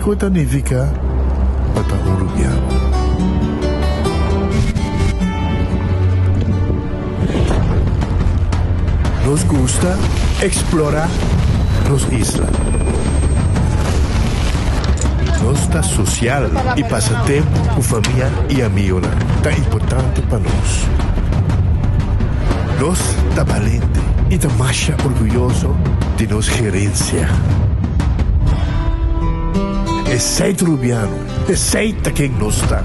Kiko ta nifiká pa ta un rubiano? Nos gusta eksplorá nos isla. Nos ta sosial i pasa tempu ku famia i amigonan ta importante pa nos. Nos ta balente i ta masha orguyoso di nos gerensia. Esei ta Rubiano, esei ta ken nos ta.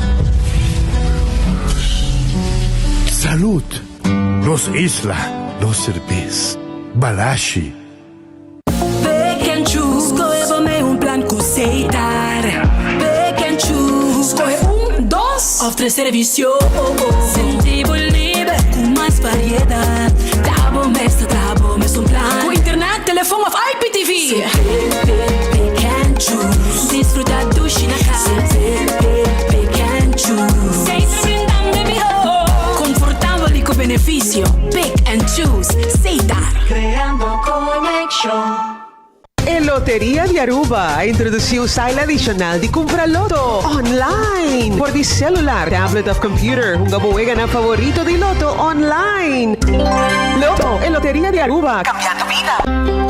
Salud! Nos isla, nos serbes. Balashi. Pick and choose, skohe bo mei un plan ku Setar. Pick and choose, skohe un, dos òf tres servisio. Sinti bo liber ku mas variedat. Ta bo mes ta traha bo mesun plan. Ku internet, telefon òf IPTV. Pick, pick, pick and choose. Disfruta dushi na kas. Pick, pick, pick and choose. Setar brindando e mihó. Konfortabel i ku benefisio. Pick and choose. Setar. Creando conexion. E Loteria di Aruba a introduci un style adicional di cumpra loto online por di celular, tablet of computer. Hunga bo weganan favorito di loto online. Loto, e Loteria di Aruba, cambiando bida.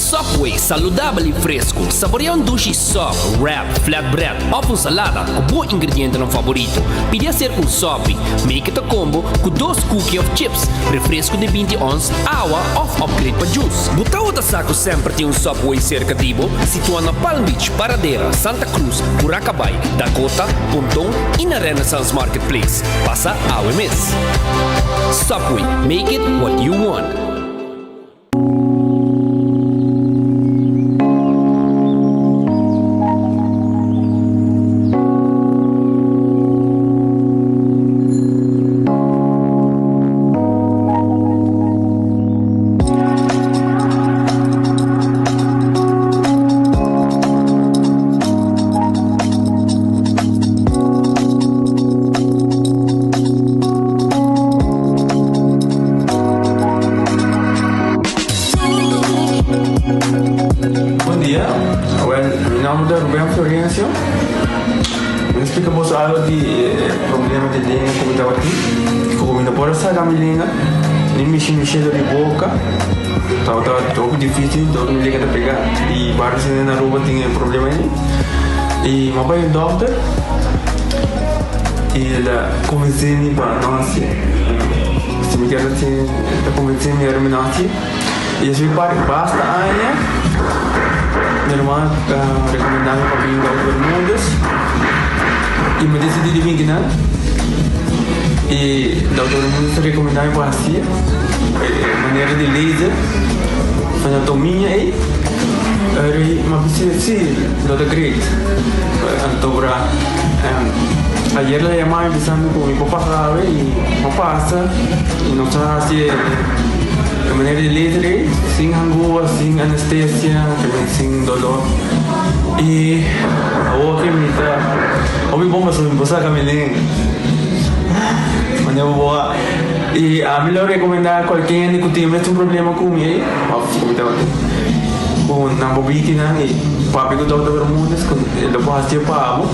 Subway, saludabel y fresco. Saborea un dushi sub, wrap, flatbread of un salada cu bo ingredientenan favorito. Pidi hacer un sopi. Make it a combo cu dos cookie of chips, refresco di 20 ons, awa of upgrade pa juice. Bo tabata sa cu semper tin un Subway cerca di bo? Situa na Palm Beach, Paradera, Santa Cruz, Curacabai, Dakota, Ponton y na Renaissance Marketplace. Pasa awe mes. Subway, make it what you want. Bon dia, awel mi nomber ta Ruben Florencio. Mi ta splika boso algo di e problema di lenga ku mi tabatin. Ku mi no por a saka mi lenga, ni mishi mishi dor di boka. Tabata hopi dificil, dor mi lenga ta pega. I varios hende na Aruba tin e problema ei. I mi a bai un dokter i el a konvensé mi pa no hasié. Si mi kier hasié, el ta konvensé mi ora mi no hasié. I despues di basta aña, mi hermano a rekomendá mi pa bin Dokter Bermudez i mi a disidí di bin kinan. I Dokter Bermudez a rekomendá mi pa hasié e manera di laser anatomia ei. Eri mi a bisa si, lo ta great. Anto bra ayer el a yama mi bisa mi ku mi por pasa awe i mi a pasa i nos a hasi e manera di laser ei sin hangua, sin anestesia, sin dolor. I awor ke mi ta hopi bon pasobra mi por saka mi lenga. Manera bo por a i ami lo rekomendá kualke hende ku tin mesun problema ku mi ei òf ku mi tabatin ku nan por bini kinan i papia ku Dòkter Bermudez ku e lo por hasié pa bo.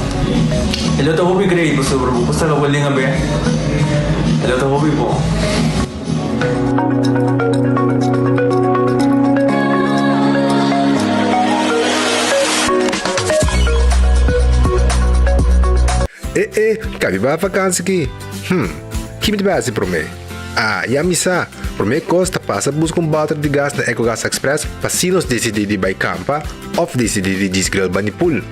E lo ta hopi great pasobra bo por saka bo lenga bèk. E lo ta hopi bon. E e, kabi bai vakansi ki? Hm, ki mi ta bai hasi promé? Ah, ya mi sa! Promé kos ta pasa buska un bòter di gas na Ecogas Express pa si nos disidí di bai kampa òf disidí di djis grill bani pool.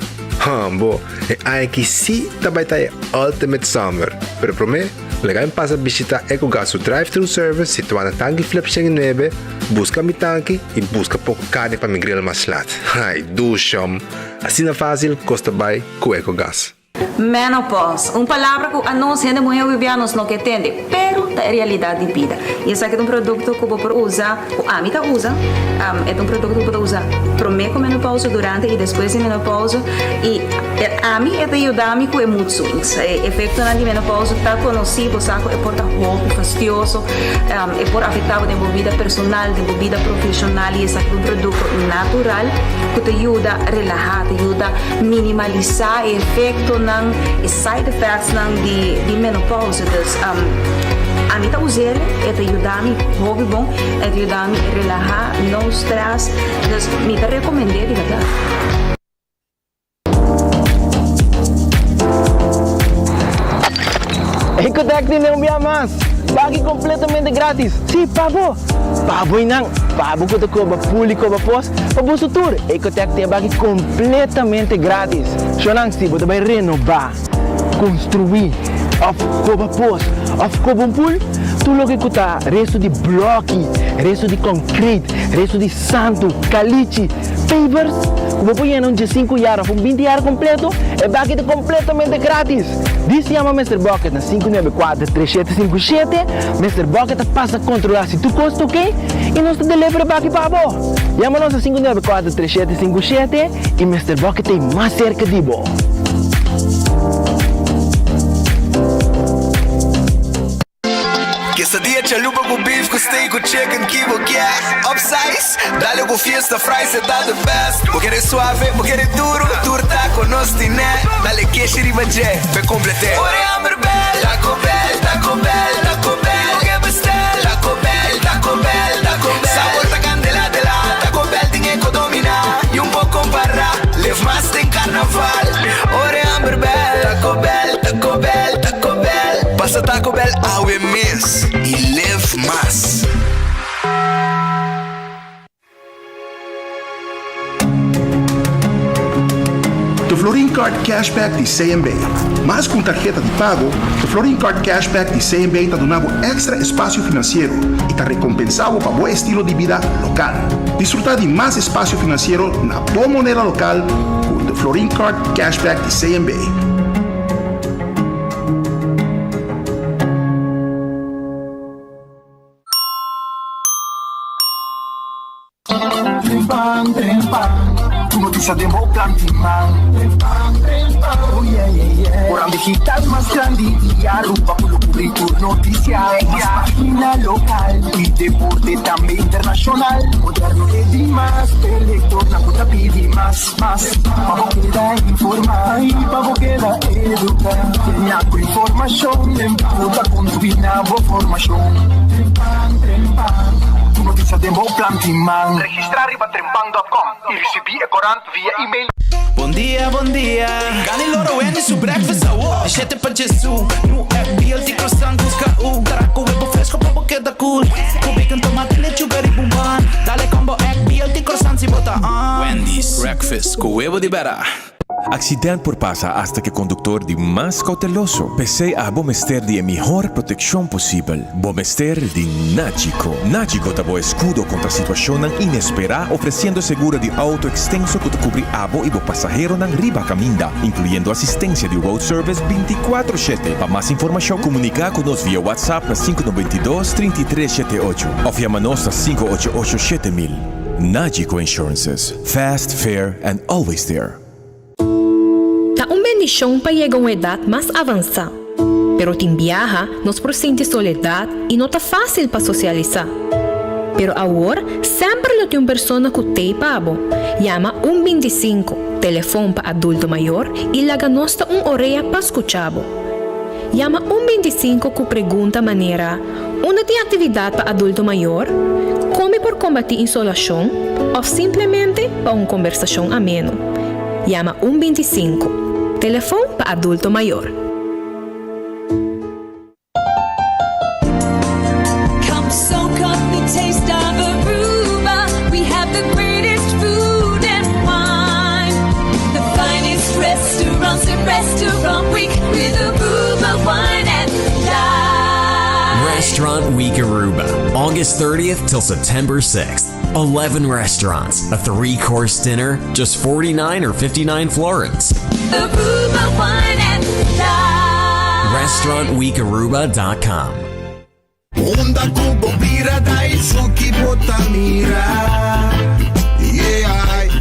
Hambo, e aña aki sí ta bai ta e ultimate summer! Pero promé, Laga mi pasa bishita Ecogas su drive-thru service situá na Tanki Flip 109, buska mi tanki i buska poko karni pa mi grill mas lat. Ai, dushom! Asina fásil kos ta bai ku Ecogas. Menopause, un palabra ku anos hende muhé wibiá nos no ke tende, pero. ta e realidat di bida. I esaki ta un produkto ku bo por usa, ku ami ta usa, e ta un produkto ku bo ta usa promé ku menopausa, durante i despues di menopausa i ami e ta yuda mi ku e mood swings. E efektonan di menopausa ta konosí, bo sa ku e por ta hopi fastioso, e por afektá bo den bo bida personal, den bo bida profeshonal i esaki ta un produkto natural ku ta yuda relahá, ta yuda minimalisá e efektonan, e side effectsnan di di menopausa. Dus ami ta us'el, e ta yuda mi hopi bon, e ta yuda mi relahá, no stress, dus mi ta rekomend'é di bèrdat. Ecotec tin un bia mas! Baki completamente gratis! Si, pa bo! Pa bo y nan! Pa bo cu ta coba pool y coba pos, pa boso tur! Ecotec tin e baki completamente gratis! Shownan, si bo ta bay renoba, construi, of coba pos, of coba un pool, tur loke cu ta resto di bloki, resto di concrete, resto di santu, calichi, Pavers ku bo por yena un diesinku yar òf un binti yar kompleto, e baki ta kompletamente gratis! Dis yama Mister Bucket na 594 3757, Mister Bucket ta pasa kontrolá si tur kos ta oke i nos ta deliver e baki pa bo! Yama nos na 594 3757 i Mister Bucket ta ei mas serka di bo! Quesadilla chalupa cu beef cu steak cu chicken ki bo kier Upsize, dale cu fiesta fries e ta the best Bo kere suave, bo kere duro, tur taco nos tine Dale keshi riba dje, p'e complete Ora e hamber bel, Taco Bell, Taco Bell, Taco Bell Bo ke bestel, Taco Bell, Taco Bell, Taco Bell Sabor ta candela de la, Taco Bell tin e co domina Y un por compara, live mas den carnaval Ora e hamber bel, Taco Bell, Taco Bell, Taco Bell. Pasa Taco Bell awe mes y live mas. De Florin Card Cashback di CMB. Mas ku un tarheta di pago, de Florin Card Cashback di CMB ta duna bo èkstra espasio finansiero i ta rekompensá bo pa bo estilo di bida lokal. Disfrutá di mas espasio finansiero na bo moneda lokal ku de Florin Card Cashback di CMB. Trempan, trempan, tur noticia den bo plan di man. Trempan, trempan, oh yeah, yeah, yeah. Oran digital mas grandi di Aruba cu lo cubri tur noticia. Mas pagina local y deporte tambe internacional. Moderno te di mas, e lectornan cu ta pidi mas. Mas pa bo keda informá i pa bo keda eduká. Yena ku informashon den ku ta kontribuí na bo formashon. Trempan, trempan, tur notisia den bo plan tin man. Registrá riba trempan dòt kòm i risibí e korant via email. Bon dia, bon dia. Gani loro Wendy su breakfast awo. Di shete pa Jesu. Nu egg BLT croissant busca u. Tara cu webo fresco pa bo keda cool. Cu bacon, tomate, lechuga riba un bun. Dale combo egg BLT croissant si bo ta on. Wendy's breakfast cu webo di bera. Accident por pasa hasta cu e conductor di mas cauteloso. P'esey abo mester di e mihor proteccion posibel. Bo mester di Nagico. Nagico ta bo escudo contra situacionnan inespera, ofreciendo seguro di auto extenso cu ta cubri abo y bo pasaheronan riba caminda, incluyendo asistencia di road service binticuatro shete. Pa mas informacion, comunica cu nos via WhatsApp na sinku noventa i dos, trinta i tres shete ocho of yama nos na sinku ocho ocho shete mil. Nagico Insurances, fast, fair and always there. Ta un bendishon pa yega un edat mas avansá, pero tin biaha nos por sinti soledat i no ta fásil pa sosialisá. Pero awor semper lo tin un persona ku t'ei pa bo. Yama un bintisinku, telefon pa adulto mayor, i laga nos ta un orea pa skucha bo. Yama un bintisinku ku pregunta manera, Unda tin aktividat pa adulto mayor? Kon mi por kombatí insolashon? Òf simplemente pa un kombersashon ameno. Yama un bintisinku, telefon pa adulto mayor. Come soak up the taste of Aruba. We have the greatest food and wine. The finest restaurants at Restaurant Week with Aruba Wine and Dine. Restaurant Week Aruba, August 30th till September 6th. 11 restaurants, a three course dinner, just 49 or 59 florins. Aruba Wine and Dine. RestaurantWeekAruba.com. Unda ku bo bira Daisuki bo ta mira Yeah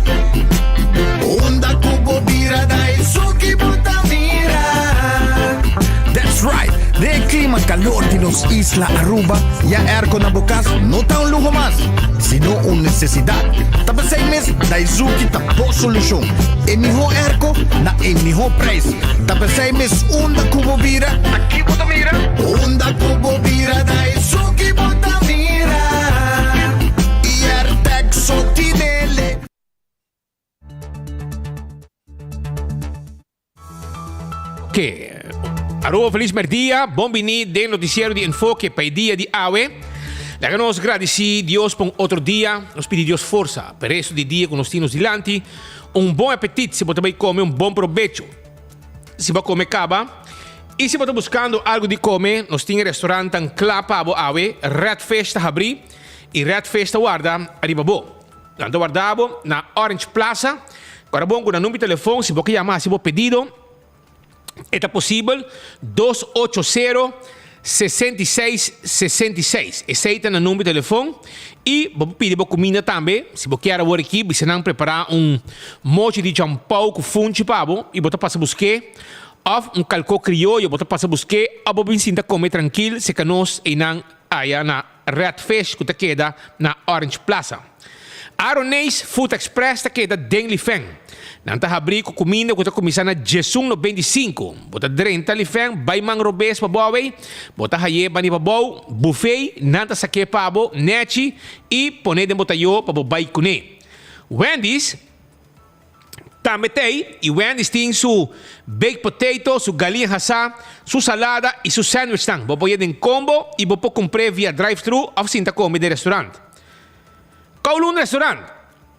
Unda ku bo bira Daisuki bo ta mira That's right! Den e klima kalor di nos isla Aruba, ya airco na bo kas no ta un luho mas, sino un nesesidat. Ta p'esei mes Daizuki ta bo solushon. E mihó airco na e mihó prijs. Ta p'esei mes unda ku bo bira, ta ki bo ta mira? Unda ku bo bira Daizuki bo ta mira Airtec so tinele. Ok. Aruba feliz merdia, bon bini den noticiero di Enfoke pa e dia di awe. Laga nos gradici Dios pa un otro dia, nos pidi Dios forsa pa e resto di dia cu nos tin nos dilanti. Un bon apetit si bo ta bay come, un bon probecho si bo a come caba. Y si bo ta buscando algo di come, nos tin e restaurantnan cla pa bo awe, Red Fish ta habri y Red Fish ta warda ariba bo. Nan ta warda bo na Orange Plaza. Ora bon cu nan number di telefon si bo ke yama haci bo pedido e ta posibel dos ocho sero 66 66. Esey ta nan number di telefon y bo por pidi bo cuminda tambe. Si bo kier awor aki bisa nan prepara un mochi di champou cu funchi pa bo y bo ta pasa buske of un calco crioyo bo ta pasa buske of bo bin sinta come trankil seca nos eynan aya na Red Fish cu ta keda na Orange Plaza. Aroneis Food Express ta keda den Lifen. Nan ta habri cu cuminda cu ta cuminsa na djesun 95. Bo ta drenta Lifen bay man robes pa bowey, bo ta haye bani pa bow, buffet, nan ta sake pa bo nechi y pone den bo tayo pa bo bay cune. Wendy's. Tambe t'ei y Wendy's tin su baked potato, su galiña hasá, su salada y su sandwichnan. Bo por yega den combo y bo por cumpr'é via drive-thru of sinta come den restaurant. Kowloon Restaurant,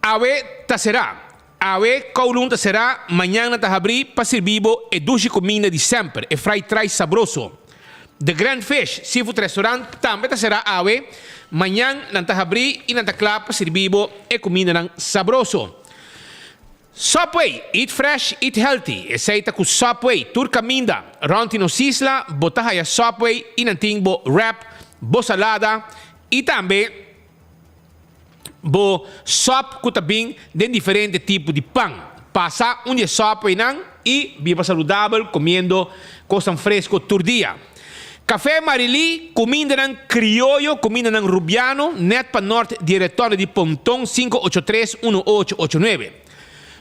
Awe ta será. Awe Kowloon ta será, mañan nan ta habrí pa sirbi bo e dushi cuminda di semper, e fried rice sabroso. The Grand Fish Seafood Restaurant tambe ta será awe, mañan nan ta habrí y nan ta cla pa sirbi bo e cumindanan sabroso. Subway, Eat fresh, eat healthy. Esey ta cu Subway tur caminda rond di nos isla bo ta haya Subway y nan tin bo wrap, bo salada y tambe bo sop cu ta bin den diferente tipo di pan. Pasa un di e Subwaynan y biba saludabel comiendo cosnan fresco tur dia. Café Marilí, cumindanan crioyo, cumindanan rubiano, net pa nort di e retorno di Ponton 583 1889.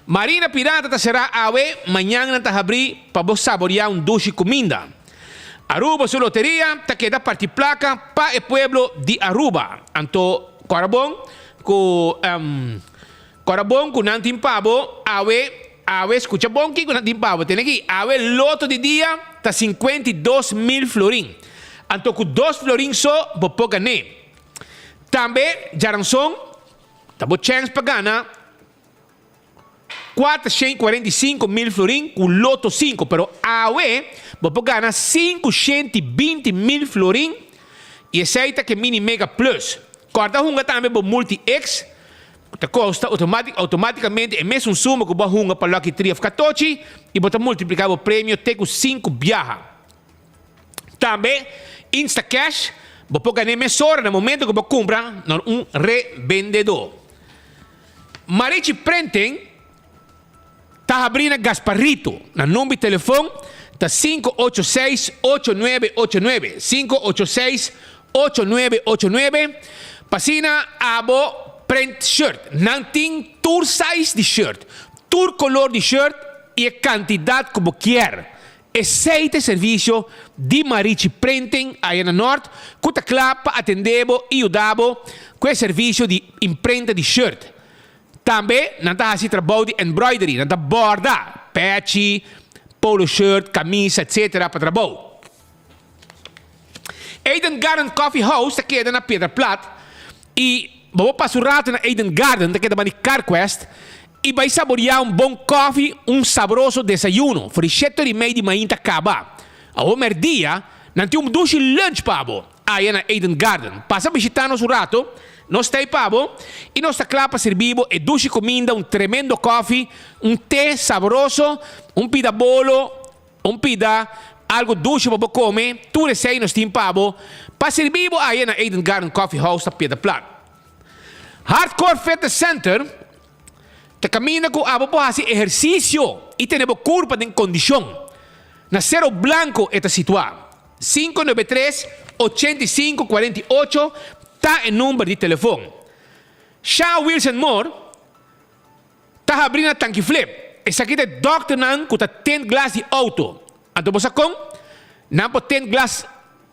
Marina Pirata ta cerá awe, mañan nan ta habrí pa bo saboreá un dushi cuminda. Aruba su loteria ta keda parti placa pa e pueblo di Aruba. Anto cora bon cu cora bon cu nan tin pa bo awe awe scucha bon kico nan tin pa bo tene aki awe loto di dia ta 52 mil florin anto cu dos florin so bo por gane tambe djaranson ta bo chance pa gana 445 mil florin cu Loto 5, pero awe bo por gana 520 mil florin y esey ta ke Mini Mega Plus. Corda hunga tambe bo Multi X, cu ta costa automaticamente e mesun suma cu bo a hunga pa Lucky 3 of Catochi y bo ta multiplica bo premio te cu 5 biaha. Tambe Instacash bo por gana e mesora na momento cu bo cumpra na un rebendedor. Marichi Printing ta habrí na Gasparito. Nan number di telefon ta 586 8989, 586 8989, pa asina abo print shirt. Nan tin tur size di shirt, tur color di shirt y e cantidad cu bo kier. Esey ta e servicio di Marichi Printing aya na Noord cu ta cla pa atende bo y yuda bo cu e servicio di imprenta di shirt. Tambe nan ta haci trabou di embroidery, nan ta borda pechi, polo shirt, camisa etc. Pa trabou. Eden Garden Coffee House ta keda na Piedra Plat y bo por pasa un rato na Eden Garden ta keda banda di Carquest y bay saborea un bon koffie, un sabroso desayuno for di shete ora y mei di mainta caba. Awor merdia nan tin un dushi lunch pa bo aya na Eden Garden. Pasa bishita nos un rato, nos ta ey pa bo y nos ta cla pa sirbi bo e dushi cuminda, un tremendo koffie, un te sabroso, un pida bolo, Un pida. Algo dushi pa bo come, tur esey nos tin pa bo, pa sirbi bo aya na Eden Garden Coffee House na Piedra Plat. Hardcore Fitness Center ta caminda cu abo por haci ehercicio y tene bo curpa den condicion. Na Cerro Blanco e ta situa. 593 85 48 ta e number di telefon. Sha Wilson Moore Ta habri na Tanki Flip. Esaki ta e dòkternan ku ta tint glas di outo. Anto bo sa kon? Nan por tint glas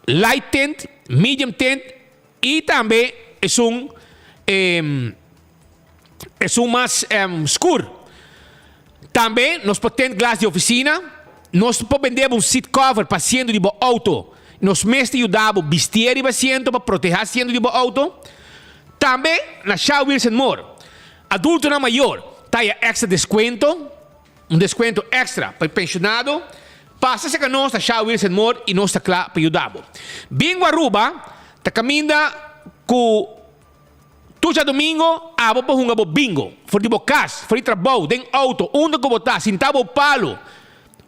light tint, medium tint i tambe esun esun mas skur. Tambe nos por tint glas di ofisina. Nos por bende bo un seat cover pa asiento di bo outo. Nos mes ta yuda bo bistié riba asiento pa protehá asiento di bo outo. Tambe na Sha Wilson Moore. Adultonan mayor ta haya extra descuento, un descuento extra pa e pensionado. Pasa cerca nos na Sha Wilson Moore y nos ta cla pa yuda bo. Bingo Aruba ta caminda cu tur djadomingo abo por hunga bo bingo for di bo cas, for di trabou, den auto, unda cu bo ta, sinta bo palo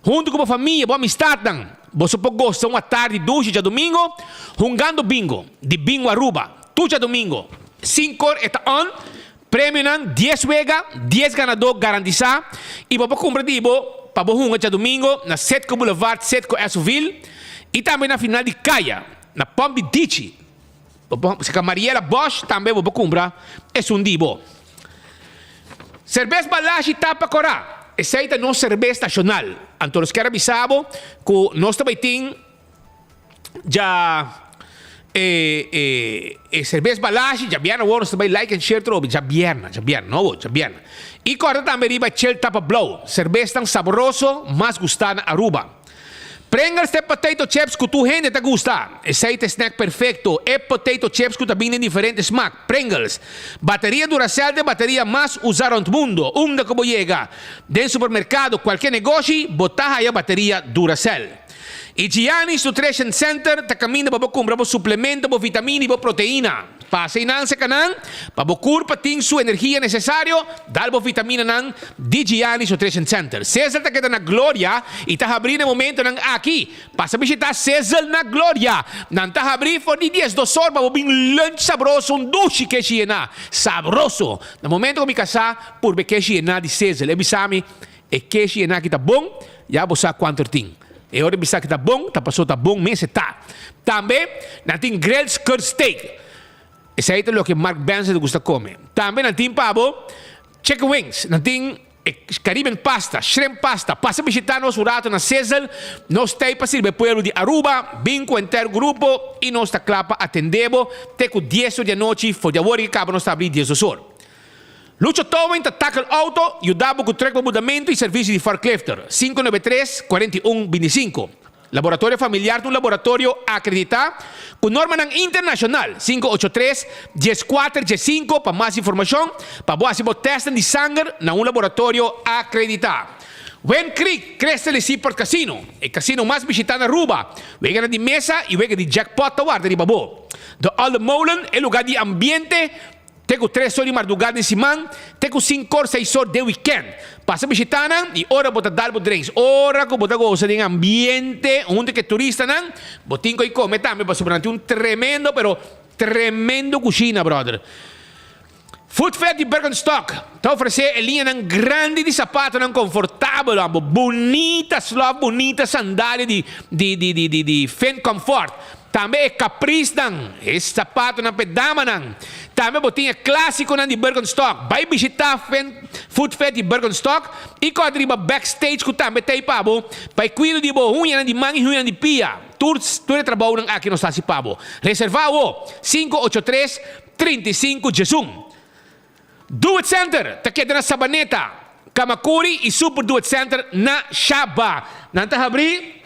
hunto cu bo famia, bo amistadnan. Boso por gosta un atardi dushi djadomingo hungando bingo di Bingo Aruba tur djadomingo. Sinkor e ta on, premionan dies wega, dies ganadó garantisá i bo por kumpra di bo pa bo hunga djadumingo na Setco Boulevard, Setco Esso-ville i tambe na final di kaya na Pump di Dichi. Bo por saka Mariela Bosch tambe bo por kumpra esun di bo. Serbes Balashi Tapa Korá, esei ta nos serbes nashonal. Anto nos kier a bisa bo ku nos ta bai tin. Dja e e e serbes balashi djabièrnè awor nos ta bai like and share trobe djabièrnè djabièrnè no awor djabièrnè i kòrda tambe riba Chel Tapa Blou serbes tan saboroso mas gustá na Aruba Pringles ta e potato chips ku tur hende ta gusta esei ta e snack perfekto e potato chips ku ta bini den diferente smak Pringles Bateria Duracell ta e bateria mas usá rònt mundo unda ku bo yega den supermerkado kualke negoshi bo ta haya bateria Duracell. E Giannis Nutrition Center ta kaminda pa bo kumpra bo suplemento, bo vitamina i bo proteina. Pasa einan serka nan pa bo kurpa tin su energia nesesario, dal bo vitaminanan di Giannis Nutrition Center. Sizzle ta keda na Gloria i ta habrí na e momentonan aki. Pasa bishitá Sizzle na Gloria. Nan ta habrí for di diesdos or pa bo bin lunch sabroso, un dushi keshi yená. Sabroso! Na momento ku mi kasá purba e keshi yená di Sizzle, e bisa mi, E keshi yená aki ta bon, ya bo sa kuantu er tin. E ora bisa ki ta bon, ta paso ta bon mes e ta. Tambe nan tin grilled skirt steak. Esei ta loke Mark Benson ta gusta kome. Tambe nan tin pa bo chicken wings, nan tin e Caribbean pasta, shrimp pasta. Pasa bishita nos un rato na Sizzle. Nos ta ei pa sirbi e pueblo di Aruba. Bin ku henter grupo i nos ta kla pa atende bo te ku dies or di anochi. For di awor i kaba nos ta abri diesdos or. Lucho Towing ta tackle auto, yuda bo ku trek pa mudamentu i servisio di forklifter, 593, 41, 25. Laboratorio Familiar ta un laboratorio akreditá ku normanan internashonal, 583, 14, 15 pa mas informashon pa bo hasi bo tèstnan di sanger na un laboratorio akreditá. Wind Creek Crystal i Seaport Casino, e kasino mas bishitá na Aruba. Weganan di mesa i wega di jackpot ta warda riba bo. The Olde Molen, e lugá di ambiente Te ku tres or di mardugá den siman, te ku sinkor, seis or den wikènt. Pasa bishitá nan i ora bo ta dal bo drinks, ora ku bo ta gosa den ambiente huntu ku e turistanan, bo tin ku e kome tambe pasobra nan tin un tremendo pero tremendo kushina bròder. Food Fair di Birkenstock ta ofresé e liñanan grandi di sapatonan konfortabel, bo bunita slòf, bunita sandalia di di di di di di fin comfort. Tambe e caprisnan, e sapatonan pa e damanan. Tambe bo tin e clásiconan di Birkenstock. Bai bishitá Food Fair di Birkenstock i kòrda riba backstage ku tambe ta ei pa bo, pa e kuido di bo huñanan di man i huñanan di pia. Tur tur e trabounan aki nos ta hasi pa bo. Reservá awo, 583, 35, 11. Do It Center ta keda na Sabaneta, Camacuri i Super Do It Center na Shaba. Nan ta habrí.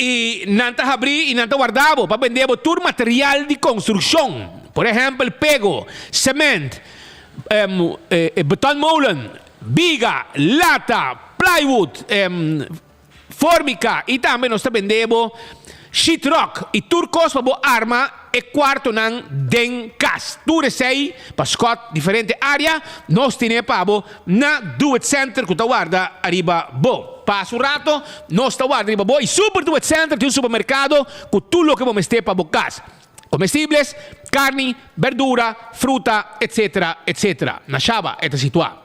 I nan ta habrí i nan ta warda bo pa bende bo tur material di konstrukshon, por ehèmpel pego, semènt, betonmolen, biga, lata, plywood, fórmika i tambe nos ta bende bo sheetrock i tur kos pa bo arma. e cuartonan den cas. Tur esey pa scot diferente area nos tine pa bo na Do It Center cu ta warda ariba bo. Pasa un rato nos ta warda riba bo y Super Do It Center tin un supermercado cu tur loke bo mester pa bo cas. Comestibles, carni, berdura, fruta, etc. Etc. Na Shaba e ta situa.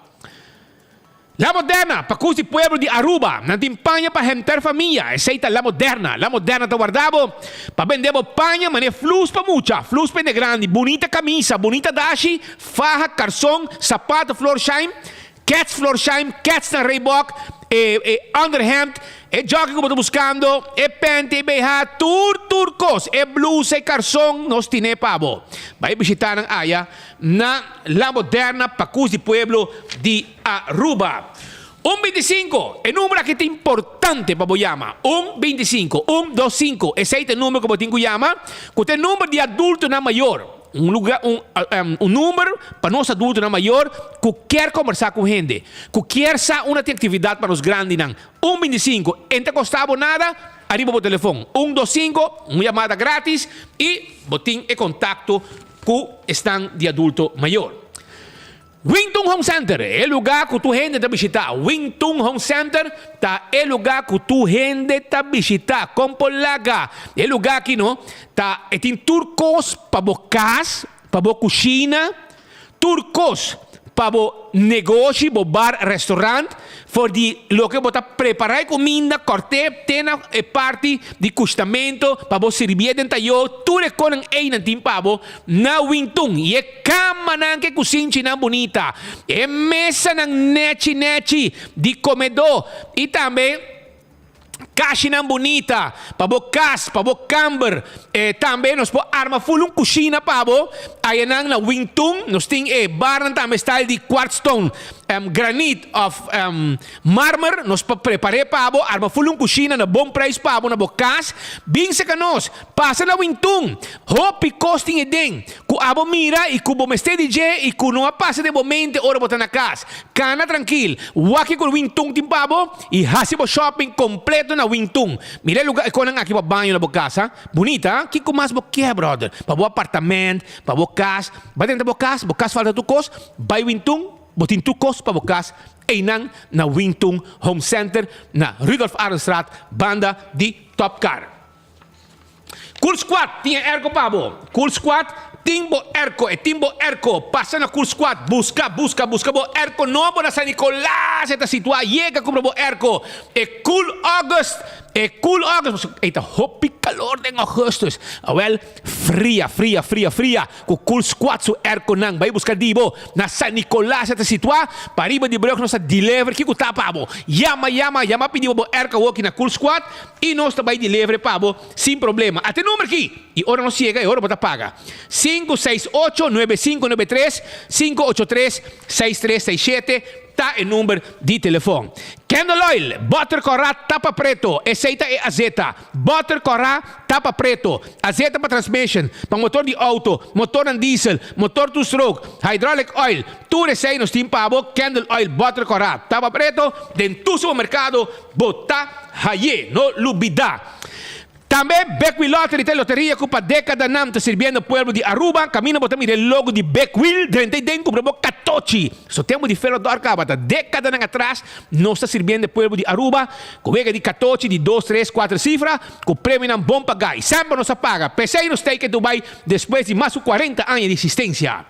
La Moderna, pa cus di pueblo di Aruba. Nan tin paña pa henter famia. Esey ta La Moderna. La Moderna ta warda bo pa bende bo paña mane flus pa mucha, flus pa hende grandi, bunita camisa, bunita dashi, faha, carson, sapato Florsheim, Keds Florsheim, keds na Reebok, e e underhemd, e jogging ku bo ta buskando, e panty, e BH, tur tur kos, e blusa, e karson, nos tine pa bo. Bai bishita nan aya na La Moderna Pakus di Pueblo di Aruba. Un bintisinko, e numero aki ta importante pa bo yama. Un bintisinko, un dos sinku, esei ta e numero ku bo tin ku yama, ku ta e numero di adultonan mayor. Un luga, un, un number pa nos adultonan mayor cu kier combersa cu hende, cu kier sa unda tin actividad pa nos grandinan. Un binticinco, e ta costa bo nada, ariba bo telefon. Un dos cinco, un yamada gratis y bo tin e contacto cu esnan di adulto mayor. Wington Home Center, e lugá ku tur hende ta bishitá. Wington Home Center ta e lugá ku tur hende ta bishitá. Kon por laga e lugá aki no? Ta e tin tur kos pa bo kas, pa bo kushina, tur kos pa bo negoshi, bo bar, restaurant. For di loke bo ta prepará e kuminda, kòrt'é te na e parti di kustamento pa bo sirbié den tayó, tur e konan einan tin pa bo na Wintun. I e kamanan ku e kusinchinan bunita, e mesanan nèchi nèchi di komedó i tambe kashinan bunita pa bo kas, pa bo kamber. E tambe nos por arma ful un kushina pa bo ayanan na Wintun. Nos tin e barnan tambe style di quartzstone. Granit of marmer nos por prepar'é pa bo, arma ful un kushina na bon prijs pa bo na bo kas. Bin seka nos, pasa na Wintun. Hopi kos tin eden ku abo mira i ku bo mester di dje i ku no a pasa den bo mente ora bo ta na kas. Kana trankil, wak kiko Wintun tin pa bo i hasi bo shopping kompleto na Wintun. Mira e luga e konan aki pa baño na bo kas, ha. Bunita, ha. Kiko mas bo kier, brother? Pa bo apartament, pa bo kas. Bai drenta bo kas, bo kas falta tur kos, bai Wintun. Bo tin tur kos pa bo kas einan na Wington Home Center na Rudolf Arendstraat banda di Top Car. Cool Squad tin e airco pa bo. Cool Squad tin bo airco, e tin bo airco. Pasa na Cool Squad, buska, buska, buska bo airco nobo na San Nicolas e ta situa. Yega kumpra bo airco. E Cool August, e Cool August, pasobra ei ta hopi kalor den Augustus. Awel, fria, fria, fria, fria. Ku kul squad su airconan bai buska di bo na San Nicolas a ta situa pariba di brug nos ta deliver kico ta pa bo yama yama yama pidi bo bo airco awoki na kul squad y nos ta bai deliver pa bo sin problema ate number ki y ora nos yega e ora bo ta paga sinku seis ocho nuebe sinku nuebe tres sinku ocho tres seis tres seis shete Ta e number di telefon. Candle oil, boter kòrá, tapa preto, esei ta e azeta. Boter kòrá, tapa preto, azeta pa transmission, pa motor di auto, motornan diesel, motor two stroke, hydraulic oil, tur esei nos tin pa bo, candle oil, boter kòrá, tapa preto, den tur supermerkado bo ta haye, no lubida. Tambe Bekwil Lottery ta e loteria ku pa dekadanan ta sirbiendo pueblo di Aruba. Kaminda bo ta mira e logo di Bekwil drenta i den kumpra bo katochi. So tempu di Felo Dor kaba ta dekadanan atras nos ta sirbiendo e pueblo di Aruba ku wega di katochi di dos, tres, kuater sifra ku premionan bon pagá i semper nos a paga. P'esei nos tei ke Dubai despues di mas ku kuarenta aña di existensia.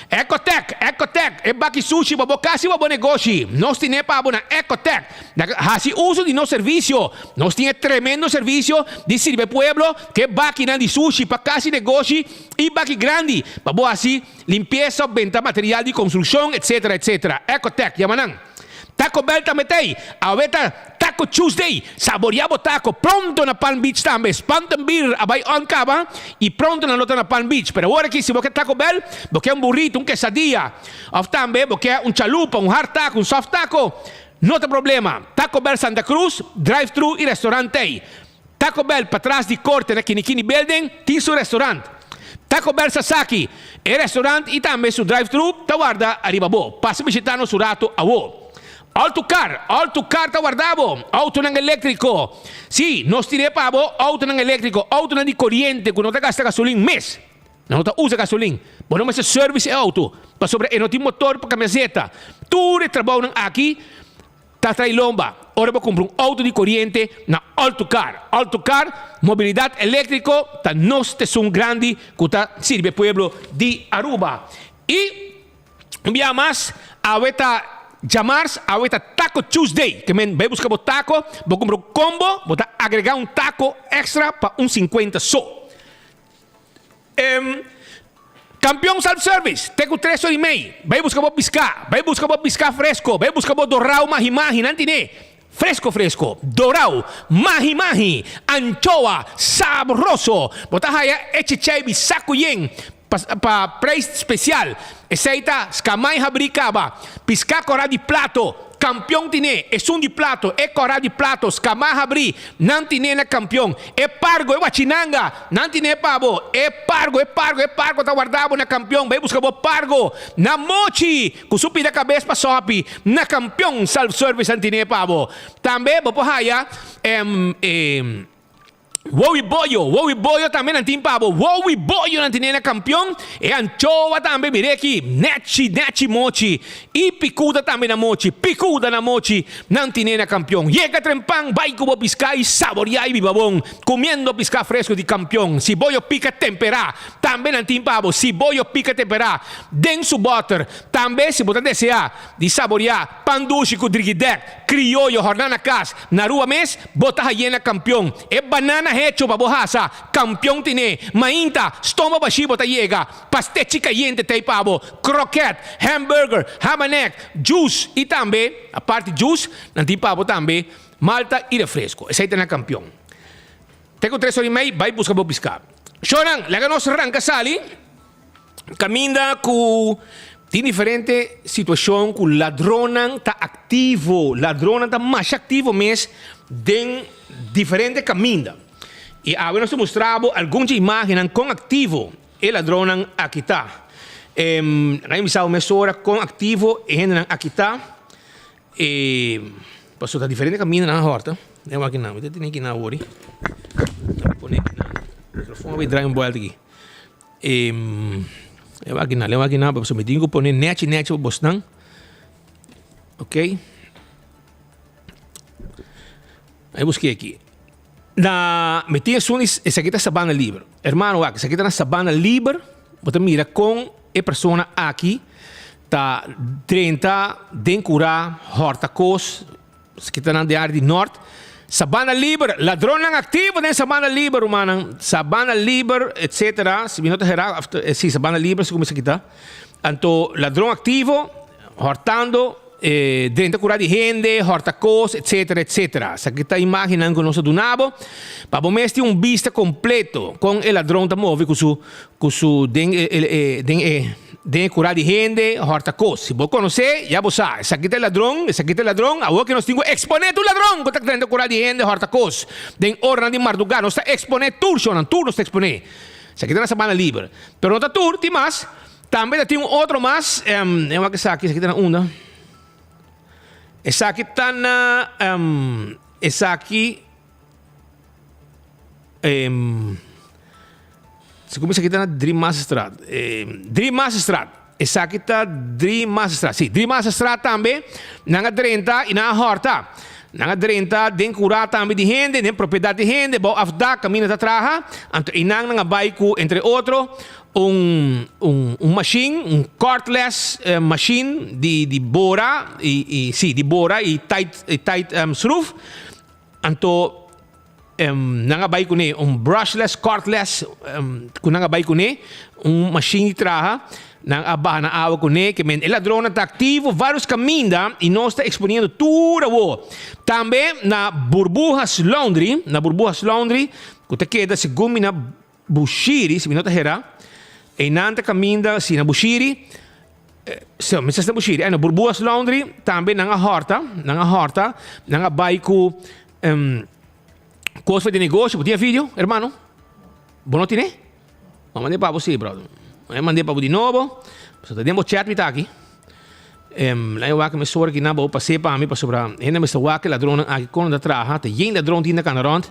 Ecotec, Ecotec, e baki sushi pa bo kas i pa bo negoshi. Nos tine pa bo na Ecotec. Na hasi uso di nos servisio. Nos tin e tremendo servisio di sirbi e pueblo ku e bakinan di sushi pa kas i negoshi i baki grandi pa bo hasi limpiesa of benta material di konstrukshon, etcetera, etcetera. Ecotec, yama nan. Taco Bell tambe ta ei. Awe ta Taco Tuesday. Saboria bo taco pronto na Palm Beach tambe. Spanten Beer a bai on caba y pronto nan lo ta na Palm Beach. Pero awor aki si bo ke Taco Bell, bo ke un burrito, un quesadilla of tambe bo ke un chalupa, un hard taco, un soft taco, no ta problema. Taco Bell Santa Cruz, drive thru y restaurant ta ei. Taco Bell patras di corte na Kinikini Building tin su restaurant. Taco Bell Sasaki, e restaurant y tambe su drive thru ta warda ariba bo. Pasa bishita nos un rato awo. Autocar, Autocar ta warda bo, autonan eléktriko. Sí, nos tine pa bo autonan eléktriko, autonan di koriente ku no ta gasta gasolin mes. Nan no ta usa gasolin. Bo no mester service e auto, pasobra e no tin motor pa kambia zeta. Tur e trabounan aki ta trai lomba ora bo kumpra un auto di koriente na Autocar. Autocar, mobilidat eléktriko ta nos tesun grandi ku ta sirbi e pueblo di Aruba. I. Un biaha mas, awe ta djamars, awe ta Taco Tuesday. Ke men bai buska bo taco, bo kumpra un combo, bo ta agrega un taco extra pa un sinkuenta so. Em, Kampion Self Service, te ku tres ora i mei, bai buska bo piská, bai buska bo piská fresko, bai buska bo dorau mahi mahi, nan tine fresko fresko, dorau, mahi mahi, anchoa, sabroso. Bo ta haya e chichai bisaku yen Pa pa prijs special. Esey ta scamai habri caba. Pisca cora di plato. Campeon tine. Esun di plato. E cora di plato. Scama habri. Nan tine na campeon. E pargo, e wachinanga. Nan tine pa bo. E pargo, e pargo, e pargo ta warda bo na campeon. Bay busca bo pargo. Na mochi. Cu su pida cabes pa sopi. Na campeon self service nan tine pa bo. Tambe bo por haya e. Wowi boyo, wowi boyo tambe nan tin pa bo. Wowi boyo nan tine na kampion. E anchoa tambe mire aki, nechi, nechi mochi. I pikuda tambe na mochi, pikuda na mochi nan tine na kampion. Yega trempan, bai ku bo piská i saboriá i biba bon, kumiendo piská fresku di kampion. Si boyo pika temperá tambe nan tin pa bo, si boyo pika temperá den su bòter. Tambe si bo ta deseá di saboriá pan dushi ku drigidèk, krioyo hòrná na kas, na rua mes, Bo ta hayena kampion. E banana hecho pa bo hasa, kampion tine. Mainta, stoma bashí bo ta yega. Pastechi kayente t'ei pa bo. Kroket, hamburger, hamanek, juice i tambe, apart di juice, nan tin pa bo tambe malta i refresco. Esei ta na kampion. Te ku tres ora i mei bai buska bo piská. Shownan, laga nos ranka sali. Kaminda ku tin diferente situashon ku ladronnan ta aktivo, ladronnan ta masha aktivo mes den diferente kaminda. I awe nos ta mustra bo algun dje imágennan kon aktivo e ladronnan aki ta. Nan a bisa bo mesora kon aktivo e hendenan aki ta. E pasobra ta diferente kaminda nan a hòrta. Den wak nan, mi ta tene kinan awor. Mi ta pone kinan. Mikrofon a bai drai un buèlta aki. E wak kinan, den wak kinan pasobra mi tin ku pone nèchi nèchi pa bosnan. Ok. Ai busk'é aki. Na mi tin esun di esaki ta Sabana Liber. Hermano wak esaki ta na Sabana Liber bo ta mira kon e persona aki ta drenta den kura hòrta kos esaki ta nan den área di nòrt. Sabana Liber ladronnan aktivo den Sabana Liber rumannan Sabana Liber etcetera si mi no ta hera si Sabana Liber segun mi esaki ta anto ladron aktivo hòrtando. E drenta kura di hende, hòrta kos, etsetera, etsetera. Esaki ta imágennan ku nos a duna bo pa bo mes tin un bista kompleto kon e ladron ta move ku su ku su den e e den e den e kura di hende, hòrta kos. Si bo konosé, ya bo sa, esaki ta e ladron, esaki ta e ladron. Awor ke nos tin ku eksponé tur ladron ku ta drenta kura di hende, hòrta kos den oranan di mardugá. Nos ta eksponé tur, shonnan, tur nos ta eksponé. Esaki ta na Sabana Liber. Pero no ta tur, tin mas. Tambe ta tin un otro mas, e wak esaki, esaki ta na unda? Esaki ta na, esaki, segun mi esaki ta na Driemasterstraat, Driemasterstraat, esaki ta Driemasterstraat, si, Driemasterstraat tambe, nan a drenta y nan a horta, nan a drenta den cura tambe di hende, den propiedad di hende, bou afdak caminda ta traha, anto eynan nan a bay cu entre otro Un un un machine, un cordless machine di di bora y y si di bora y tight y tight schroef. Anto nan a bay cune un brushless cordless cu nan a bay cune un machine di traha nan a baha na awa cune ke men e ladronnan ta activo varios caminda y nos ta exponiendo tur awo. Tambe na Burbujas Laundry na Burbujas Laundry cu ta keda segun mi na Bushiri, si mi no ta hera, einan ta kaminda si na Bushiri, so, mi sa si na Bushiri, eh no, Burbuas Laundry, tambe nan a hòrta, nan a hòrta, nan a bai ku kos for di negoshi, bo tin e video, hermano? Bo no tine? Bo a mand'é pa bo si, brother. Bo a mand'é pa bo di nobo, pasobra ta den bo chat mi ta aki. Nan e wak mesora ki nan bo pas'é pa mi pasobra hende mester wak e ladronnan aki kon nan ta traha. Ta yen ladron tin ta kana rònt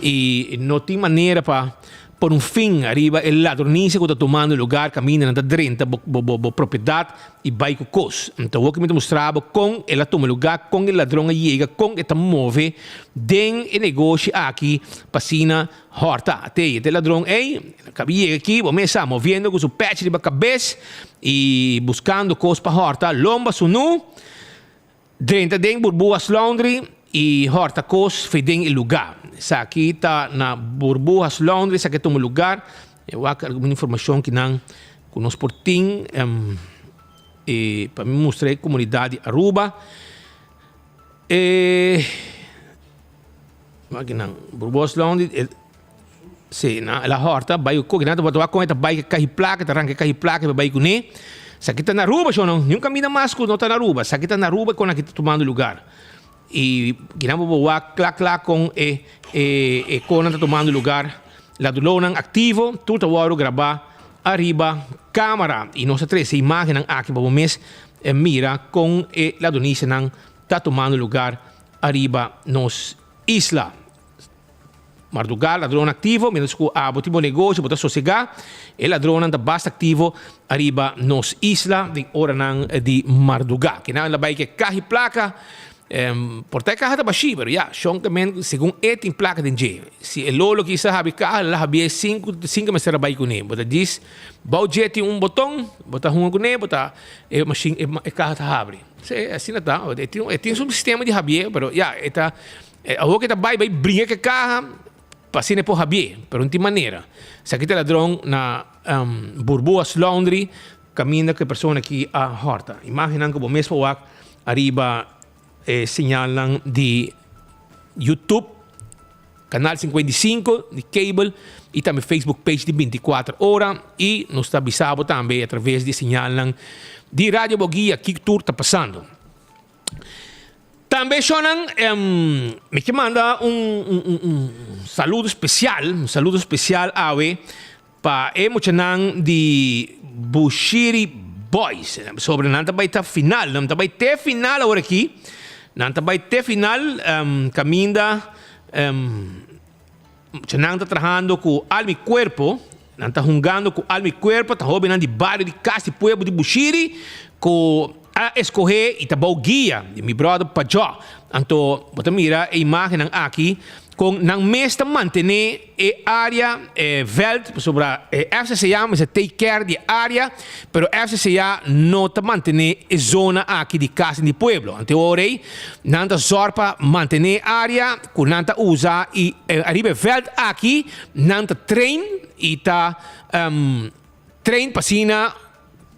i no tin manera pa pone un fin ariba e ladronisia ku ta tumando lugar kaminda nan ta drenta bo bo bo propiedat i bai ku kos. Anto awor ki mi ta mustra bo kon el a tuma lugar, kon e ladron a yega, kon e ta move den e negoshi aki pa asina Horta, te e te ladron ey, el a caba yega aki, bo mes sa, moviendo cu su pech riba cabes y buscando cos pa horta, lomba su nu, drenta den Burbujas Laundry y horta cos fe den e lugar. Esaki ta na Burbujas Laundry, esaki a tuma lugar. E wak algun informacion ki nan cu nos por tin e pa mi mustra e comunidad di Aruba. E. Makinan Burgos Laundry e si nan el a horta bai ku koki nan tabata wak kon e ta bai ku kahi plaka ta ranka e kahi plaka e bai kuné esaki ta na Aruba shon niun kaminda mas ku no ta na Aruba esaki ta na Aruba kon aki ta tumando lugar i kinan bo por wak kla kla kon e e konnan ta tumando lugar ladronnan aktivo tur ta wòrdu grabá ariba kamera i nos a trese imágennan aki pa bo mes mira kon e ladronisanan ta tumando lugar ariba nos isla. Mardugá ladronnan aktivo, mientras ku abo tin bo negoshi, bo ta sosegá, e ladronnan ta basta aktivo ariba nos isla den oranan di mardugá. Kinan la bai ke kahi plaka, por ta e kaha ta bashí, pero ya, shon ta men segun e tin plaka den dje. Si e lolo kisa habri kaha, el a habié sin ku sin ku mester a bai kuné. Bo ta djis bou dje tin un boton, bo ta hunga kuné, bo ta e mashin e kaha ta habri. Sí, asina ta. E tin, e tin su sistema di habié, pero ya, e ta, awor ke ta bai, bai bringa ke kaha, pa asina e por habié, pero no tin manera. Esaki ta ladron na Burbujas Laundry, kaminda ku e persona aki a hòrta. Imágennan ku bo mes por wak ariba e señalnan di YouTube. Canal 55 di cable y tambe Facebook page di 24 ora y nos ta bisa bo tambe a traves di señalnan di Radio Boguia kiko tur ta pasando. Tambe shownan mi ke manda un un un saludo especial, un saludo especial awe pa e muchanan di Bushiri Boys. Sobre nan ta bai ta final, nan ta bai te final awor aki. Nan ta bai te final kaminda muchanan ta trahando ku alma i kuerpo, nan ta hungando ku alma i kuerpo, ta hóbennan di bario di kas di pueblo di Bushiri ku a eskohé i ta bou guia di mi bròder Pajò. Anto bo ta mira e imágennan aki kon nan mes ta mantené E area, e veld, pasobra e FCCA mester take care di e area, pero FCCA no ta mantene e zona aki di Casa di Pueblo. Ante ora ei nan ta zorg pa mantene e area cu nan ta usa y ariba e veld aki nan ta train y ta train pa asina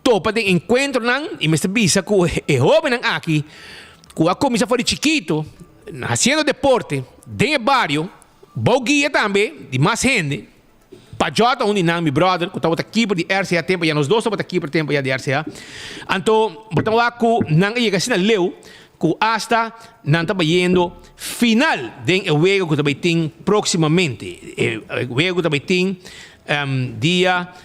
topa den encuentronan y mester bisa cu e hobennan aki cu a cuminsa for di chikito haciendo deporte den e bario, Bou guia tambe di mas hende. Pajò ta un di nan, mi brother, ku tabata keeper di RCA tempu ya. Nos dos tabata keeper tempu ya di RCA. Anto bo ta wak ku nan a yega asina leu ku asta nan ta bayendo final den e wega ku ta bai tin próksimamente. E wega ku ta bai tin dia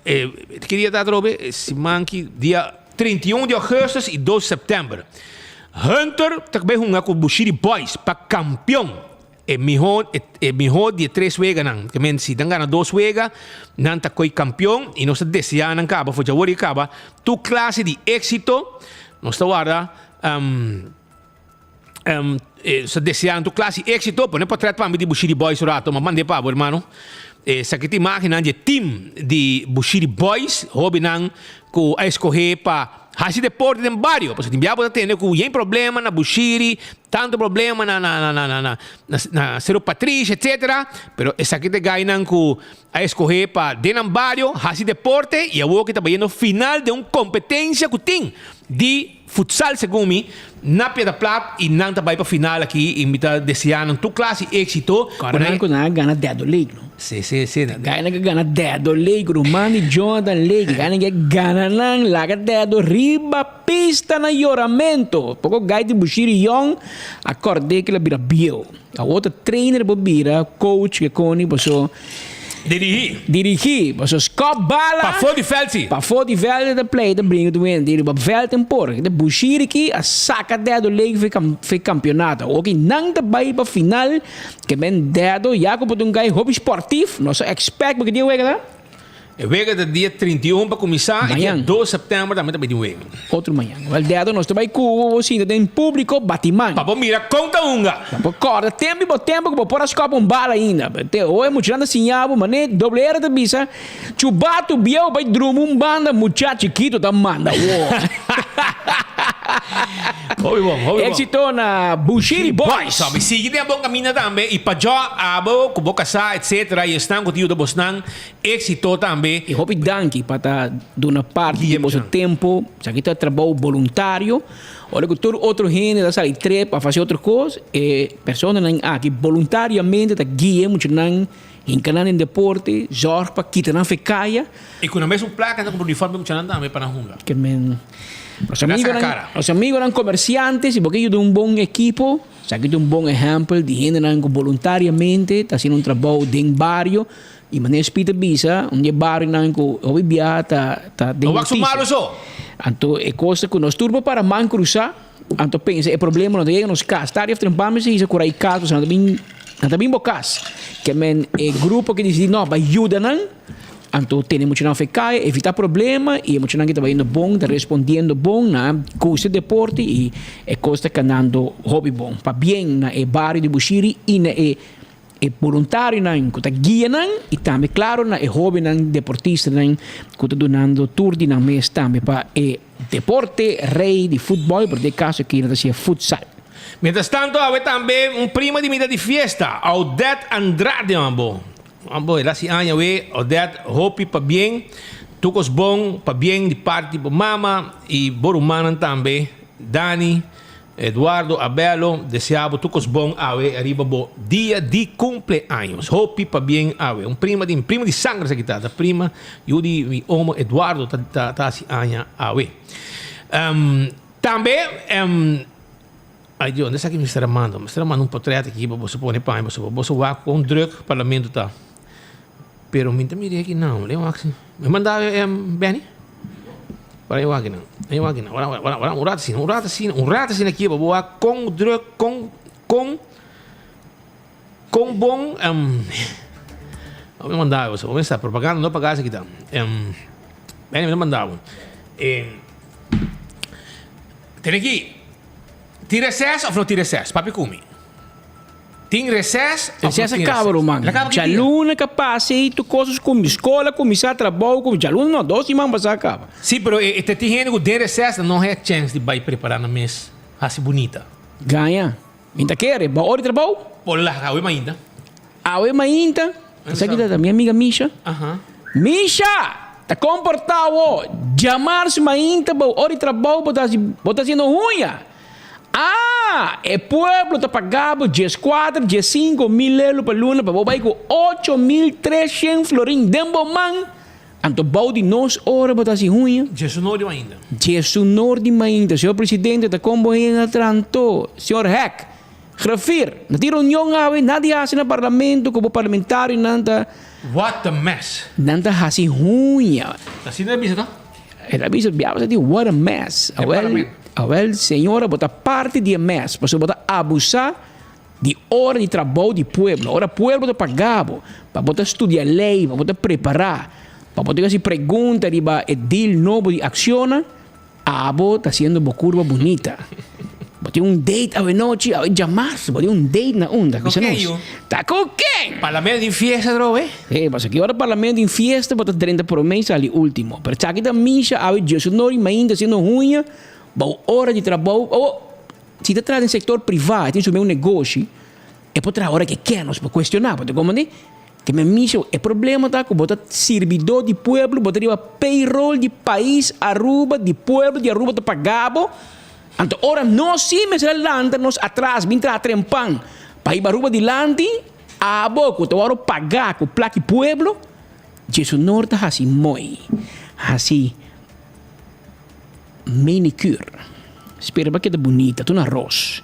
ki dia ta atrobe? Siman ki dia 31 di augustus y 2 september. Hunter ta bay hunga cu Bushiri Boys pa campeon. E miho e miho di e tres weganan. Ke men si nan gana dos wega nan ta coy campeon y nos ta desea nan caba for djawor y caba tur clase di exito. Nos ta warda Nos ta deseando tur clase di éxito. Pone portret pa mi di Bushiri Boys un rato. M'a mand'é pa bo, hermano. Esaki ta imágennan di e team di Bushiri Boys, hóbennan ku a eskohé pa hasi deporte den bario. Pasobra tin bia bo ta tende ku yen problema na Bushiri, tantu problema na na na na na Seru Patrishi, etcetera. Pero esaki ta e gainan ku a eskohé pa den nan bario hasi deporte i awor ke ta bayendo final den un kompetensia ku tin di futsal segun mi na Piedra Plat i nan ta bai pa final aki i mi ta desea nan tur klase di éksito. Kòrda nan ku nan a gana Dedo League no. Si si si. Gainan ku a gana Dedo League ruman di Jonathan League gainan ke gana nan laga Dedo riba pista na yoramento poko gai di Bushiri Yong a kòrd'é ku el a bira bieu. Awor ta trainer bo bira coach ke koni paso. Dirigí. Dirigí. Paso skòp bala. Pafó di vèlt si. Pafó di vèlt e ta play, e ta bringa tur hende. Riba vèlt en por. E Bushiri ki a saka Dedo Lake for e for e kampionato. Oki nan ta bai pa final ke men Dedo ya ku por ta un gai hopi sportief. Nos a expect bo ki dia wega ta? E wega ta dia 31 pa kuminsá i dia 2 sèptèmber tambe ta bai tin wega. Otro mañan. Wèl Dedo nos ta bai ku bo sinta den públiko bati man. Pa bo mira kon ta hunga. Pa bo kòrda tempu i bo tempu ku bo por a skòp un bala ainda. Te oe muchanan ta siña bo manera WR ta bisa, Chubatu bieu bai drumi un banda mucha chikitu ta manda wo. Hopi bon, hopi bon. Éxito na Bushiri Boys. So, mi sigui den bon kaminda tambe i pa djò abo ku bo kasá etc. I esnan ku ta yuda bosnan Éxito tambe. I hopi danki pa ta duna parti di boso tempo. Esaki ta trabou boluntario. Ora ku tur otro hende ta sali trip of hasi otro kos, e personanan aki boluntariamente ta guia muchanan hinka nan den deporte, zòrg pa kita nan fe kaya. I ku nan mesun plaka nan ta kumpra uniforme pa muchanan tambe pa nan hunga. Ke men nos amigonan, nos amigonan komersiante, si bo ke yuda un bon ekipo, esaki ta un bon ehèmpel di hendenan ku boluntariamente ta hasiendo un trabou den bario. I manera Speed a bisa, un di e barionan ku hopi biaha ta ta den No wak su notisia. malo so. Anto e kos ta ku nos tur por para man krusá, anto pensa e problema no ta yega nos kas. Tardi of trempan mester hisa kura i kas pasobra nan ta bin nan ta bin bo kas. Ke men e grupo ke disidí no bai yuda nan, anto tene muchanan afe kaya, evitá problema i e muchanan ke ta bayendo bon ta respondiendo bon, nan a gusta e deporte i e kos ta kanando hopi bon. Pabien na e bario di Bushiri i na e E boluntarionan ku ta guia nan i tambe klaro na e hóbennan deportistanan ku ta dunando tur di nan mes tambe pa e deporte rei di futbòl, pero den e kaso aki nan ta siña futsal. Mientras tanto awe tambe un prima di mi ta di fiesta, Audette Andrade mambo. Mambo el hasi aña awe, Audette hopi pabien, tur kos bon, pabien di parti di bo mama i bo rumannan tambe, Dani, Eduardo Abello desea bo tur kos bon awe ariba bo dia di cumpleaños. Hopi pabien awe. Un prima di mi prima di sangre esaki ta. Ta prima yu di mi omo Eduardo ta ta ta hasi aña awe. Tambe ay Dios esaki mi mester a manda. Mi mester a manda un potret aki pa boso pone pa mi pasobra boso wak kon druk parlamento ta. Pero mi ta mira aki nan. Lei wak si. Mi manda Benny. Ora e wak nan. E wak nan. Ora ora ora un rato asina, un rato asina, un rato asina aki pa bo wak kon druk, kon kon kon bon mi manda bo. Bo mester propaganda no paga esaki ta. Benny mi ta manda bo. Tene aki. Tin reces of no tin reces? Papia ku mi. Tin reces of no Reces a tin caba reces? ruman. El a caba ki dia? Djaluna ka pasa ei tur cosas cu scola cuminsa trabou cu djaluna no dos siman pasa a caba. Sí, pero e ta tin hende cu den reces nan no haya chance di bay prepara nan mes haci bunita. Gaña. Mi ta kere. Bo ora di trabou? Por laga awe mainta. Awe mainta. Sa ki ta ta mi amiga Misha. Aha. Misha! Ta comporta awo. Djamars mainta bo ora di trabou bo ta haci bo ta haciendo huña. Ah! E pueblo ta paga bo dieskuater, diessinko mil lelo pa luna pa bo bai ku 8300 florin den bo man. Anto bou di nos ora bo ta hasi huña. Djesunor di mainta. Djesunor di mainta. Señor Presidente ta kon bo hende tranto. Señor Hek, Grafir, na tin reunion awe, nadi hasi na parlamento ku bo parlamentarionan ta. What a mess. Nan ta hasi huña. Asina el a bisa ta? El a bisa biaba sa di what a mess. Awel, awel señora bo ta parti di e mess pasobra bo ta abusa di ora di trabou di pueblo. Ora pueblo ta paga bo pa bo ta studia ley, pa bo ta prepara, pa bo ta hasi pregunta riba e deal nobo di accionnan, abo ta haciendo bo curva bunita. Bo tin un date awenochi, awe djamars bo tin un date na unda? Bisa nos. Ta ku ken? Parlamento tin fiesta atrobe? Hey, pasobra ki ora parlamento tin fiesta bo ta drenta prome i sali ultimo. Pero esaki ta misha awe djesunor i mainta haciendo huña bou ora di trabou. Awo, si ta traha den sector priva, e tin su mes un negoshi, e por traha ora ke ke, nos por cuestiona, bo ta comprende? Ke mi misha, e problema ta ku bo ta sirbidó di pueblo, bo ta riba payroll di pais Aruba, di pueblo di Aruba ta paga bo. Anto ora nos sí mester a lanta nos atras bin traha trempan pa hiba Aruba dilanti, abo ku ta wòrdu pagá ku plaki pueblo, Jesunor ta hasi moi, hasi manicure. Spera pa keda bunita, tur na ros.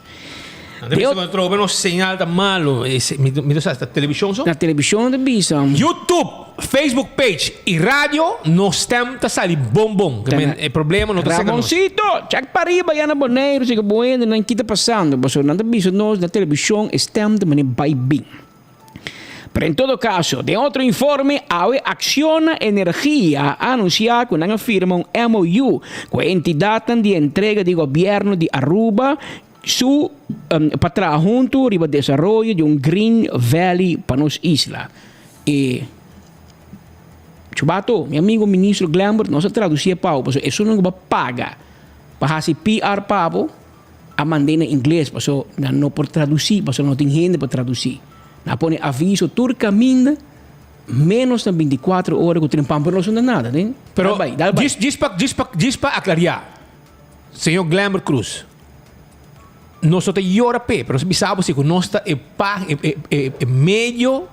Nan ta bisa cu atrobe nos señal ta malo. Mi ta sa ta television so? Na television ta bisa. YouTube, Facebook page y radio nos stem ta sali bon bon. E problema no ta seca nos. Ramoncito, check pariba ya na Boneiru si bo hendenan ki ta pasando. Pasobra nan ta bisa nos na television e stem ta mane bay bin. Pero en todo caso, den otro informe, awe Acciona Energia a anuncia cu nan a firma un MOU cu e entidadnan di entrega di gobierno di Aruba su pa traha hunto riba desaroyo di un Green Valley pa nos isla. E Chubato, mi amigo ministro Glenbert, nos a traduci e pao, pasobra esunnan cu bo a paga pa haci PR pa bo, A mand'é na ingles paso nan no por traducí, paso no tin hende pa traducí. Nan a pone aviso tur caminda, menos dan binticuatro ora cu trempan pero no sunda nada, tin. Pero Dal bai, dal bai. djis djis pa djis pa djis pa aclaria, señor Glenbert Cruz, nos no ta yora p'e, pero nos ta bisa bo si cu nos ta e pa e e e e medio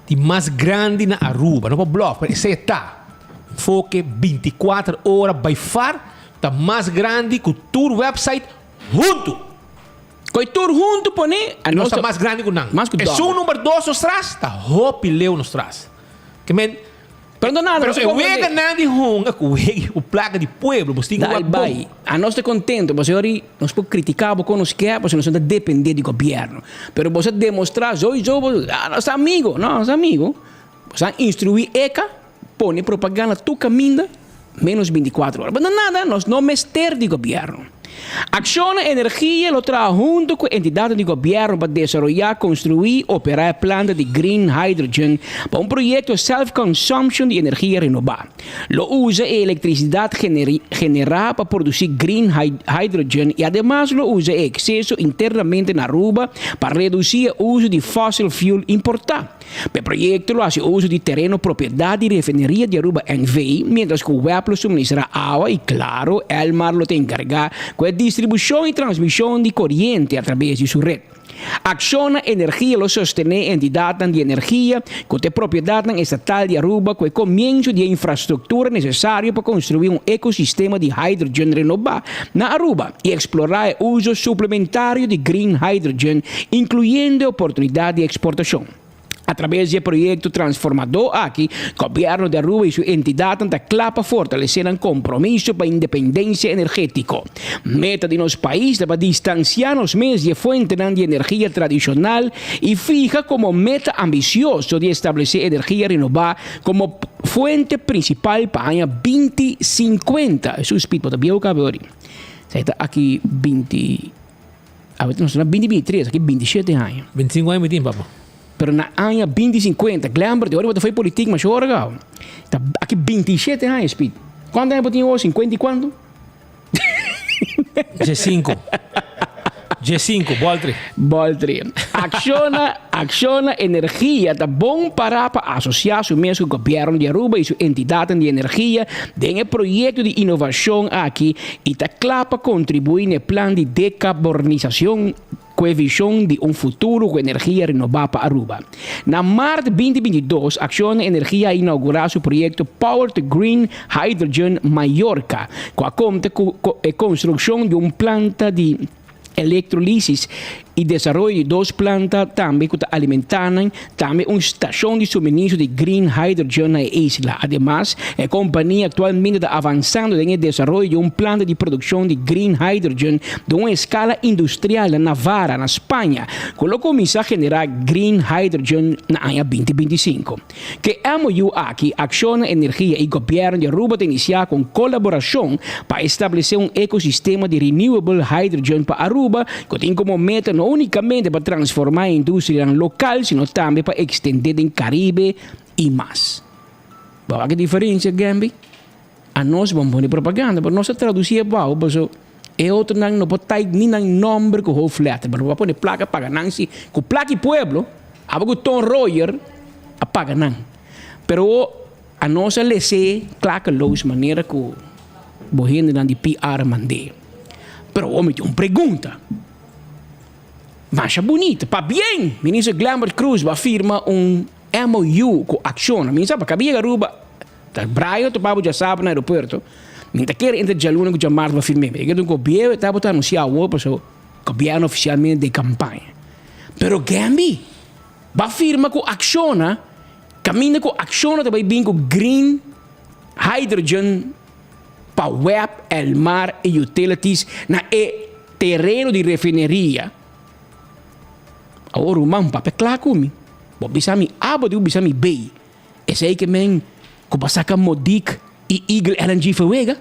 di mas grandi na Aruba, no pa bluff, pero esey ta. Enfoke binticuatro ora by far Ta mas grandi ku tur website huntu. Koe tur huntu pone. Nos ta mas grandi ku nan. Mas ku Esun number dos nos tras ta hopi leu nos tras. Ke men. Pero no nada. Pero e wega nan di hunga ku wega ku plaka di pueblo bos tin ku wak bon. Anos ta kontento pasobra ori nos por kritika bo kon nos ke pasobra nos no ta depende di gobièrnu. Pero bos a demostra soiso bo nos ta amigo. No, nos ta amigo. Bos a instrui eka. Pone propaganda tur kaminda menos binticuatro ora. Pero nada, nos no mester di gobierno. Acciona Energia lo traha hunto cu entidadnan di gobierno pa desaroya, construi, opera e planta di green hydrogen pa un proyecto self-consumption di energia renoba. Lo usa e electricidad genera pa produci green hydrogen y ademas lo usa e exceso internamente na Aruba pa reduci e uso di fossil fuel importa. P'e proyekto lo hasi uso di tereno propiedat di Refineria di Aruba NV. mientras ku web lo suministrá awa i klaro Elmar lo ta enkargá ku e distribushon i transmishon di koriente atrabes di su ret. Acciona Energia lo sostené entidatnan di energia ku ta e propiedatnan estatal di Aruba ku e komienso di e infrastruktura nesesario pa konstruí un ekosistema di hydrogen renobá na Aruba i eksplorá e uso suplementario di green hydrogen inkluyendo e oportunidat di eksportashon. Atrabes di e proyekto transformadó aki, Gobièrnu di Aruba i su entidatnan ta kla pa fortalesé nan kompromiso pa independensia energétiko. Meta di nos pais ta pa distansiá nos mes di e fuentenan di energia tradishonal i fiha komo meta ambisioso di establesé energia renobá komo fuente prinsipal pa aña 2050. Esun speed bo ta bieu kabe ori. Esei ta aki binti. Awe nos na binti bintitres, aki bintishete aña. Bintisinku aña mi tin, papa. Pero na aña binti sinkuenta, Glenbert, ora bo ta fai politik masha ora gau. Ta aki bintishete aña, Speed. Kuantu aña bo tin awo? Sinkuenta i kuantu? Diesinku. Diesinku, Boltri. Boltri. Acciona, Acciona Energia ta bon para pa asocia su mes cu Gobierno di Aruba y su entidadnan di energia den e proyecto di innovacion aki y ta cla pa contribui na e plan di decabornisacion cu e vision di un futuro cu energia renoba pa Aruba. Na maart 2022, Acciona Energia a inaugura su proyecto Power to Green Hydrogen Mallorca, cu a conta cu e construccion di un planta di Electrolisis y desaroyo di dos planta tambe cu ta alimenta nan, tambe un stacion di suministro di green hydrogen na e isla. Ademas, e compania actualmente ta avansando den e desaroyo di un planta di produccion di green hydrogen den un escala industrial na Navarra, na Spaña, cu lo cuminsa genera green hydrogen na aña 2025. Ku e MOU aki, Acciona Energia i Gobièrnu di Aruba ta inisiá ku un kolaborashon pa establesé un ekosistema di renewable hydrogen pa Aruba ku tin komo meta no únikamente pa transformá e industrianan lokal sino tambe pa ekstendé den Karibe i mas. Bo wak e diferensia, Gemby? Anos bon pone propaganda, pero nos a traducí e bou, paso e otronan no por type ni nan nomber cu hoofdletter, pero bo a pone placa paga nan si, cu placa y pueblo, abo cu Ton Royer a paga nan. Pero anos a lese klakeloos manera cu bo hendenan di PR mand'é. Pero awor mi tin un pregunta, masha bunita, pabien Minister Glenbert Croes bo a firma un MOU cu Acciona, mi sa pa cabia Aruba, Ta Brian topa bo djasabra na aeropuerto. Mi ta kere entre djaluna ku djamars pa firm'é. Mi ta kere un gobieu e tabata anunsiá awor pasobra Gobierno oficialmente den campaña. Pero Gambi, ba firma cu Acciona, caminda cu Acciona ta bay bin cu green hydrogen pa web, Elmar y utilities na e tereno di refineria. Awor ruman, papia cla cu mi. Bo bisa mi A, bo dico bisa mi B. Esey ke men cu bo a saca Modic y Eagle LNG fewega.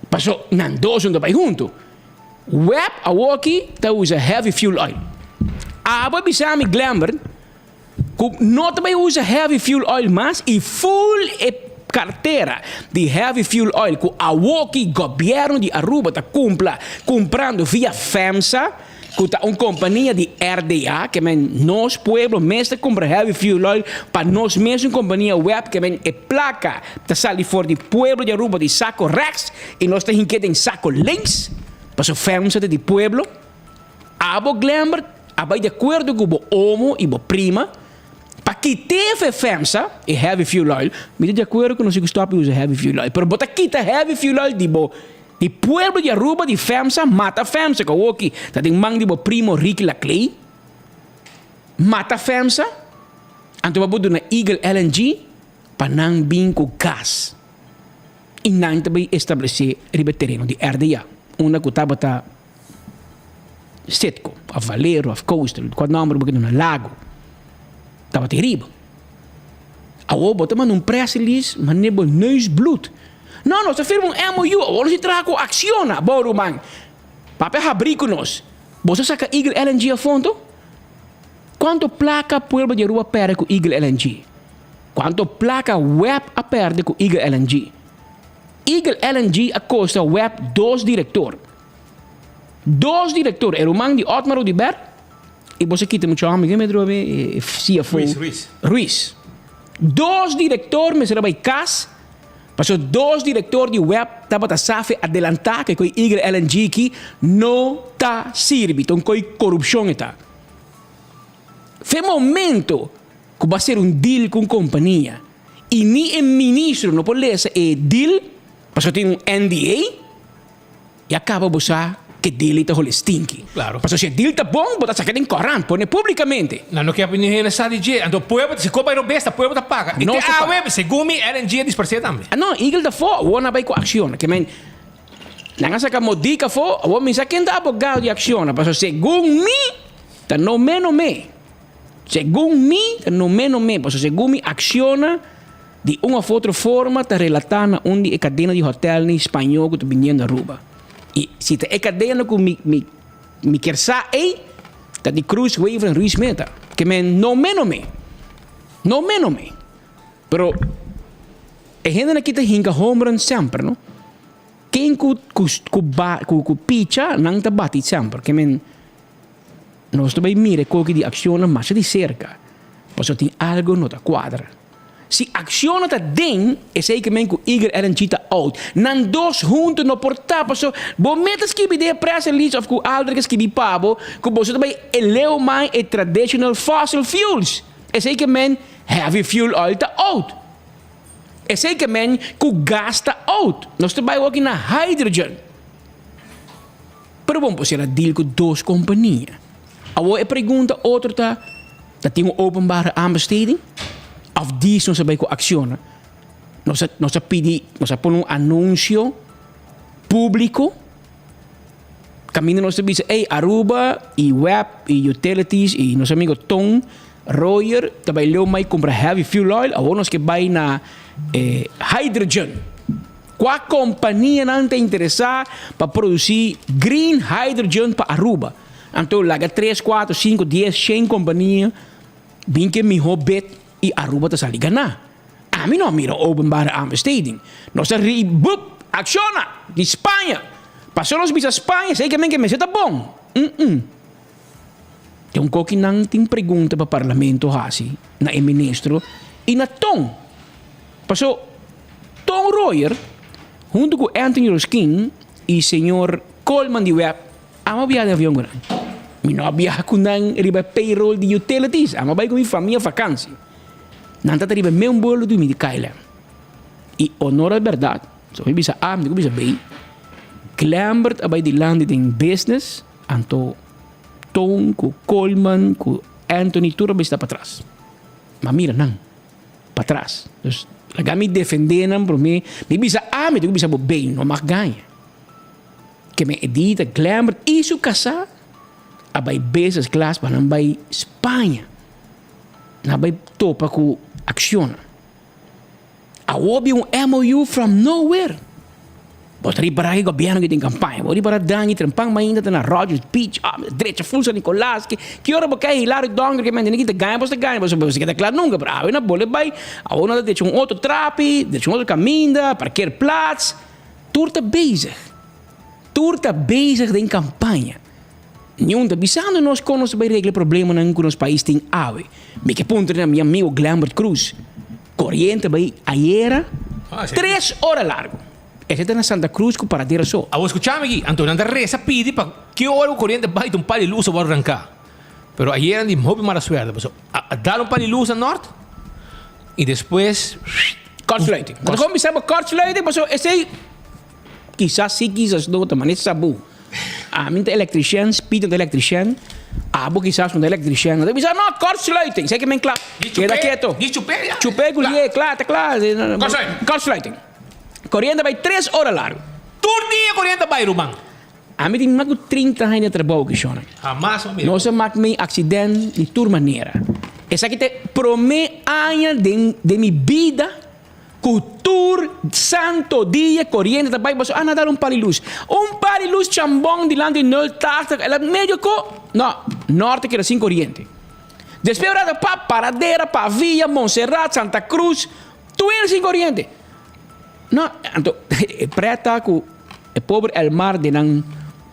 Paso nan dos no ta bay hunto. Web awoki ta usa heavy fuel oil. Abo a bisa mi Glenbert cu no ta bay usa heavy fuel oil mas y full e cartera di heavy fuel oil cu awoki gobierno di Aruba ta cumpla cumprando via FEMSA cu ta un compania di RDA, ke men nos pueblo mes ta cumpra heavy fuel oil pa nos mesun compania web, ke men e placa ta sali for di pueblo di Aruba di saco rechts y nos ta hinke den saco links, paso FEMSA ta di pueblo. Abo Glenbert a bay di acuerdo cu bo omo y bo prima pa kite fe FEMSA e heavy fuel oil, mi ta di acuerdo cu nos tin cu stop di usa heavy fuel oil, pero bo ta kita heavy fuel oil di bo Di pueblo di Aruba di FEMSA mata FEMSA ku awoki ta den man di bo primo Ricky Laclay mata FEMSA anto bo por duna Eagle LNG pa nan bin ku gas i nan ta bay establese riba e tereno di RDA unda ku tabata Citgo of Valero of Coastal kua nomber bo ke duna Lago tabata e riba. Awor bo ta manda un press release manera bo neus bloed. No, nos ta firma un MOU, awor nos tin traha ku Acciona. Bo ruman, papia habrí ku nos. Boso saka Eagle LNG afó anto? Kuantu plaka pueblo di Aruba a pèrdè ku Eagle LNG? Kuantu plaka web a pèrdè ku Eagle LNG? Eagle LNG a kosta web dos direktor. Dos direktor, e ruman di Otmar Oduber I boso kita mucho homber ken metro e CFO Ruiz, Ruiz. Ruiz. Dos director mester a bay cas paso dos director di web tabata safe adelanta ke koy Eagle LNG ki no ta sirbi ta un koy corupcion e ta. Fe momento ku bo a ser un deal ku un compania y ni e ministro no por lesa e deal paso tin un NDA. Ya caba bo sa ke deal ei ta hole stinky. Claro. Pasobra si e deal ta bon, bo ta saca den corant, pone publicamente. Nan no ke pa niun hende sa di dje. Anto pueblo, si ko bai robes, ta pueblo ta paga. I Nos te ta paga. awe, segun mi, LNG a disparse tambe. Ah no, Eagle ta afó, awor nan a bai ku Acciona. Ke men, nan a saca Modica afó, awor mi sa ken ta abogado di Acciona, pasobra segun mi, ta no me no me. Segun mi, ta no me no me, pasobra segun mi Acciona, Di un of otro forma ta relatá na un di e kadena di hòtelnan spañó ku ta biniendo Aruba. I si ta e kadena ku mi mi mi kier sa ei, ta di Cruz Wever en Ruiz Meta. Ke men no me no me. No me no me. Pero e hendenan aki ta hinka homerun semper no. Ken ku ku ku ba ku ku picha nan ta bati semper. Ke men nos ta bai mira e koki di akshonnan masha di serka pasobra tin algo no ta kuadra. Si Acciona ta den, esey ke men ku Eagle LNG ta out. Nan dos hunto no por ta paso bo meta skibi den e press release of ku Aldrich a skibi pa bo ku boso ta bay eleo mai e traditional fossil fuels. Esey ke men heavy fuel oil ta out. Esey ke men ku gas ta out. Nos ta bay awor aki na hydrogen. Pero bon por sera deal ku dos kompania. Awor e pregunta otro ta, ta tin un openbare aanbesteding? Of dies nos a bay cu acciona? Nos a, nos a pidi, nos a pone un anuncio publico caminda nos ta bisa, ey, Aruba y web y utilities y nos amigo Ton Royer ta bay leu mai cumpra heavy fuel oil, awor nos ke bay na eh, hydrogen. Cua companianan ta interesa pa produci green hydrogen pa Aruba? Anto laga tres, cuatro, cinco, dies, shen compania bin ke miho bid y Aruba ta sali gana. Ami no a mira openbare aanbesteding. Nos a ri bup! Acciona! Di Spaña! Paso nos bisa Spaña esey ke men ke mester ta bon. Mm-mm. Tin un koki nan tin pregunta pa parlamento hasi na e ministro y na Ton. Paso Ton Royer hunto cu Anthony Roskin y señor Coleman di web Amo a biaha den avion ku nan. Mi no a biaha ku nan riba e payroll di utilities. Amo a bai ku mi famia vakansi. Nan ta ta riba e meun buelo di mi di KLM. I honor al bèrdat, so mi bisa A, mi tin ku bisa B, Glembert a bai dilanti den business. Anto Toon ku Coleman ku Anthony tur a bista patras. Ma mira nan patras. Dus laga mi defende nan prome. Mi bisa A mi tin ku bisa bo B no mag gaña. Ke men Edita Glambert i su kasá a bai business class pa nan bai Spaña. Nan a bai topa ku Acciona. Awor bin un MOU from nowhere. Bo ta ripará ki gobièrnu ki tin kampaña. Bo ripará Dangui Trempan mainda ta na Rogers Beach, ah, drecha full San Nicolas. Ki, ki ora bo kai Hilario Donker ke mende ki ta gaña, bo ta gaña, bo bo keda kla nunka. Pero awe na bole bai, awor nan ta drecha un otro trapi, drecha un otro kaminda, parkeerplaats. Tur ta bezig. Tur ta bezig den kampaña. Niun ta bisando nos kon nos ta bai regla e problemanan ku nos pais tin awe. Mi ke puntra na mi amigo Glembert Cruz. Koriente bai ayera tres ora largu. Esei ta na Santa Cruz ku Paradera so. Awor skucha mi aki, anto nan ta resa pidi pa ki ora ku koriente bai ta un par di lus a wòrdu ranká. Pero ayera nan di hopi mala suerte pasobra a dal un par di lus na nòrt i despues. Kortsluiting. Nan ta kon bisa bo kortsluiting pasobra esei kisas si kisas no ta manera sabu. Ami ta electrician, Speed ta electrician, abo kisas no ta electrician. Nan ta bisa, no, kortsluiting. Esei ke men kla. Keda keto. Chupé ku lié, kla, ta kla. Kortsluiting. Koriente bai tres ora largu. Tur dia koriente bai, ruman. Ami tin mas ku trinta aña di trabou aki, shona. Nos a mak mi aksident di tur manera. Esaki ta e promé aña den mi bida Ku tur santo dia koriente ta bai boso a na dal un par di lus. Un par di lus chambon dilanti nul tachtig el a medio ko no norte keda sin koriente. Despues ora ta pa Paradera, Pavia, Montserrat, Santa Cruz tur hende sin koriente. No anto e pret ta ku e pober Elmar den nan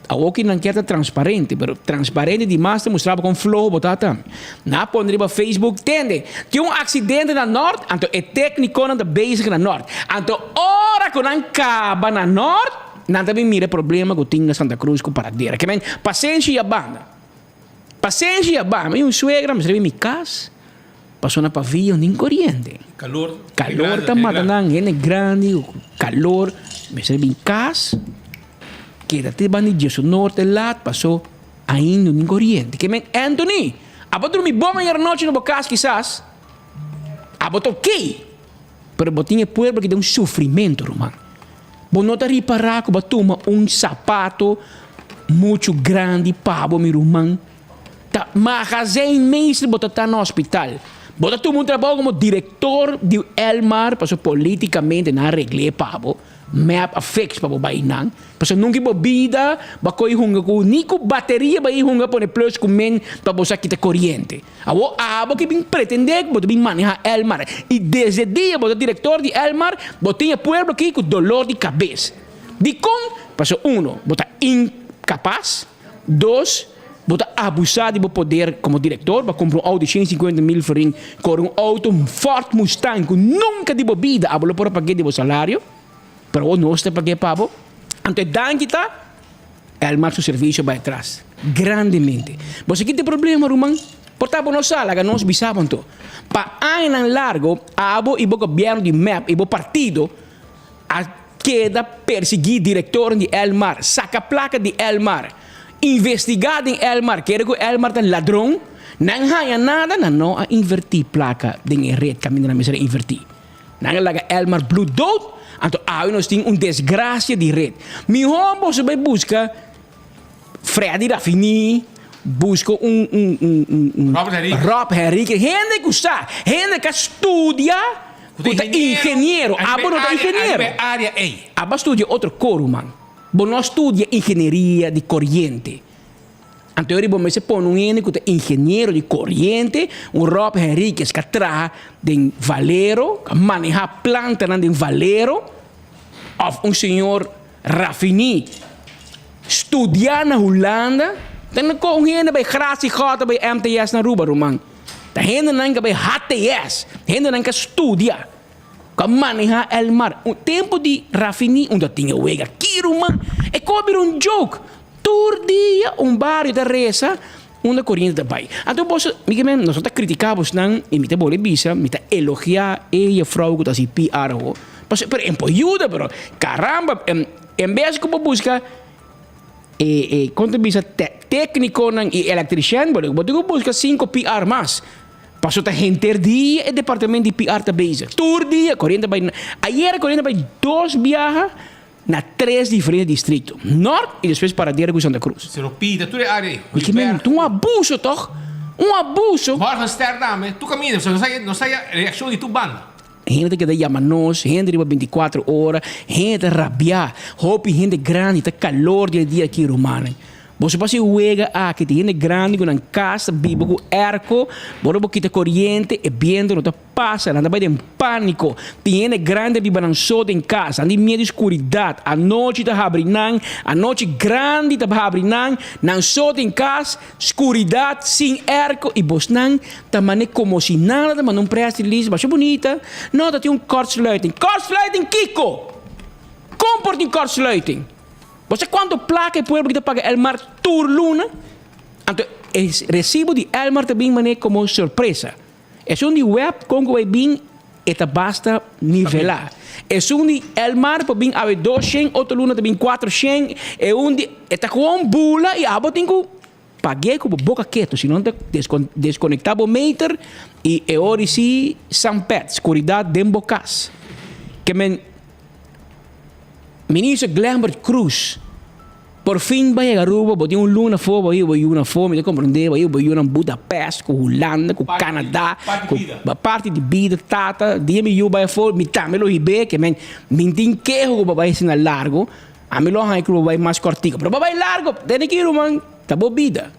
Awoki nan kier ta transparente, pero transparente di mas ta mustra bo kon floho bo ta tambe. Nan a pone riba Facebook, tende, tin un aksidente na Nort, anto e teknikonan ta bezig na Nort. Anto ora ku nan kaba na Nort, nan ta bin mira e problema ku tin na Santa Cruz ku Paradera. Ke men, pasenshi ya banda. Pasenshi ya banda. Mi un suegra mester bin mi kas, paso na pavia no tin koriente. Kalor. Kalor ta mata nan, hende grandi, kalor, mester bin kas. Keda te banda di Jesu Norte laat paso ainda no tin koriente. Ke men Anthony, abo drumi bon ayer nochi na bo kas kisas, abo ta ok, pero bo tin e pueblo ki den un sufrimento ruman. Bo no ta ripara ku bo a tuma un sapato muchu grandi pa bo mi ruman. Ta magazijnmeester bo ta ta na hospital. Bo ta tuma un trabou komo direktor di Elmar paso politikamente nan a regl'é pa bo. Map a fix pa bo bai nan. Pasobra nunca bo bida bo a coy hunga cu ni cu bateria bo a hunga pone plus cu min pa bo sa kita coriente. Awor abo ke bin pretende cu bo ta bin maneha Elmar y desde dia bo ta director di Elmar bo tin e pueblo aki cu dolor di cabes. Dicon? Pasobra uno bo ta incapas, dos bo ta abusa di bo poder como director, bo a cumpra un auto di 150 mil florin, core un auto un Ford Mustang cu nunca di bo bida abo lo por a pagu'e di bo salario, pero awor nos ta pagu'e pa bo. Anto e danki ta Elmar su servicio bai atras grandemente. Bo sa kita e problema ruman? Por ta bo no sa, laga nos bisa bo anto. Pa añanan largo abo y bo gobierno di mep y bo partido a keda persiguí direktornan di Elmar, saka plaka di Elmar, investigá den Elmar, kere ku Elmar ta ladron, nan haña nada, nan no a invertí plaka den e ret kaminda nan mester a invertí. Nan a laga Elmar blu dood, anto awe nos tin un desgrasia di ret. Mihó boso bai buska Freddy Rafini, buska un un un un un Rob Henriquez, hende ku sa, hende ku a studia. Ku ta ingeniero. Abo no ta ingeniero. Abo a studia otro ko, ruman. Bo no a studia ingenieria di koriente. Anto yori bo mester pone un hende ku ta ingeniero di koriente, un Rob Henriquez ku a traha den Valero, ku a maneha plantanan den Valero, òf un señor Rafini studia na Hulanda. Ta no ko un hende bai Gratie Gòt bai MTS na Aruba, ruman. Ta hendenan ka bai HTS, hendenan ka studia, ka maneha el mar. Un tempu di Rafini unda tin e wega ki ruman, e ko a bira un joke. Tur dia un bario ta resa unda koriente ta bai. Anto boso, mi ke men, nos no ta kritika bosnan i mi ta bole bisa, mi ta elogia e jefrou ku ta hasi PR awo. Pasobra, pero e por yuda, pero caramba, en bes ku bo buska. E e kon ta bisa te técniconan i electrician bo bo tin ku buska cinco PR mas. Paso ta henter dia e departamento di PR ta bezig. Tur dia koriente bai ayera koriente bai dos biaha na tres diferente distrito. Nort i despues Paradera ku Santa Cruz. Se lo pida tur e área ei. Mi ke men ta un abuso tòg. Un abuso. Morgenster tambe. Tur kaminda. Nos haya nos haya reakshon di tur banda. Hende ta keda yama nos, hende riba binticuatro ora, hende ta rabia, hopi hende grandi ta calor di e dia aki rumannan. Boso pasa e wega aki, tin hende grandi cu nan cas ta biba cu airco, ora bo kita coriente e biento no ta pasa, nan ta bay den panico. Tin hende grandi ta biba nan so den cas, nan tin miedo di scuridad, anochi ta habri nan, anochi grandi ta habri nan, nan so den cas, Skuridat sin airco y bosnan ta mane como si nada ta manda un press release basha bunita no ta tin un kortsluiting kortsluiting kico? Con por tin kortsluiting? Bo sa cuanto placa e pueblo aki ta paga Elmar tur luna? Anto e recibo di Elmar ta bin mane como sorpresa esun di web con cu bay bin e ta basta nivela esun di Elmar por bin awe doshen otro luna ta bin cuatroshen e un di e ta gewoon bula y abo tin cu pag'e cu bo boca keto si no ta desconecta bo meter y e ora si san pet scuridad den bo cas ke men Minister Glenbert Croes Por fin bai Aruba, bo tin un luna afó, bo yu bo yuna afó, mi ta komprendé, bo yu bo yuna Budapest, ku Hulanda, ku Canada, ku parti di bida, tata, dia mi yu bai afó, mi tambe lo hib'é, ke men, mi tin keho ku bo bai asina largu, ami lo haña ku bo bai mas kòrtiku, pero bo bai largu, tene ki ruman, ta bo bida.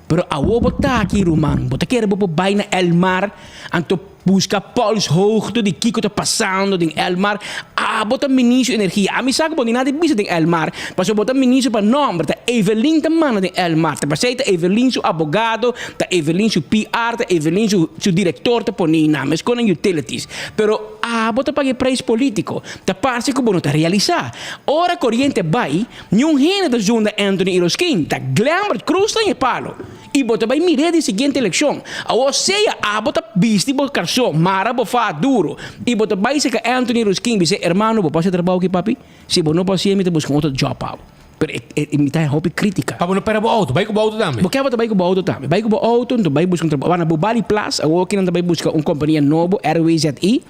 Pero awor bo ta aki ruman, bo ta kere bo por bai na Elmar, anto buska polshoogte di kiko ta pasando den Elmar. Abo ta ministro energia. Ami sa ku bo ni nada di bisa den Elmar, pasobra bo ta ministro pa nomber, ta Evelyn ta manda den Elmar. Ta pasei ta Evelyn su abogado, ta Evelyn su PR, ta Evelyn su su director ta pone nan, meskos nan utilities. Pero abo ta paga e prijs politico. Ta parse ku bo no ta realisa. Ora koriente bai, Niun hende ta zunda Anthony Iroskin, ta Glenbert Croes ta e palo. Y bo ta bay mir'é den siguiente eleccion. Awor sea abo ta bisti bo carson, mara bo faha duro, y bo ta bay seca Anthony Iroskin bis'é, Hermano, bo por haci trabao aki papi? Si bo no por hacié, mi ta busca un otro job pa bo. Pero e mi ta haña hopi critica. Pa bo no perde bo auto, bay cu bo auto tambe. Bo kier bo ta bay cu bo auto tambe. Bay cu bo auto, enton bay busca un trabao. Wak na Bubali Plus, awor aki nan ta bay busca un compania nobo, RWZI.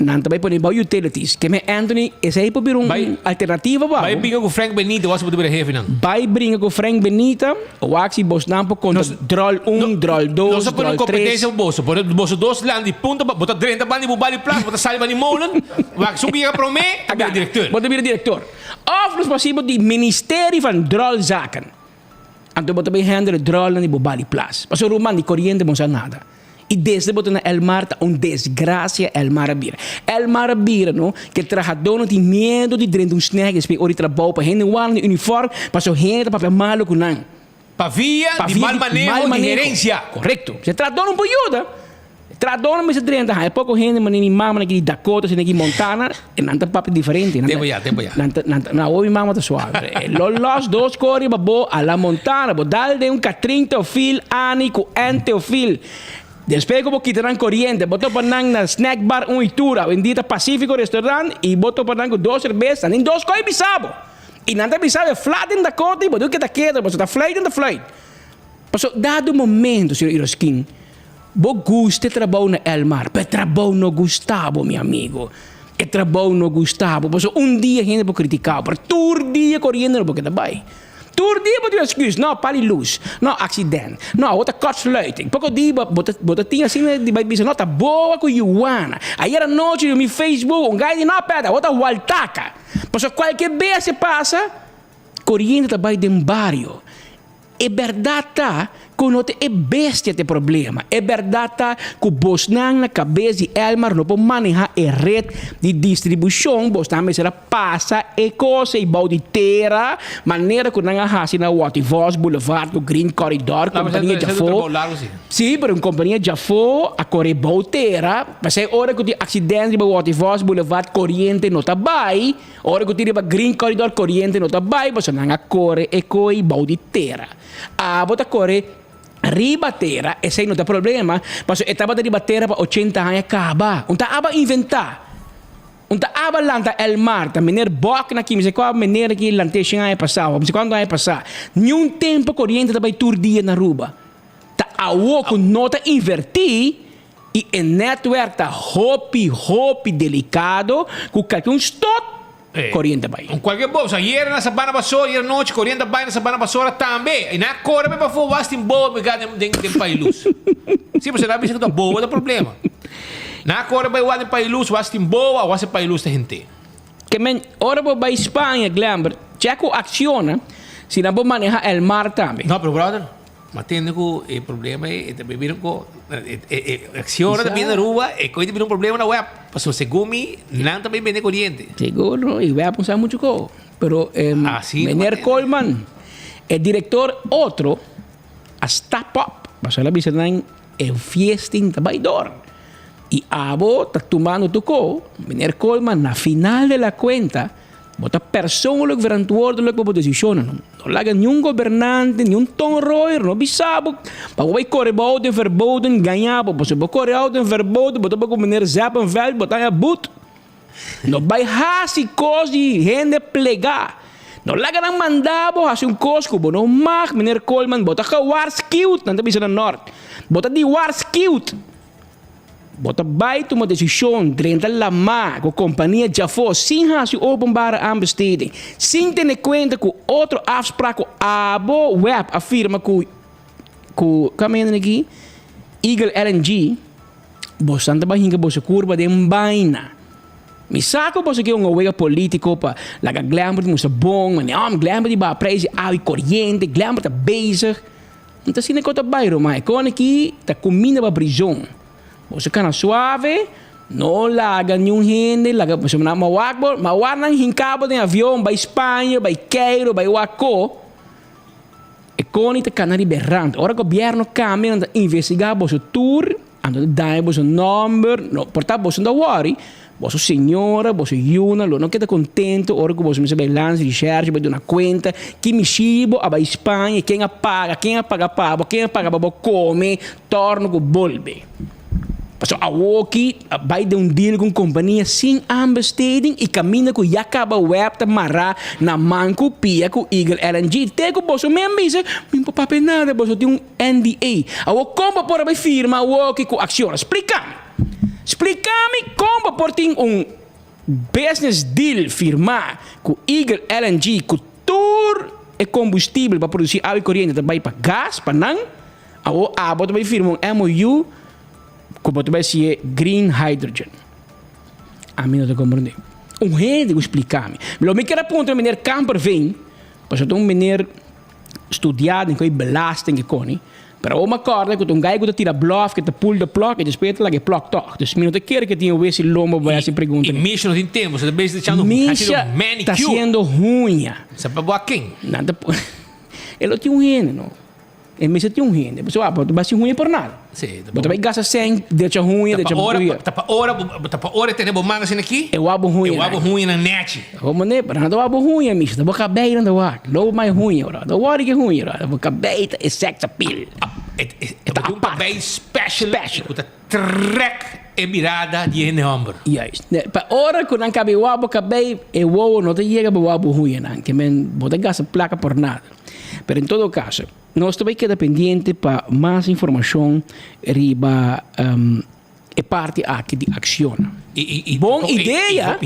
Nan ta bai pone bou utilities. Ke men Anthony, esei por bira un alternativa pa bo. Bai bringa ku Frank Benita, wak si bo ta bira hefe nan. Bai bringa ku Frank Benita, wak si bosnan por konta drol un, drol dos, Nos a pone drol un kompetensia tres. pa boso. Pone boso dos lan di punta, bo ta drenta banda di Bubali Plaza, bo ta sali banda di Molen. Wak esun ku yega promé, ta bira direkteur. Bo ta bira direktor. Òf nos por hasi bo di Ministerie van Drolzaken. Anto bo ta bai handle drolnan di Bubali Plaza. Pasobra ruman di koriente bo no sa nada. I desde bo ta na El Mar ta un desgracia El Mar a bira. El Mar a bira no ke trahadornan tin miedo di drenta un snack despues ora di trabou pa hende wak na uniform pasobra hende ta papia malo ku nan. Pa via di mal maneho di herencia. Korekto. Si e trahadornan por yuda, e trahadornan mester drenta haña poko hende manera mi mama na ki di Dakota si na ki Montana e nan ta papia diferente. Tempo ya, tempo ya. Nan ta nan ta awor mi mama ta suave. E lo los dos kor riba bo a la Montana bo dal den un Katrin Teofil, Annie ku Ann Teofil. Despues ku bo kita nan koriente, bo topa nan na snack bar un itura, awendia ta Pacifico Restaurant, i bo topa nan ku dos serbes, nan tin dos koi bisa bo. I nan ta bisa bo e flat den Dakota i bo debe keda keda, pasobra ta fluit den ta fluit. Pasobra dado momento, señor Iroskin, bo gusta e trabou na Elmar, pero e trabou no gusta bo, mi amigo. E trabou no gusta bo, pasobra un dia hende por critica bo, pero tur dia koriente no por keda bai. Tur dia bo tin un excuse, no, pali luz, no, accident, no, awor ta kortsluiting. Poko di bo bo ta bo ta tin asina di bai bisa, no, ta boa ku yuana. Ayer anochi riba mi Facebook un guy di, no, pet, awor ta waltaka. Pasobra kualke bes e pasa, koriente ta bai den bario. E bèrdat ta ku no ta e bestia ta e problema. E bèrdat ta ku bosnan na kabes di Elmar no por manehá e ret di distribushon. Bosnan mester a pasa e kos ei bou di tera, manera ku nan a hasi na Watervos Boulevard ku Green Corridor, kompania djafó. Sí, pero un kompania djafó a kore bou tera. Pasei ora ku tin aksident riba Watervos Boulevard koriente no ta bai. Ora ku tin riba Green Corridor koriente no ta bai pasobra nan a kore e koi bou di tera. Abo ta kore riba tera, esei no ta problema pasobra e tabata riba tera pa ochenta aña kaba. Un ta aba inventá. Un ta aba lanta El Mar, ta meneer Bok na ki, mi sa kua meneer aki lant'é shen aña pasá, mi sa kuantu aña pasá. Niun tempu koriente ta bai tur dia na Aruba. Ta awo ku no ta invertí i e netwerk ta hopi, hopi delikado ku kalke un stot koriente bai. Un kualke bobo, so ayera na Sabana Basora, ayera nochi koriente a bai na Sabana Basora tambe. I nan a kore bai pafó was tin bobo pegá den den Pailus. Si, pasobra nan a bisa ku ta bobo ta problema. Nan a kore bai wak den Pailus, was tin boa, was e Pailus ta hent'é. Ke men, ora bo bai Spaña, Glenbert, check ku Acciona si nan por maneha el mar tambe. No, pero brother, ma tende ku e problema ei, e ta bira un ko, e Acciona ta bini Aruba, e koe ta bira un problema na web, pasobra segun mi, nan ta bai bende koriente. Sigur no, i web no sa muchu ko. Pero meneer Koolman, e director otro a stap up, pasobra el a bisa nan, E fiestin ta bai dor. I abo ta tumando tu ko, Meneer Koolman, na final de la cuenta, bo ta persoonlijk verantwoordelijk pa bo decisionnan. No laga niun gobernante, niun tonrooier no bisa bo pa bo bai kore bo auto en verboden gaña bo. Pasobra bo kore auto en verboden, bo ta bai ku Meneer Zeppenveld, bo ta haña boet. No bai hasi kos di hende plegá. No laga nan manda bo hasi un kos ku bo no mag, Meneer Koolman. Bo ta gewaarskiwd, nan ta bisa na Nort. Bo ta di waarskiwd. Bo ta bai tuma desishon drenta lamá ku kompania djafó sin hasi openbare aanbesteding, sin tene kuenta ku otro afsprak ku abo web a firma ku ku, kua aki? Eagle LNG. Bosan ta bai hinka boso kurpa den baina. Mi sa ku boso ke un wega politiko pa laga Glenbert mustra bon, ma neom, Glenbert di baha prijs di awa i koriente, Glenbert ta bezig. No ta asina ku ta bai ruman, e kone aki ta kuminda pa prizon. Boso kana suave, no laga niun hende laga pasobra nan a wak bo, ma wak nan hinka bo den avion bai Spaña, bai Cairo, bai wak ko. E koni ta kana riba e rand. Ora gobierno kambia nan ta investiga boso tur, anto ta daña boso nomber, no por ta boso no ta wori, boso señora, boso yunan lo no keda contento ora ku boso mester bai lansa recherche, bai duna cuenta ki mishi bo a bai Spaña, ken a paga, ken a paga pa bo, ken a paga pa bo come, torno ku bolbe. Pasobra awoki a bai den un deal ku un kompania sin aanbesteding i kaminda ku ya kaba web ta mará na man ku pia ku Eagle LNG. Te ku boso men bisa, mi no por papia nada, boso tin un NDA. Awor kon bo por a bai firma awoki ku Acciona? Splika mi. Splika mi kon bo por tin un business deal firmá ku Eagle LNG ku tur e kombustibel pa produsí awa i koriente ta bai pa gas pa nan. Awor abo ta bai firma un MOU ku bo ta bai hasié green hydrogen. Ami no ta komprendé. Un hende ku splika mi. Lo mi kier a puntra meneer Kamperveen, pasobra ta un meneer studiá den koe belasting e koni, pero awor mi a kòrda ku ta un gai ku ta tira blòf, ku ta pull the plug i despues e ta laga e plug tòg. Dus mi no ta kere ku e tin un wes i lomba pa bai hasi pregunta. I Misha no tin tempu, se ta bezig ta echando Misha ta hasiendo huña. Sa pa bo a ken? Nan ta E lo tin un hende no. E mester tin un hende. Pasobra bo ta bai sin huña por nada. Sí, Bo ta bai gasta sèn decha huña, decha buya. Ta pa ora, ta pa ora e tene bo man asina aki. E wak bo huña. E wak bo huña nan nèchi. Bo mane, pero nan ta wak bo huña, misha. Ta bo kabei nan ta wak. No bo mai huña, bro. No wòri ke huña, bro. Bo kabei ta e sex appeal. E ta un kabei special. Special. Ku ta trèk e mirada di e hende hòmber. Juist. Pa ora ku nan kabei wak bo kabei, e wowo no ta yega pa wak bo huñanan. Ke men bo ta gasta plaka por nada. Pero en todo caso, nos ta bay keda pendiente pa mas informacion riba e parti aki di acciona. Bon idea,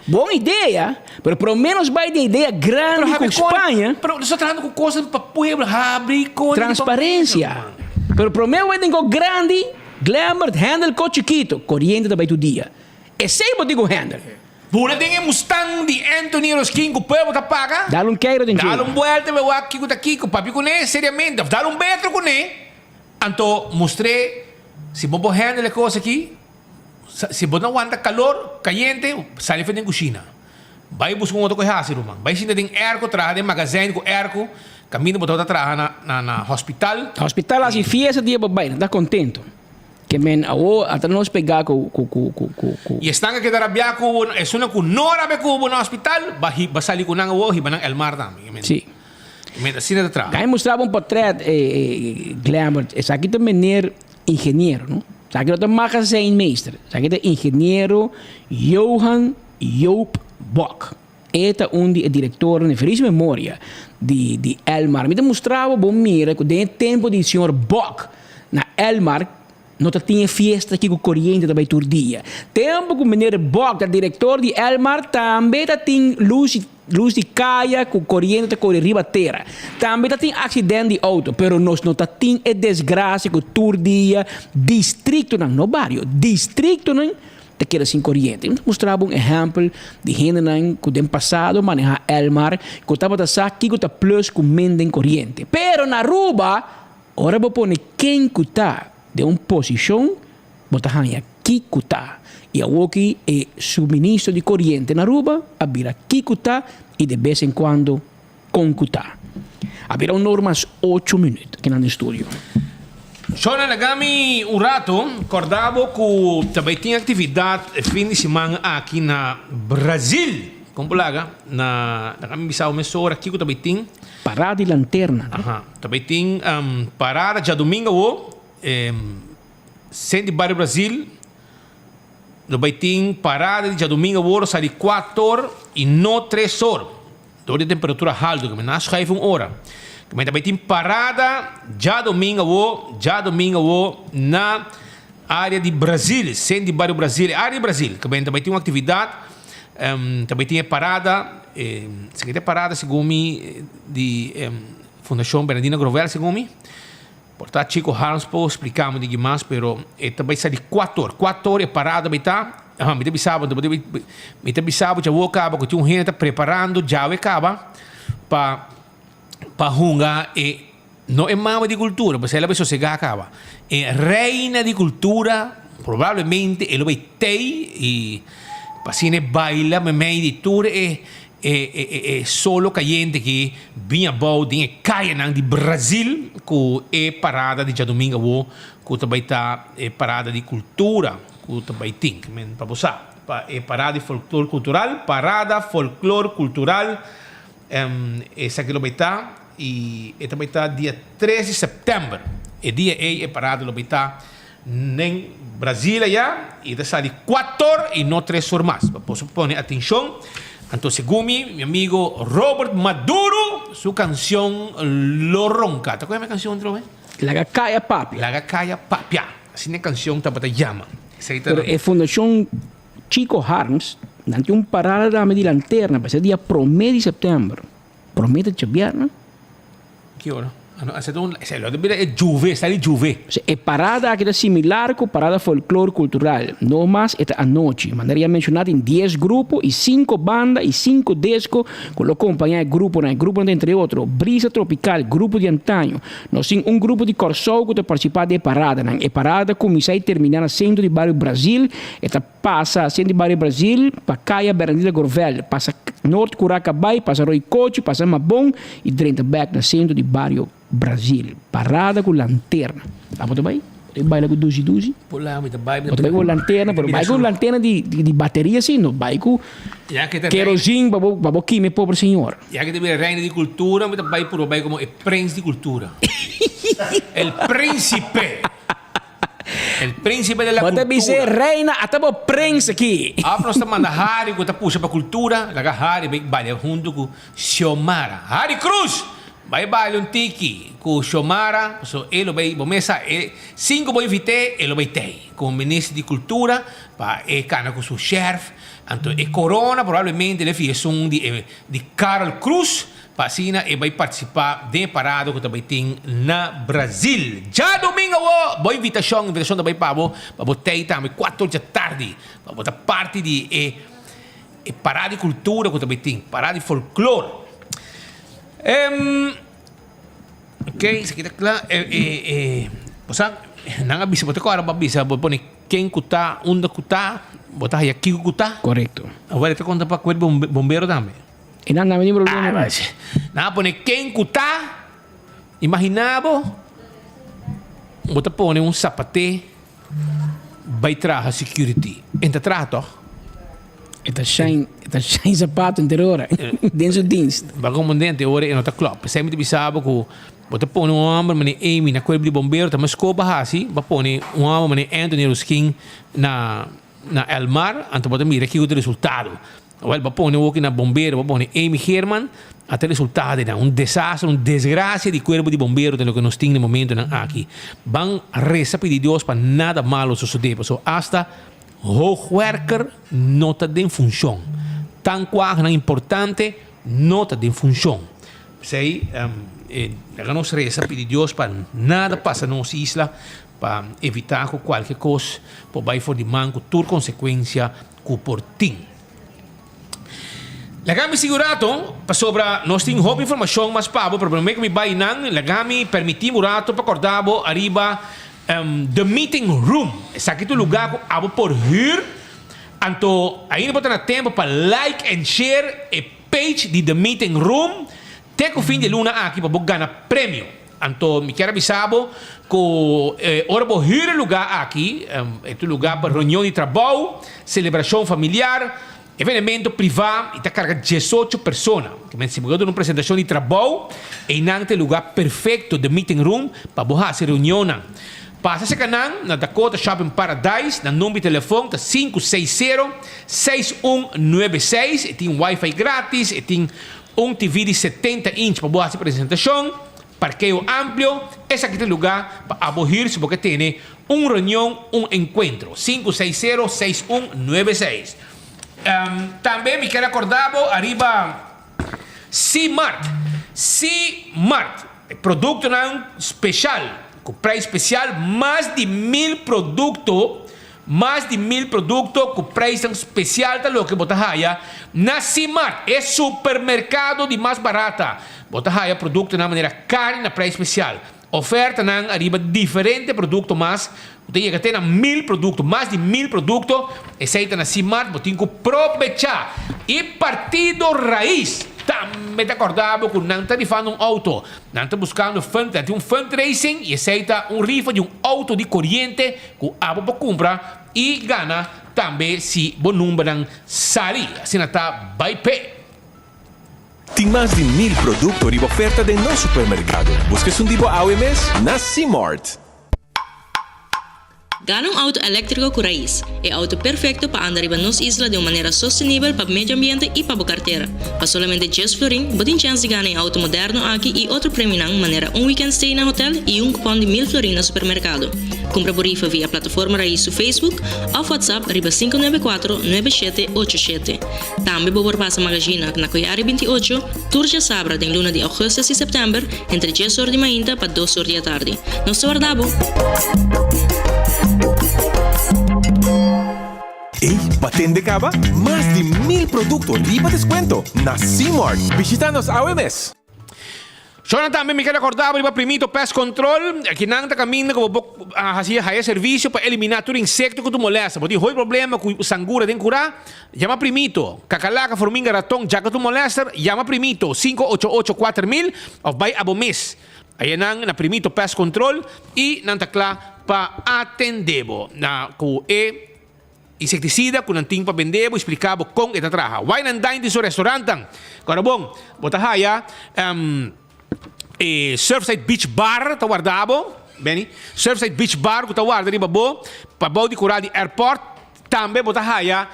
bon idea, pero por lo menos bay den idea grandi cu Spaña. Pero nos ta trahando cu cosnan pa pueblo habri con. Transparencia. Pero prome bay den co grandi, Glembert handle co chikito, coriente ta bay tur dia. Esey bo tin cu handle. Bula den e Mustang di Anthony Rosquin ku pueblo ta paga. Dal un keiro den dje. Dal un buelta be wak kiko ta kiko, papia kuné seriamente of dal un betro kuné, anto mustr'é si bo por handle e kos aki, si bo no wanta kalor kayente sali for den kushina. Bai buska un otro kos hasi ruman. Bai sinta den airco traha den magazijn ku airco kaminda bo tabata traha na na hospital. Hospital hasi fiesta dia bo bai, nan ta kontento. Ke men awo ata nos pega ku ku ku ku ku ku. I esnan a keda rabiá ku bo, esunnan ku no rabia ku bo na hospital, ba hi ba sali ku nan awo hiba nan el mar tambe. Ke men Sí. ke men asina ta traha. Kai mustraba un potret, Glenbert, esaki ta meneer ingeniero, no? Esaki no ta magazijnmeester, esaki ta ingeniero Johan Joop Bok. E ta un di e direktornan di felis memoria di di Elmar. Mi ta mustra bo bo mira ku den e tempu di señor Bok na Elmar no ta tin e fiesta aki ku koriente ta bai tur dia. Tempu ku meneer Bok ta direktor di Elmar tambe ta tin lus lus di kaya ku koriente ta kore riba tera. Tambe ta tin aksident di outo pero nos no ta tin e desgrasia ku tur dia distriktonan, no bario, distriktonan ta keda sin koriente. Mi ta mustra bo un ehèmpel di hendenan ku den pasado manehá Elmar ku tabata sa kiko ta plus ku min den koriente. Pero na Aruba, ora bo pone ken ku ta den un posishon, bo ta haña kiko ta. I awoki e suministro di koriente na Aruba a bira kiko ta i de bes en kuando Con cu ta. A bira un or mas ocho minuut aki nan den studio. Shona laga mi un rato corda bo cu ta bay tin actividad e fin di siman aki na Brazil. Con por laga? Na laga mi bisa bo mesora kico ta bay tin. Parada di lanterna. Aha, ta bay tin parada djadomingo awo, Senti Bario Brazil. Lo bay tin parada di djadomingo awor sali cuator y no tres or. Dor di temperatura halto, ke men a schuif un ora. Ke men ta bay tin parada djadomingo awor, djadomingo awor na area di Brazil, sent di bario Brazil, e area di Brazil. Ke men ta bay tin un actividad, ta bay tin e parada, esaki ta e parada segun mi di Fundacion Bernardino Grovel segun mi. Por ta Chico Harms por splica mi digi mas pero e ta bay sa di cuator. Cuator e parada bay ta. Aha, mi ta bisa bo, mi ta bisa bo djawo caba cu tin un hende ta preparando djawe caba pa pa hunga e no e mama di cultura, pasobra el a bay sosega caba. E reina di cultura probablemente e lo bay tey y pa asina e baila memey di tur e E e solo kayente ki bin abou den e kayanan di Brazil ku e parada di djadumingu awo ku ta bai ta e parada di kultura ku ta bai tin. Men pa bo sa pa e parada di folklor kultural, parada folklor kultural esaki lo bai ta i e ta bai ta dia tres di sèptèmber. E dia ei e parada lo bai ta Den Brasil aya i ta sali kuator i no tres or mas. Pa boso pone atencion. Anto segun mi, mi amigo Robert Maduro su cancion lo ronca. Ta koe mi cancion trobe? Laga Kaya Papia. Laga Kaya Papia. Asina e cancion tabata yama. Esei ta. Pero e Fundacion Chico Harms nan tin un parada tambe di lanterna pa esei dia prome di september. Prome ta djabièrnè. Ki ora? Ah no, ese ta un, ese lo ta bira e juve, esta di juve. Ose, e parada aki ta similar ku parada folklor kultural, no mas e ta anochi. Manera ya menshoná tin dies grupo i sinku banda i sinku desko ku lo kompañá e gruponan. E gruponan ta entre otro, Brisa Tropical, Grupo di Antaño. Nos tin un grupo di Kòrsou ku ta partisipá den e paradanan. E parada ta kuminsá i terminá na sentro di bario Brazil. E ta. Pasa Sint di Bario Brazil, pa Kaya Bernadita Gorvel, pasa Noord Curaca bai, pasa Rooi Kochi, pasa Mabon y drenta bek na sentro di Bario Brazil. Parada cu lanterna. Abo ta bai? Bo ta baila cu dushi dushi? Por la mi ta bai. Bo ta bai cu lanterna, pero bai cu lanterna di di bateria si, no bai cu kerosene pa bo pa bo kima e pobre señor. Ya ke ta bira reina di cultura, mi ta bai purba bai como e prins di cultura. El principe. El príncipe de la Bo ta cultura. bis'é, Reina, ata bo prens aki. Af nos ta manda Harry ku ta pusha pa kultura, laga Harry bai balia huntu ku Xiomara. Harry Cruz! Bai balia un tiki ku Xiomara, pasobra e lo bai, bo mes sa, e sin ku bo invit'é, e lo bai tei komo minister di kultura pa e kana ku su shèrf. Anto e korona probablemente lo e fia esun di e di Karel Cruz. Pa asina e bai partisipá den e parada ku ta bai tin na Brazil. Djadumingu awo, bo invitashon, invitashon ta bai pa bo, pa bo tei tambe kuater djatardi, pa bo ta parti di e e parada di kultura ku ta bai tin, parada di folklor. Ok, esaki ta kla. E e e bo sa, nan a bisa, bo ta kòrda bo a bisa bo pone ken ku ta, unda ku ta, bo ta haya kiko ku ta. Korekto. Awor e ta konta pa kuerpo bombero tambe. E nan tambe tin problema. Ah, nan a pone ken ku ta. Imaginá bo, bo ta pone un sapaté bai traha security. E ta traha tòg? E ta shine, e ta shine sapato henter ora den su dienst. Ba komo den te ora e no ta klòp. P'esei mi ta bisa bo ku. Bo ta pone un hòmber manera Amy na kuerpo di bombero ta meskó pa hasi, bo a pone un hòmber manera Anthony Ruskin na na Elmar, anto bo ta mira kiko ta e resultado. Wèl, bo a pone oki na bombero, bo a pone Amy Geerman, ata e resultado einan. Un desaster, un desgrasia di kuerpo di bombero ta loke nos tin na e momentonan aki. Ban resa pidi Dios pa nada malo sosodé, pasobra asta hoogwerker no ta den funshon. Tankwagennan importante no ta den funshon. P'esei, laga nos resa pidi Dios pa nada pasa nos isla, pa evitá ku kualke kos por bai for di man ku tur konsekuensia ku por tin. Laga mi sigui un rato, pasobra nos tin hopi informashon mas pa bo, pero promé ku mi bai nan, laga mi permití mi un rato pa kòrda bo ariba The Meeting Room. Esaki ta un lugá ku abo por hür, anto ainda bo ta na tempu pa like and share e page di The Meeting Room te ku fin di e luna aki pa bo gana premio. Anto mi kier a bisa bo ku ora bo hür e lugá aki, e ta un lugá pa reunion di trabou, selebrashon familiar, evenemento privá i ta karga diesocho persona. Si bo ke duna un presentashon di trabou, einan ta e lugá perfekto, The Meeting Room, pa bo hasi reunionnan. Pasa serka nan na Dakota Shopping Paradise, nan number di telefon ta 560 6196, e tin wifi gratis, e tin Un TV di 70 inch pa bo hasi presentashon, parkeo amplio, esaki ta e lugá pa abo hür si bo ke tene un reunion, un enkuentro. 560 6196. Tambe mi kier akorda bo ariba C-Mart. C-Mart, produktonan speshal ku preis spesial, mas di mil produkto Mas di mil produkto ku preisnan spesial ta loke bo ta haya na Simart, e supermerkado di mas barata. Bo ta haya produktonan manera karni na preis spesial, ofertanan ariba diferente produkto mas ku ta yega te na mil produkto, mas di mil produkto, esei ta na Simart, bo tin ku probechá. E Partido Raiz tambe ta kòrda bo ku nan ta rifando un outo. Nan ta buskando fund, nan tin un fundraising i esei ta un rifa di un outo di koriente Ku abo por kumpra i gana tambe si bo numbernan sali. Asina ta bai p'e. Tin mas di mil produkto riba oferta den nos supermerkado. Buska esun di bo awe mes na Cmart. Gana un auto eléktriko ku Raiz, e auto perfekto pa anda riba nos isla den un manera sostenibel pa medio ambiente i pa bo kartera. Pa solamente djes florin, bo tin chèns di gana e auto moderno aki i otro premionan manera un weekend stay na hotel i un kupòn di mil florin na supermerkado. Kumpra bo rifa via Plataforma Raiz su Facebook òf WhatsApp riba 594 9787. Tambe bo por pasa Magazina na Koyari 28 tur djasabra den luna di augustus i sèptèmber entre djes or di mainta pa dos or di atardi. Nos ta warda bo! Ey, ba tende caba? Mas di mil producto riba descuento na C-Mart. Bishita nos awe mes! Shona tambe mi ker acorda bo riba Primito Pest Control. Aki nan ta caminda cu bo por haci haya servicio pa elimina tur insecto cu tu molesta. Bo tin hopi problema cu sangura den cura? Yama Primito. Cacalaca, forminga, raton, djaca tu molester? Yama Primito, 588 4000 of bay abo mes. Aya nan na Primito Pest Control y nan ta cla pa atende bo. Na cu e. Insecticida cu nan tin pa bende bo y splica bo con e ta traha. Wine and Dine tin su restaurantan. Ora bon, bo ta haya e Surfside Beach Bar ta warda bo. Benny, Surfside Beach Bar cu ta warda riba bo pa bou di coral di airport. Tambe bo ta haya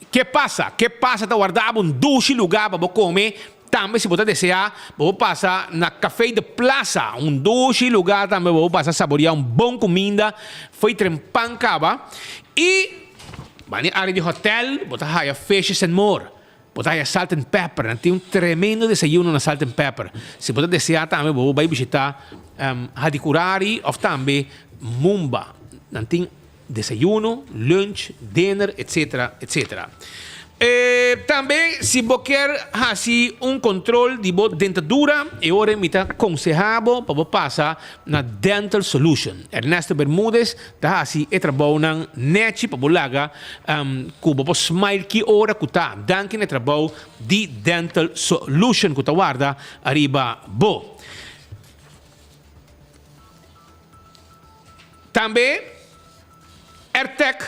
Ke Pasa? Ke Pasa ta warda bo un dushi lugar pa bo come. Tambe si bo ta deseá, bo por pasa na Café de Plaza, un dushi lugá tambe bo por pasa saboreá un bon kuminda fo'i trempan kaba. I bani área di hòtèl bo ta haya Fishes and More, bo ta haya Salt and Pepper, nan tin un tremendo desayuno na Salt and Pepper. Si bo ta deseá tambe bo por bai bishitá Hadicurari òf tambe Mumba, nan tin. Desayuno, lunch, dinner, etc. Etc. Tambe si bo kier haci un control di bo dentadura e ora mi ta conseha bo pa bo pasa na Dental Solution. Ernesto Bermudez ta haci e trabounan nechi pa bo laga cu bo por smile ki ora cu ta. Danki na e trabou di Dental Solution cu ta warda ariba bo. Tambe Airtec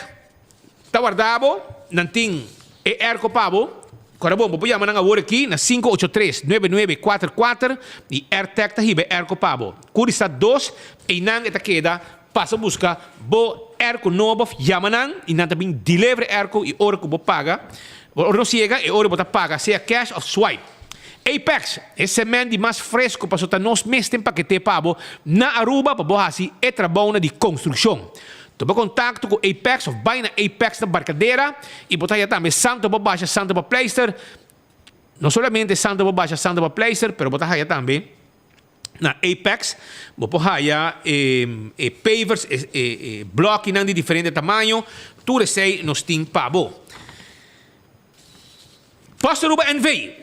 ta warda bo, nan tin e airco pa bo. Kòrda bon, bo por yama nan awor aki na 583 9944 i Airtech ta hiba e airco pa bo. Curista 2, einan e ta keda, pasa buska bo airco nobo of yama nan i nan ta bin deliver e airco i ora ku bo paga, ora nos yega e ora bo ta paga sea cash of swipe. Apex, e cement di mas fresco paso ta nos mes tin pakete pa bo na Aruba pa bo hasi e trabounan di construccion. Tuma kontakto ku Apex òf bai na Apex na Barcadera i bo ta haña tambe santo pa basha, santo pa pleister. No solamente santo pa basha, santo pa pleister, pero bo ta haña tambe na Apex bo por haña e e pavers, e e e blòkinan di diferente tamaño. Tur esei nos tin pa bo. Post Aruba NV.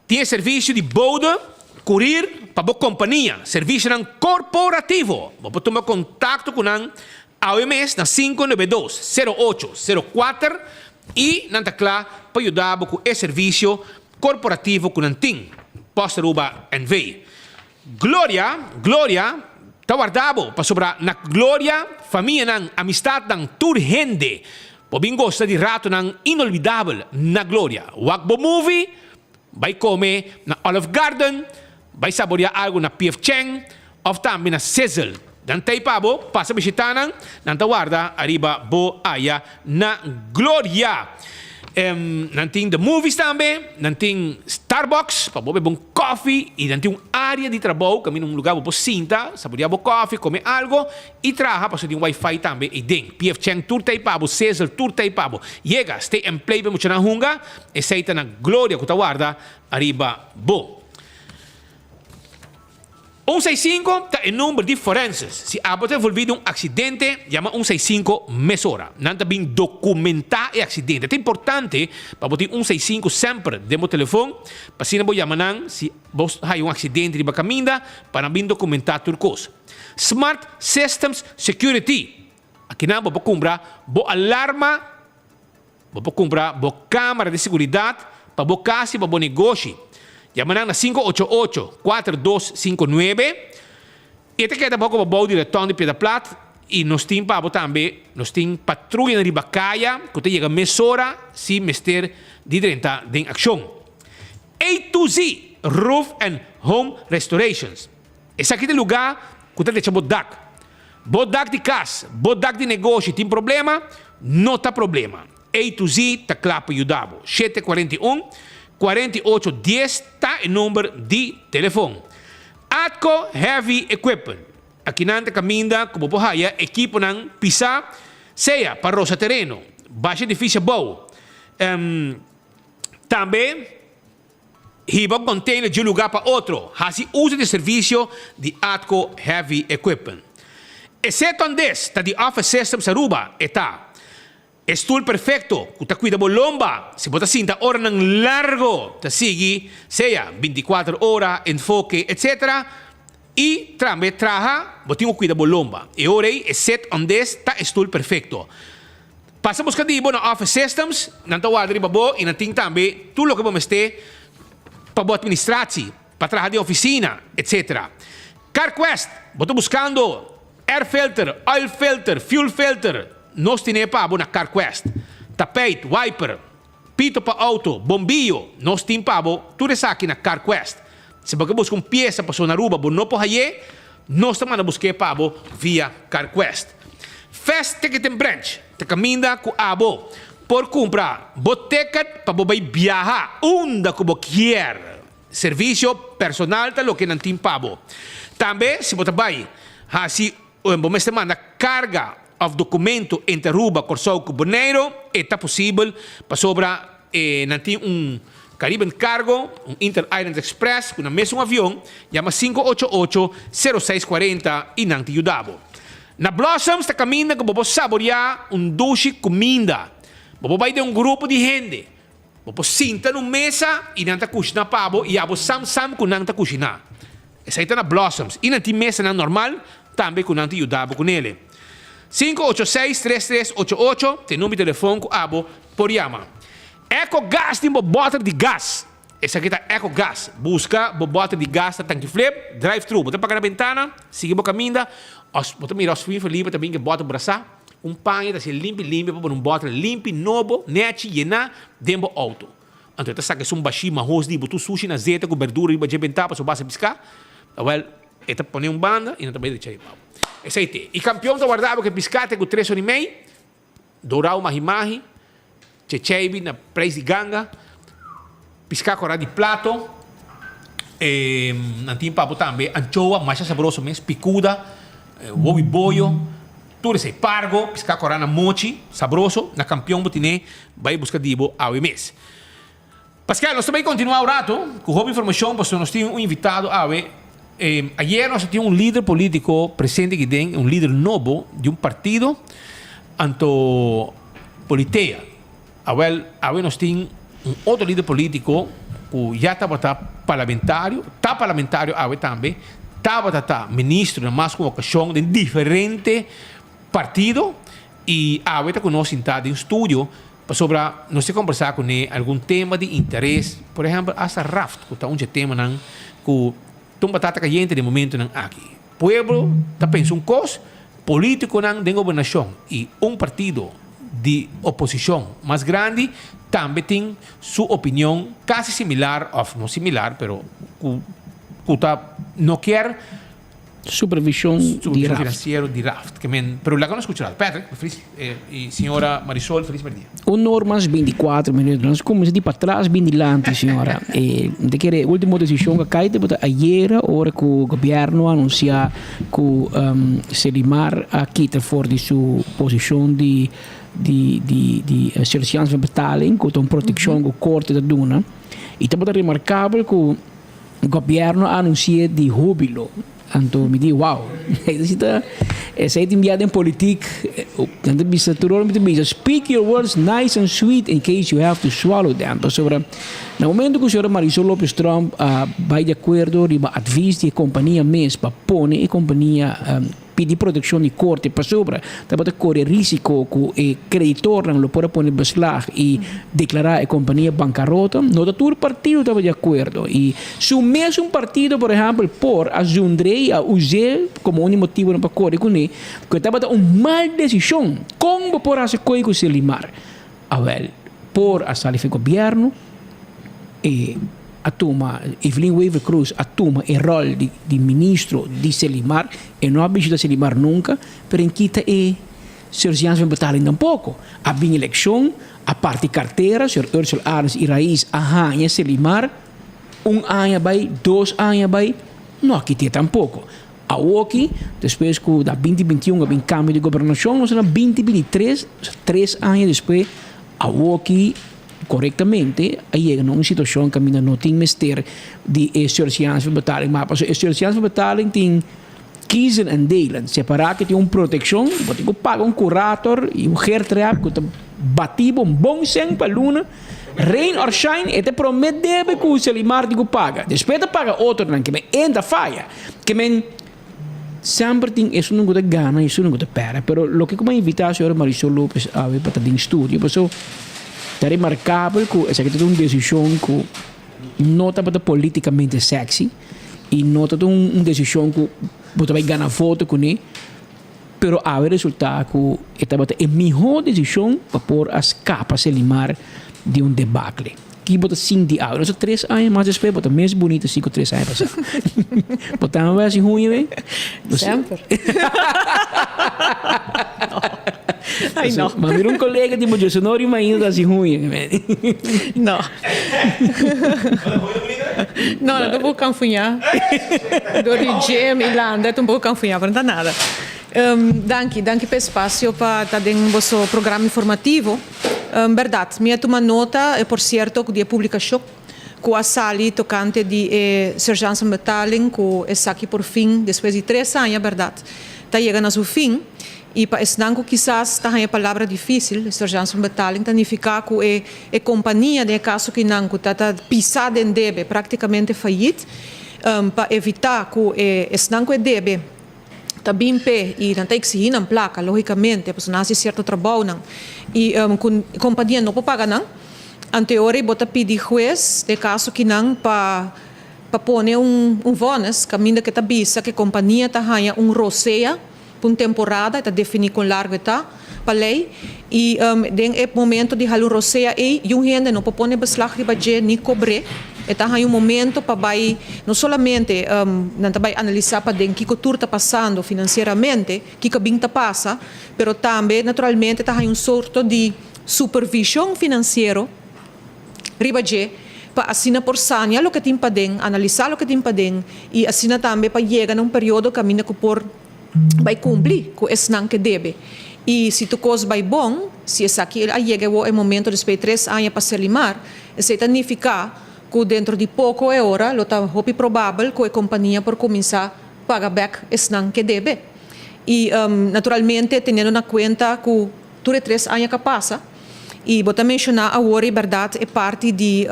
Tin e servisio di bode, kurir, pa bo kompania, servisionan korporativo. Bo por tuma kontakto ku nan awe mes na 592 08 04 i nan ta kla pa yuda bo ku e servisio korporativo ku nan tin. Post Aruba NV. Gloria, Gloria ta warda bo pasobra na Gloria famianan, amistatnan, tur hende por bin gosta di ratonan inolvidabel na Gloria. Wak bo movie, bai come na Olive Garden, bai saborea algo na PF Chang of tambe na Sizzle. Nan ta ei pa bo, pasa bishita nan, nan ta warda ariba bo aya na Gloria. Nan tin The Movies tambe, nan tin Starbucks pa bo bebe un koffie y nan tin un area di trabou kaminda un lugar bo por sinta, saborea bo koffie, come algo y traha pasobra tin wifi tambe eyden. PF Chang tur ta ei pa bo, Sizzle tur ta ei pa bo. Yega, stay and play pa e muchanan hunga, esey ta na Gloria ku ta warda ariba bo. Un seis sinku ta e number di forenses. Si abo ta envolví den un aksidente, yama un seis sinku mesora. Nan ta bin dokumentá e aksidente. Ta importante pa bo tin un seis sinku semper den bo telefon, pa asina bo yama nan si bo haya un aksidente riba kaminda, pa nan bin dokumentá tur kos. Smart Systems Security, Akinan bo por kumpra bo alarma. Bo por kumpra bo kamera di seguridat pa bo kas i pa bo negoshi. Yama nan na 588 4259. E ta keda poko pa bou di reton di Piedra Plat i nos tin pa bo tambe, nos tin patruyanan riba kaya ku ta yega mesora si mester di drenta den akshon. A to Z Roof and Home Restorations. Esaki ta e lugá ku ta drecha bo dak. Bo dak di kas, bo dak di negoshi tin problema? No ta problema. A to Z ta kla pa yuda bo. 741 48 dies ta e number di telefon. Atco Heavy Equipment. Akinan ta kaminda ku bo por haya ekiponan pisá, sea pa rosa tereno, basha edifisio abou, tambe. Hiba un container di un lugar pa otro, haci uso di servicio di Atco Heavy Equipment. E set on this ta di Office Systems Aruba, e ta e stoel perfecto cu ta cuida bo lomba si bo ta sinta oranan largo ta sigui sea binticuater ora, enfoke, etc. Y trambe traha bo tin cu cuida bo lomba. E ora ey e set on this ta e stoel perfecto. Pasa buska di bo na Office Systems, nan ta warda riba bo i nan tin tambe tur loke bo mester pa bo administratie, pa traha den oficina, etc. CarQuest, bo ta buskando air filter, oil filter, fuel filter, nos tine pa bo na CarQuest. Tapijt, wiper, pito pa auto, bombillo, nos tin pa bo tur esaki na CarQuest. Si bo ke buska un piesa pasobra na Aruba bo no por haye, Nos ta manda busk'é pa bo via CarQuest. Fast Ticketing Branch ta kaminda ku abo por kumpra bo ticket pa bo bai biaha unda ku bo kier. Servisio personal ta loke nan tin pa bo. Tambe si bo ta bai hasi bo mester manda karga òf dokumento entre Aruba, Kòrsou ku Boneiru, e ta posibel pasobra E nan tin un Caribbean Cargo, un Inter Islands Express ku na mesun avion, yama 588 06 40 i nan ta yuda bo. Na Blossoms ta kaminda ku bo por saboreá un dushi kuminda. Bo por bai den un grupo di hende. Bo por sinta na un mesa i nan ta kushiná pa bo i abo sam sam ku nan ta kushiná. Esei ta na Blossoms i nan tin mesanan normal tambe ku nan ta yuda bo kunele. 586 3388 ta e number di telefon ku abo por yama. Eco Gas tin bo bòter di gas. Esaki ta Eco Gas. Buska bo bòter di gas na tanki flip, drive thru. Bo ta paka na bentana, sigui bo kaminda, os bo ta mira os fin Felipe ta bin ku e bòter brasá, un paña ta hasi limpi limpi pa pone un bòter limpi, nobo, nèchi, yená den bo outo. Anto e ta saka esun bashí mahos di bo tur sushi na zeta ku berdura riba dje bentá pasobra basa piská. Awèl, e ta pone un banda i nan ta bai drecha riba bo. Esei te. I kampion ta warda bo ku e piská te ku tres ora i mei, dorau mahi mahi, checheibi na preis di ganga, piská kòrá di plato, e nan tin pa bo tambe anchoa masha sabroso mes, pikuda, wowi boyo. Tur esei pargo, piská kòrá na mochi, sabroso, na kampion bo tine, bai buska di bo awe mes. Paskel, nos ta bai kontinuá un rato ku hopi informashon pasobra nos tin un invitado awe. Ayer nos a tin un lider polítiko presente aki den, un lider nobo di un partido, anto Politea. Awèl, awe nos tin un otro lider polítiko ku ya tabata parlamentario, ta parlamentario awe tambe, tabata ta ministro na mas ku un okashon den diferente partido i awe ta ku nos sintá den studio pasobra nos ta kombersá kuné algun tema di interes, por ehèmpel asta raft ku ta un dje temanan ku ta un batata kayente den momentunan aki. Pueblo ta pensa un kos, politikonan den gobernashon i un partido di oposishon mas grandi tambe tin su opinion kasi similar òf no similar pero ku ku ta no kier Supervishon di raft. Finansiero di raft. Ke men, pero laga nos skucha rato. Patrick, felis i señora Marisol, felis merdia. Un or mas binticuatro minuut. Nos cuminsa di patras bin dilanti, señora. E mi ta kere e ultimo decision cu a cay tabata ayera ora cu gobierno a anuncia cu Selimar a kita for di su posicion di di di di surseance van betaling cu ta un proteccion cu corte ta duna. Y tabata remarcabel cu Gobierno a anuncia di hubilo. Anto mi di wow, esei ta esei tin bia den politik, nan ta bisa tur ora mi ta bisa speak your words nice and sweet in case you have to swallow them. Pasobra na momento ku señora Marisol Lopez Tromp a bai di akuerdo riba advis di e kompania mes pa pone e kompania Pidi protekshon di korte pasobra tabata kore risiko ku e kreditornan lo por a pone beslag i deklará e kompania bankarota. No ta tur partido tabata di akuerdo i su mesun partido por ehèmpel por a zundr'é i a us'é komo un di motibonan pa kore kuné ku e tabata un mal desishon. Kon bo por hasi koi ku Selimar? Awèl, por a sali fen gobièrnu, e a tuma, Evelyn Wever Croes a tuma e ròl di di ministro di Selimar, e no a bishita Selimar nunka, pero en kita e surseance van betaling tampoko. A bin elekshon, a parti kartera, señor Ursel Arends i Raiz a haña Selimar, un aña bai, dos aña bai, no a kit'é tampoko. Awoki, despues ku na binti binti un a bin kambio di gobernashon, nos ta na binti binti tres, osea tres aña despues, awoki korektamente a yega na un situashon kaminda no tin mester di e surseance van betaling mas, pasobra e surseance van betaling tin kiezen en delen, separá ku tin un protekshon, bo tin ku paga un kurator i un geertrap ku ta bati bo un bon sèn pa luna, rain or shine e ta e promé debe ku Selimar tin ku paga, despues e ta paga otronan, ke men e ta faya. Ke men semper tin esunnan ku ta gana i esunnan ku ta pèrdè. Pero loke ku mi a invitá señora Marisol Lopez awe pa ta den studio paso ta remarkabel ku esaki ta un desishon ku no tabata politikamente sexy i no tabata un desishon ku bo ta bai gana voto kuné pero awe resultá ku e tabata e mihó desishon pa por a skapa Selimar di un debakle. Ki bo ta sinti awe? Nos ta tres aña mas despues, bo ta mes bunita si ku tres aña pasá. Bo tambe bai hasi huña bai? Semper. Ai no. Ma mira un kolega di bo dje no riba ainda ta hasi huña. No. No, no ta un poko kanfuñá. Dor di gym i landa ta un poko kanfuñá, pero no ta nada. Danki, danki pa e spasio pa ta den boso programa informativo. Bèrdat, mi a tuma nota, e por sierto, di e publikashon ku a sali tokante di e sergeantsenbetaling ku esaki por fin, despues di tres aña, bèrdat, ta yega na su fin. I pa esnan ku kisas ta haña e palabra difísil, e sergeantsenbetaling ta nifiká ku e e kompania, den e kaso kinan, ku ta ta pisá den debe, praktikamente fayit, pa evitá ku e esnan ku e debe, ta bin p'e i nan ta eksihí nan plaka, lógikamente, pasobra nan hasi sierto trabounan i ku kompania no por paga nan. Anteori bo ta pidi hues den kaso kinan pa pa pone un un vònes kaminda ke ta bisa ke kompania ta haña un rosea. Pa un temporada, e ta definí kon largu e ta, pa lei. I den e momento di hala un rosea ei, yun hende no por pone beslag riba dje ni kobr'é. E ta haña un momento pa bai, no solamente nan ta bai analisá paden kiko tur ta pasando finansieramente, kiko bin ta pasa, pero tambe naturalmente ta haña un sorto di supervishon finansiero riba dje pa asina por sania loke tin paden, analisá loke tin paden i asina tambe pa yega na un periodo kaminda ku por bai kumpli ku esnan ke debe. I si tur kos bai bon, si esaki a yega awor e momento despues di tres aña pa Serlimar, esei ta nifiká ku dentro di poko e ora lo ta hopi probabel ku e kompania por kuminsá paga bèk esnan ke debe. I naturalmente teniendo na kuenta ku tur e tres aña ka pasa, i bo ta menshoná awor e bèrdat e parti di,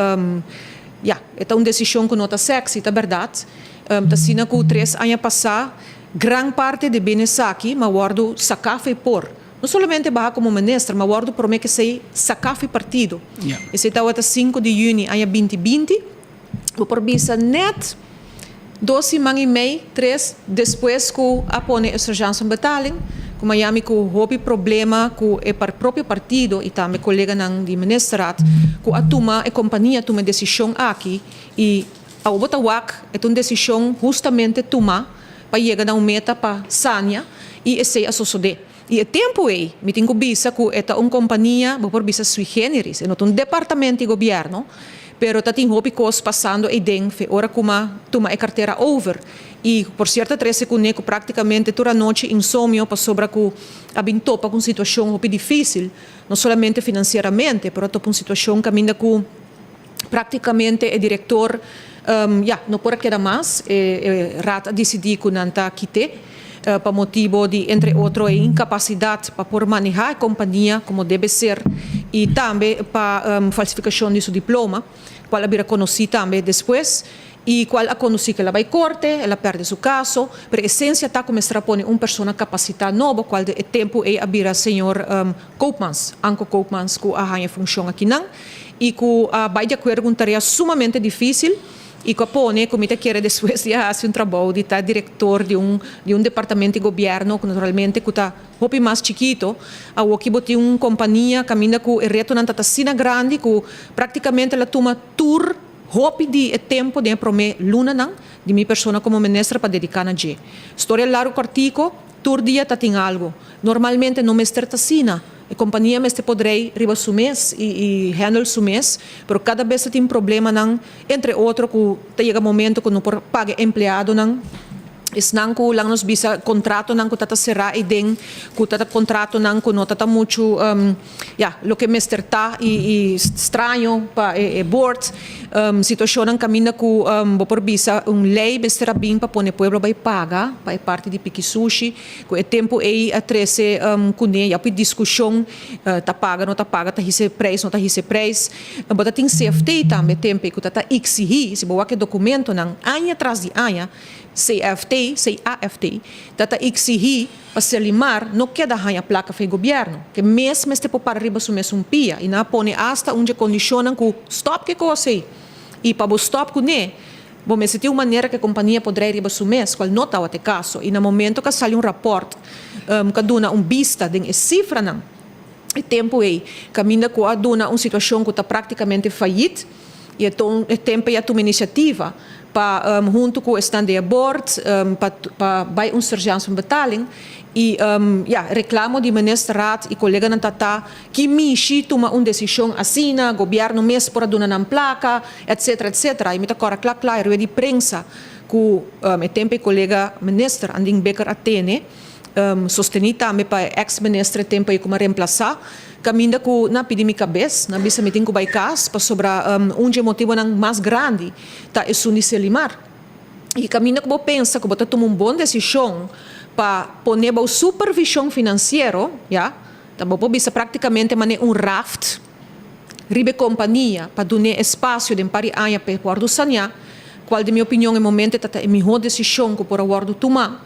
ya, e ta un desishon ku no ta sèksi, ta bèrdat. Ta asina ku tres aña pasá gran parte di bene esaki m'a wòrdu saká fo'i por. No solamente baha komo minister, m'a wòrdu promé k'esei saká fo'i partido. Esei tabata sinku di yüni aña binti binti. Bo por bisa nèt dos siman i mei, tres, despues ku a pone e sergeantsbetaling, ku Miami ku hopi problema ku e propio partido i tambe koleganan di ministerraad ku a tuma e kompania tuma e desishon aki i Awor bo ta wak, e ta un desishon hustamente tumá pa yega na un meta pa sania i esei a sosodé. I e tempu ei, mi tin ku bisa ku e ta un kompania, bo por bisa sui generis, e no ta un departamento di gobièrnu, pero ta tin hopi kos pasando eiden fe ora ku m'a tuma e kartera over. I por sierto a trese kuné ku praktikamente tur anochi insomio pasobra ku a bin topa ku un situashon hopi difísil, no solamente finansieramente, pero a topa un situashon kaminda ku. Práktikamente e direktor ya no por a keda mas. E raad a disidí ku nan ta kit'é pa motibo di entre otro e inkapasidat pa por manehá e kompania komo debe ser i tambe pa falsifikashon di su diploma, kual a bira konosí tambe despues i kual a kondusí ku el a bai korte, el a pèrdè su kaso, pero esensia ta ku mester a pone un persona kapasitá nobo kual e tempu ei a bira señor Koopmans, Anko Koopmans ku a haña e funshon akinan. i ku a bai di akuerdo ku un tarea sumamente difísil i ku a pone ku mi ta kere despues di a hasi un trabou di ta direktor di un di un departamento di gobièrnu ku naturalmente ku ta hopi mas chikito. Awoki bo tin un kompania kaminda ku e retonan ta ta asina grandi ku praktikamente el a tuma tur hopi di e tempu den e promé lunanan di mi persona komo minister pa dediká na dje. Storia largu kòrtiku, tur dia ta tin algu. Normalmente no mester ta asina. E kompania mester por drei riba su mes i handle su mes, pero kada bes ta tin problemanan, entre otro ku ta yega momento ku no por paga e empleadonan, esnan ku laga nos bisa kontratonan ku ta ta será eiden, ku ta ta kontratonan ku no ta ta muchu ya loke mester ta i straño pa e board, situashonnan kaminda ku bo por bisa un lei mester a bin pa pone pueblo bai paga pa e parti di piki sushi. Ku e tempu ei a trese kuné ya pui diskushon ta paga no ta paga, ta hisa e preis no ta hisa e preis. Bo ta tin CFT tambe tempu ei ku ta ta eksihí, si bo wak e dokumentonan aña tras di aña, CFT, CAFT, ta ta eksihí pa Serlimar no keda haña plaka for e gobièrnu, ke mes mester por para riba su mesun pia i nan a pone asta un dje kondishonnan ku stòp ke kos ei i pa bo stòp kuné Bo mester tin un manera ku e kompania por drei riba su mes, kual no tabata e kaso. I na momento ku a sali un rapòrt ku a duna un bista den e sifranan e tempu ei, kaminda ku a duna un situashon ku ta praktikamente fayit, i e e tempu ei a tuma inisiativa pa huntu ku esnan den e bord pa pa bai un sergeants van betaling. I ya, reklamo di ministerraad i koleganan ta ta Ki mishi tuma un desishon asina, gobièrnu mes por a duna nan plaka, etcetera, etcetera. I mi ta kòrda kla kla e rueda di prensa ku e tempu e kolega minister Andin Bikker a tene, sostení tambe pa e eks minister e tempu ei ku mi a remplasá, kaminda ku nan a pidi mi kabes, nan a bisa mi tin ku bai kas pasobra un dje motibonan mas grandi ta esun di Selimar. I kaminda ku bo pensa ku bo ta tuma un bon desishon pa pone bou supervishon finansiero, ya, Ta bo por bisa práktikamente manera un raft riba e kompania pa dun'é espasio den par di aña pa e wòrdu saneá, kual den mi opinion e momento ta ta e mihó desishon ku por a wòrdu tumá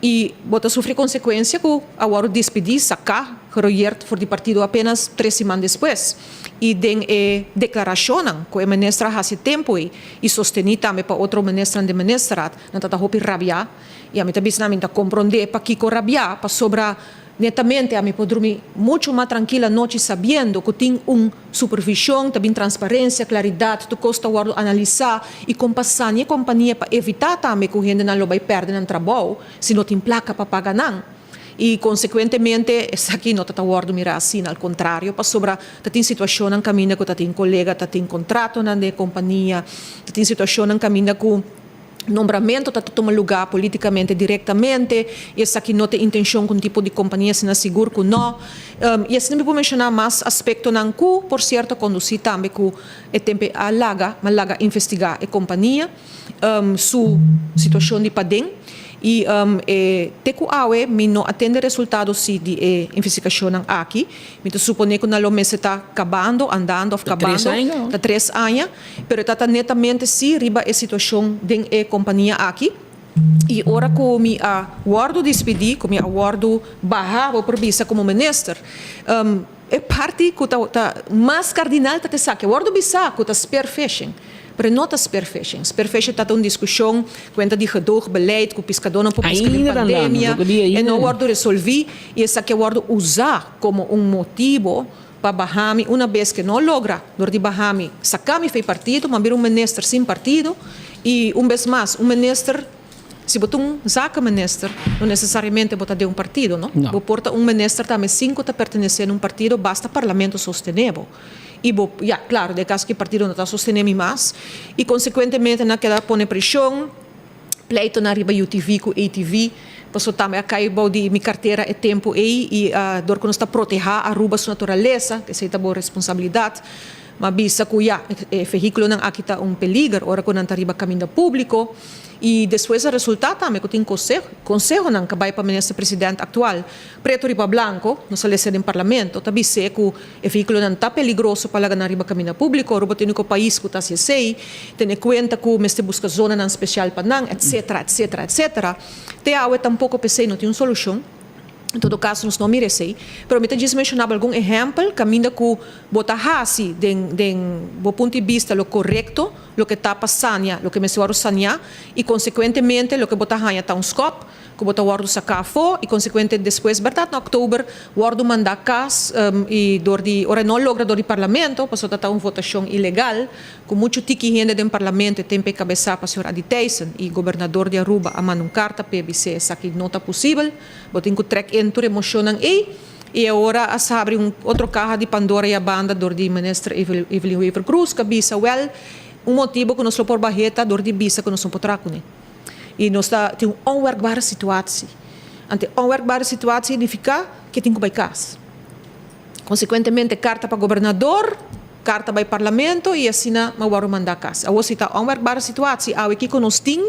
i bo ta sufri konsekuensia ku a wòrdu despidí, saká, Geroyeerd for di partido apenas tres siman despues y den e declaracionnan cu e minister a haci tempo ey y sosteni tambe pa otro ministernan den ministerraad, nan ta ta hopi rabia y ami ta bisa nan mi ta compronde pakico rabia pasobra netamente ami por drumi mucho mas trankil anochi sabiendo cu tin un supervision, ta bin transparencia, claridad, tur cos ta wordo analisa y con pa sani e compania pa evita tambe cu hendenan lo bay perde nan trabou si no tin placa pa paga nan. Y consecuentemente esaki no ta ta wordo mira asina, al contrario, pasobra ta tin situacionnan caminda cu ta tin colega, ta tin contratonan den e compania, ta tin situacionnan caminda cu nombramento ta ta tuma lugar politicamente directamente y esaki no ta e intencion cu un tipo di compania asina, sigur cu no. Y asina mi por menciona mas aspectonan cu por cierto a conduci tambe cu e tempo a laga, ma laga investiga e compania. su situacion di paden y e te cu awe mi no a tende resultado si di e investigacionnan aki. Mi ta supone cu nan lo mester ta cabando, andando of cabando. Ta tres aña, pero e ta ta netamente si riba e situacion den e compania aki. Y ora cu mi a wordo dispidi, cu mi a wordo baha, bo por bisa, como minister, E parti ku ta ta mas kardinal ta esaki. A wòrdu bisá ku ta spearfishing, pero e no ta spearfishing. Spearfishing ta ta un diskushon kuenta di gedoogbeleid ku piskadónan por piska den pandemia. E no a wòrdu resolví i esaki a wòrdu usá komo un motibu pa baha mi una bes ke no logra dor di baha mi saka mi fei partido, m'a bira un minister sin partido i un bes mas un minister. Si bo ta un zakenminister, no necesariamente bo ta den un partido, no? Bo por ta un minister tambe sin cu ta pertenece na un partido, basta parlamento sostene bo. Y bo, ya, claro, den e caso cu e partido no ta sostene mi mas, y consecuentemente nan a keda pone presion, pleitonan riba UTV cu ATV, pasobra tambe a cay bou di mi cartera e tempo ey, y dor cu nos ta proteha Aruba su naturalesa, esey ta bo responsabilidad. M'a bisa cu ya, e vehiculonan aki ta un peliger ora cu nan ta riba caminda publico y despues a resulta tambe cu tin consehonan ca bay pa minister president actual preto riba blanco, nos a lesa den parlamento, ta bis'é cu e vehiculonan ta peligroso pa laga nan riba caminda publico, Aruba ta e unico pais cu ta haci esey, tene cuenta cu mester busca zonanan special pa nan, etc. Etc. Etc. Te awe tampoco p'esey no tin un solucion. En todo caso nos no mira esey. Pero mi ta djis mencionaba algun ehempel caminda cu bo ta haci den den bo punto di bista lo corecto, loke ta pa sania, loke mester wordo sania y consecuentemente loke bo ta haña ta un scop cu bo ta wordo saca afo y consecuente despues berdad na october wordo manda cas y door di ora e no logra door di parlamento pasobra ta ta un votacion ilegal Ku muchu tiki hende den parlamento e tempu e kabesá pa señor Adi Thijssen i gobernador di Aruba a manda un karta p'e bis'é esaki no ta posibel, bo tin ku trèk in tur e moshonnan ei i e ora a sabri un otro kaha di Pandora i a banda dor di minister Evelyn Wever-Croes ku a bisa wèl un motibu ku nos lo por bah'é ta dor di bisa ku nos no por traha kuné i nos ta tin un onwerkbare situatie. Ante onwerkbare situatie nifiká ke tin ku bai kas. Konsekuentemente karta pa gobernador. Karta bai parlamento i asina mi a wòrdu mandá kas. Awor si ta onwerkbare situatie, awe kiko nos tin?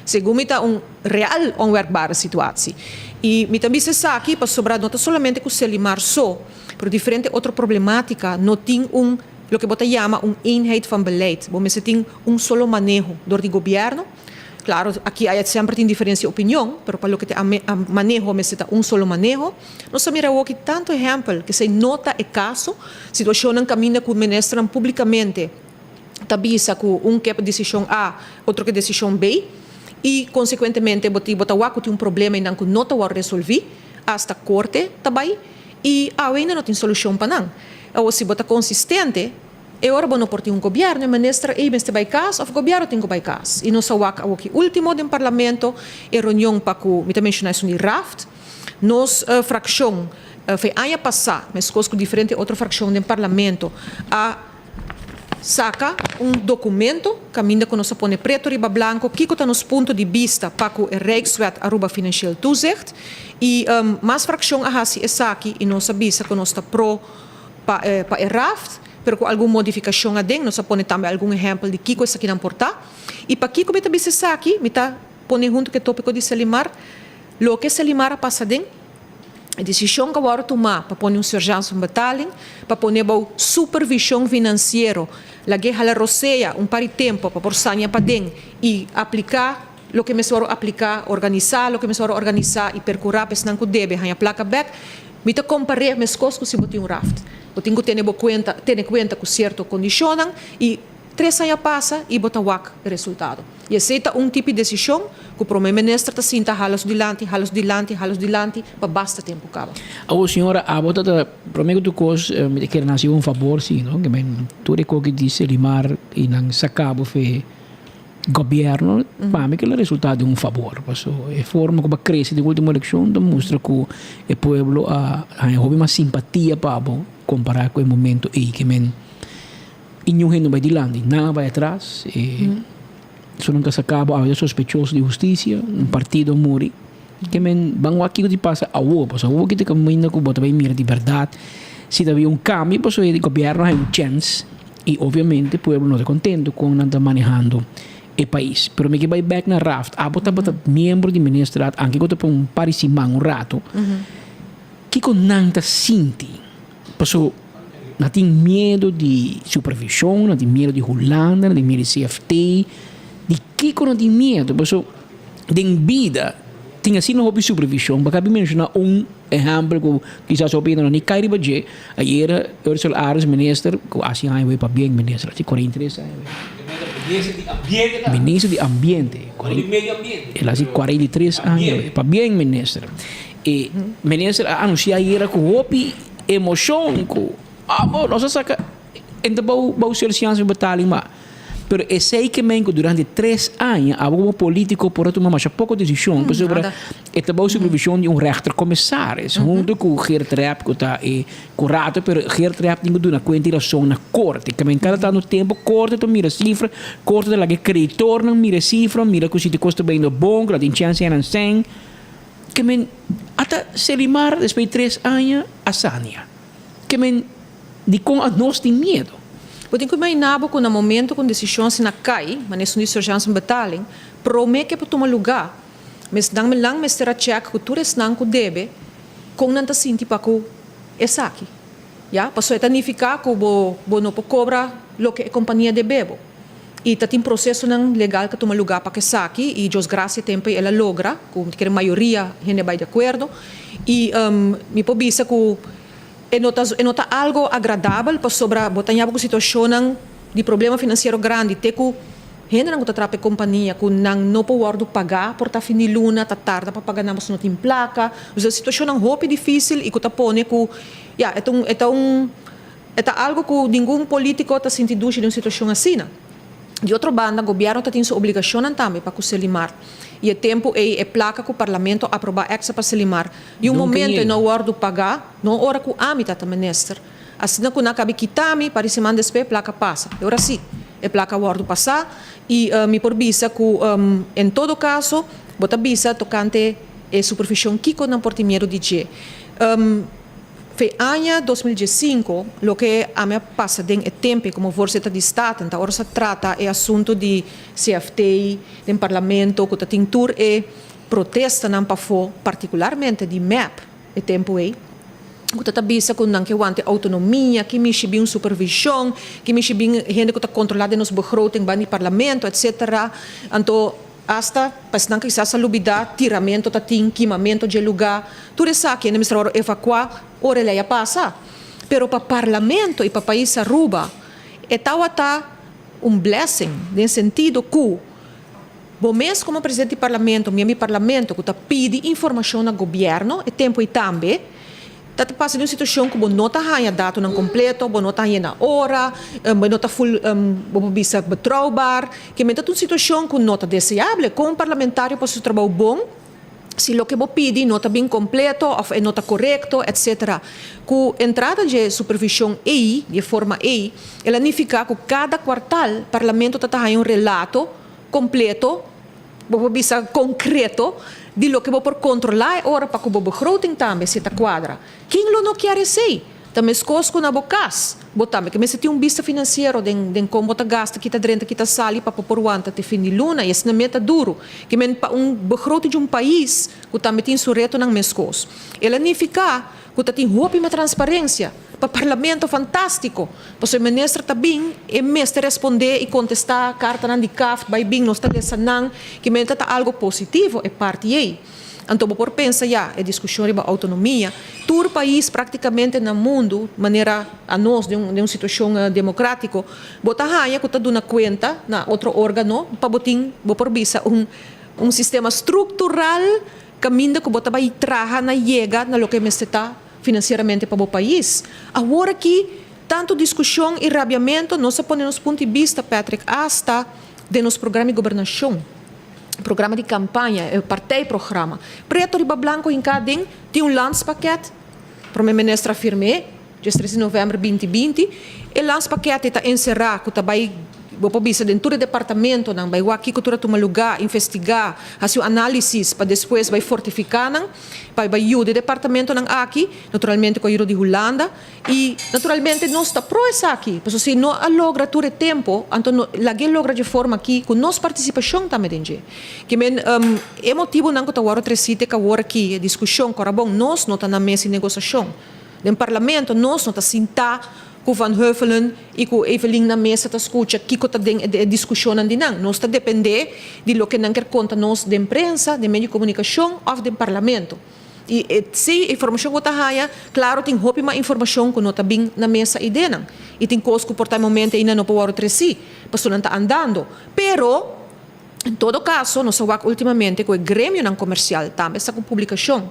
Segun mi ta un real onwerkbare situatie. I mi ta bisa esaki pasobra no ta solamente ku Selimar so, pero diferente otro problematika no tin un loke bo ta yama un eenheid van beleid. Bo mester tin un solo maneho dor di gobièrnu. Claro, aki aya semper tin diferencia opinion, pero pa loke ta e maneho mester ta un solo maneho. Nos a mira awoki tanto ehempel cu esey no ta e caso. Situacionnan caminda cu ministernan publicamente ta bisa cu un ke decision A, otro ke decision B y consecuentemente bo tin bo ta wak cu tin un problema eynan cu no ta worde resolvi, hasta corte ta bay y awe ainda no tin solucion pa nan. Awor si bo ta consistente, E ora bo no por tin un gobièrnu, e minister ei mester bai kas òf gobièrnu tin ku bai kas. I nos a wak awoki último den parlamento e reunion pa ku, mi ta menshoná esun di Raft, nos frakshon fe aña pasá, meskos ku diferente otro frakshon den parlamento, a saka un dokumento kaminda ku nos a pone preto riba blanko kiko ta nos punto di bista pa ku e Rijkswet Aruba Financieel Toezicht. I mas frakshon a hasi esaki i nos a bisa ku nos ta pro pa e Raft, pero ku algun modifikashon aden. Nos a pone tambe algun ehèmpel di kiko esakinan por ta. I pakiko mi ta bisa esaki? Mi ta pone huntu ku e tópiko di Selimar. Loke Selimar a pasa aden, e desishon ku a wòrdu tumá pa pone un sergeant van betaling, pa pone bou supervishon finansiero, lag'é hala rosea un par di tempu pa por saña paden i apliká loke mester wòrdu apliká, organisá loke mester wòrdu organisá i perkurá pa esnan ku debe haña plaka bèk. Mi ta kompar'é meskos ku si bo tin un raft. Bo tin ku tene bo kuenta, tene kuenta ku sierto kondishonnan i tres aña pasa i bo ta wak e resultado. I esei ta un tipi desishon ku Prome Minister ta sinta hala su dilanti, hala su dilanti, hala su dilanti pa basta tempu kaba. Awor señora, abo ta ta prome ku tur kos mi ta kere nan hasi un fabor si no, ke men tur e koki di Selimar i nan saka bo fe Gobierno pa mi kila resulta di un fabor paso e forma ku bo a krese den ultimo elekshon ta mustra ku e pueblo a haña hopi mas simpatia pa bo kompara ku e momento ei ke men i niun hende no bai dilanti nan a bai atras e su nan ta saka bo awe ta sospechoso di hustisia un partido a muri ke men ban wak kiko di pasa awor paso awor ki ta kaminda ku bo ta bai mira di bèrdat si ta bin un kambio paso e gobierno a haña un chèns. Y obviamente pueblo no ta contento con nan ta manehando e pais. Pero mi ke bay bek na Raft. Abo tabata miembro di ministerraad anke cu ta pa un par di siman, un rato. Kico nan ta sinti? Paso nan tin miedo di supervision, nan tin miedo di Hulanda, nan tin miedo di CFT. Di kico nan tin miedo? Paso den bida tin asina hopi supervision. Bo a cabi menciona un. Ehèmpel ku kisas hopi hende no ni kai riba dje, ayera Ursula Arends minister ku hasi aña wei pabien minister, hasi 43 aña wei. Minister di ambiente ta. Minister di ambiente. No di medio ambiente. El hasi 43 aña wei, pabien minister. E minister a anunsia ayera ku hopi emoshon ku abo nos a saka en ta bou bou surseance betaling ma. Pero esey ke men ku durante tres aña abo komo politico por a tuma masha poko desishon pasobra e ta bou supervision di un rechter commissaris hunto ku Geert Rep ku ta e kurator pero Geert Rep tin ku duna kuenta i rason na korte. Ke men kada tanto tempo korte ta mira sifra, korte ta laga e kreditornan mira e sifra, mira ku si te kos ta bayendo bon, ku la tin chèns hènan sèn. Ke men ata Selimar despues di tres aña a sania. Ke men dikon anos tin miedu? Bo tin ku imaginá bo ku na momento ku un desishon asina kai, manera esun di Surgeance Betaling, promé ku e por tuma lugá, mesnan melan mester a chèk ku tur esnan ku debe kon nan ta sinti pa ku esaki. Ya, pasobra e ta nifiká ku bo bo no por kobra loke e kompania debe bo. I ta tin prosesonan legal ku a tuma lugá pa ku esaki i Dios grasia tempu ei el a logra ku mi ta kere mayoria hende a bai di akuerdo. I mi por bisa ku E no ta e no ta algo agradabel pasobra bo ta ñaba ku situashonnan di problema finansiero grandi te ku hendenan ku ta traha pa e kompania ku nan no por wòrdu pagá por ta fin di luna ta tarda pa paga nan pasobra no tin plaka. Osea situashonnan hopi difísil i ku ta pone ku ya e ta un e ta un e ta algo ku ningun polítiko ta sinti dushi den un situashon asina. Di otro banda, gobièrnu ta tin su obligashonnan tambe pa ku Selimar. I e tempu ei e plaka ku parlamento aprobá èkstra pa Selimar, di un momento e no wòrdu pagá, no ora ku ami ta ta minister. Asina ku nan kabi kita mi, par di siman despues e plaka pasa. E ora sí, e plaka a wòrdu pasá i mi por bisa ku en todo kaso bo ta bisa tokante e supervishon kiko nan por tin miedu di dje. Fe aña 2015, loke ami a pasa den e tempe komo voorzitter di Staten ta ora sa trata e asuntu di CFT den parlamento ku ta tin tur e protestanan pafó, partikularmente di mep e tempu ei, ku ta ta bisa ku nan ke wante outonomia, ki mishi bin un supervishon, ki mishi bin hende ku ta kontrolá den nos begroting ban di parlamento, etcetera. Anto asta pa esnan kisas a lubidá, tiramento ta tin, kimamento dje lugá, tur esaki hende mester wòrdu evakuá ora e lei a pasa. Pero pa parlamento i pa pais Aruba e tawata un blessing den sentido ku, Bo mes komo presidente di parlamento, miembro di parlamento ku ta pidi informashon na gobièrnu e tempu ei tambe ta ta pasa den un situashon ku bo no ta haña datonan kompleto, bo no ta haña na ora, bo no ta ful bo por bisa betrouwbaar. Ke men ta un situashon ku no ta deseable. Kon un parlamentario por hasi su trabou bon si loke bo pidi no ta bin kompleto òf e no ta korekto, etsetera. Ku entrada dje supervishon ei, di e forma ei, el a nifiká ku kada kuartal parlamento ta ta haña un relato kompleto, bo por bisa konkreto, di loke bo por kontrolá e ora pa ku bo begroting tambe si ta kuadra. Ken lo no kier esei? Ta meskos ku na bo kas, bo tambe ke mester tin un bista finansiero den den kon bo ta gasta, kita drenta, kita sali pa bo por wanta te fin di luna i asina meta duru. Ke men pa un begroting di un pais ku tambe tin su retonan meskos. El a nifiká ku ta tin hopi mas transparensia. Pa parlamento fantástiko, pasobra e minister ta bin, e mester respondé i kontestá kartanan di CAft bai bin, nos ta lesa nan, ke men ta ta algo positivo e parti ei. Anto bo por pensa ya, e diskushon riba outonomia, tur pais praktikamente na mundu, manera anos den un den un situashon demokratiko, bo ta haña ku ta duna kuenta na otro órgano pa bo tin, bo por bisa, un un sistema struktural kaminda ku bo ta bai traha na yega na loke mester ta finansieramente pa bo pais. Awor aki tantu diskushon i rabiamentu nos a pone nos punto di bista, Patrick, asta den nos programa di gobernashon. Programa di campaña, e partijprogramma. Preto riba blanco hinca den tin un landspakket, Prome Minister a firm'é, djes tres di november binti binti. E landspakket ei ta encerá cu ta bay, bo por bisa den tur e departamentonan, bay wak kico tur a tuma lugar, investigá, haci un análisis pa despues bay fortificá nan, pa bay yuda e departamentonan aki, naturalmente cu ayudo di Hulanda. I naturalmente nos ta pro esaki, pasobra si no a logra tur e tempo, anto no lag'é logra dje forma aki ku nos partisipashon tambe den dje. Ke men e motibunan ku ta wòrdu tresí te kawor aki, e diskushon, kòrda bon, nos no ta na mes di negosashon. Den parlamento nos no ta sintá ku Van Huffelen i ku Evelyn na mesa ta skucha kiko ta den e diskushonnan di nan. Nos ta dependé di loke nan ker konta nos den prensa, den medio di komunikashon òf den parlamento. I e si informashon ku ta haña, klaro tin hopi mas informashon ku no ta bin na mesa idenan. I tin kos ku por ta e momento ainda no por wòrdu tresí, pasobra nan ta andando. Pero, en todo kaso, nos a wak últimamente ku e gremionan komersial tambe sa ku publikashon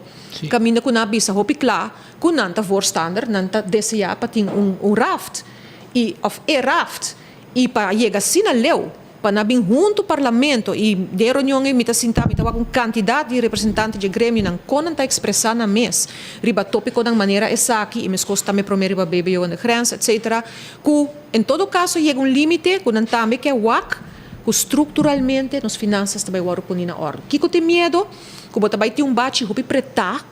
kaminda ku nan a bisa hopi kla ku nan ta voorstander, nan ta deseá pa tin un un raft i òf e raft i pa yega asina leu. Pa nan bin huntu parlamento i den reunion ei mi ta sinta mi ta wak un kantidat di representante dje gremionan kon nan ta ekspresá nan mes riba tópikonan manera esaki i meskos tambe promé riba BBO en de grens etcetera ku en todo kaso yega un límite ku nan tambe ke wak ku strukturalmente nos finansas ta bai wòrdu poni na òrdu. Kiko tin miedo? Ku bo ta bai tin un bachi hopi pretá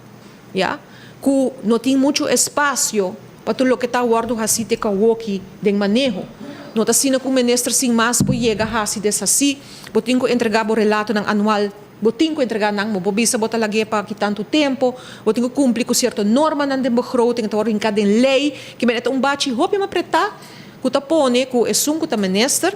ya ku no tin muchu espasio Pa tur loke ta wòrdu hasí te kawoki den maneho. No ta asina ku un minister sin mas por yega hasi deshasí. Bo tin ku entregá bo relatonan anual. Bo tin ku entregá nan. Bo por bisa bo ta lag'é pa ki tantu tempu. Bo tin ku kumpli ku sierto normanan den begroting. Ta wòrdu hinká den lei. Kimen e ta un bachi hopi mapretá ku ta pone ku esun ku ta minister.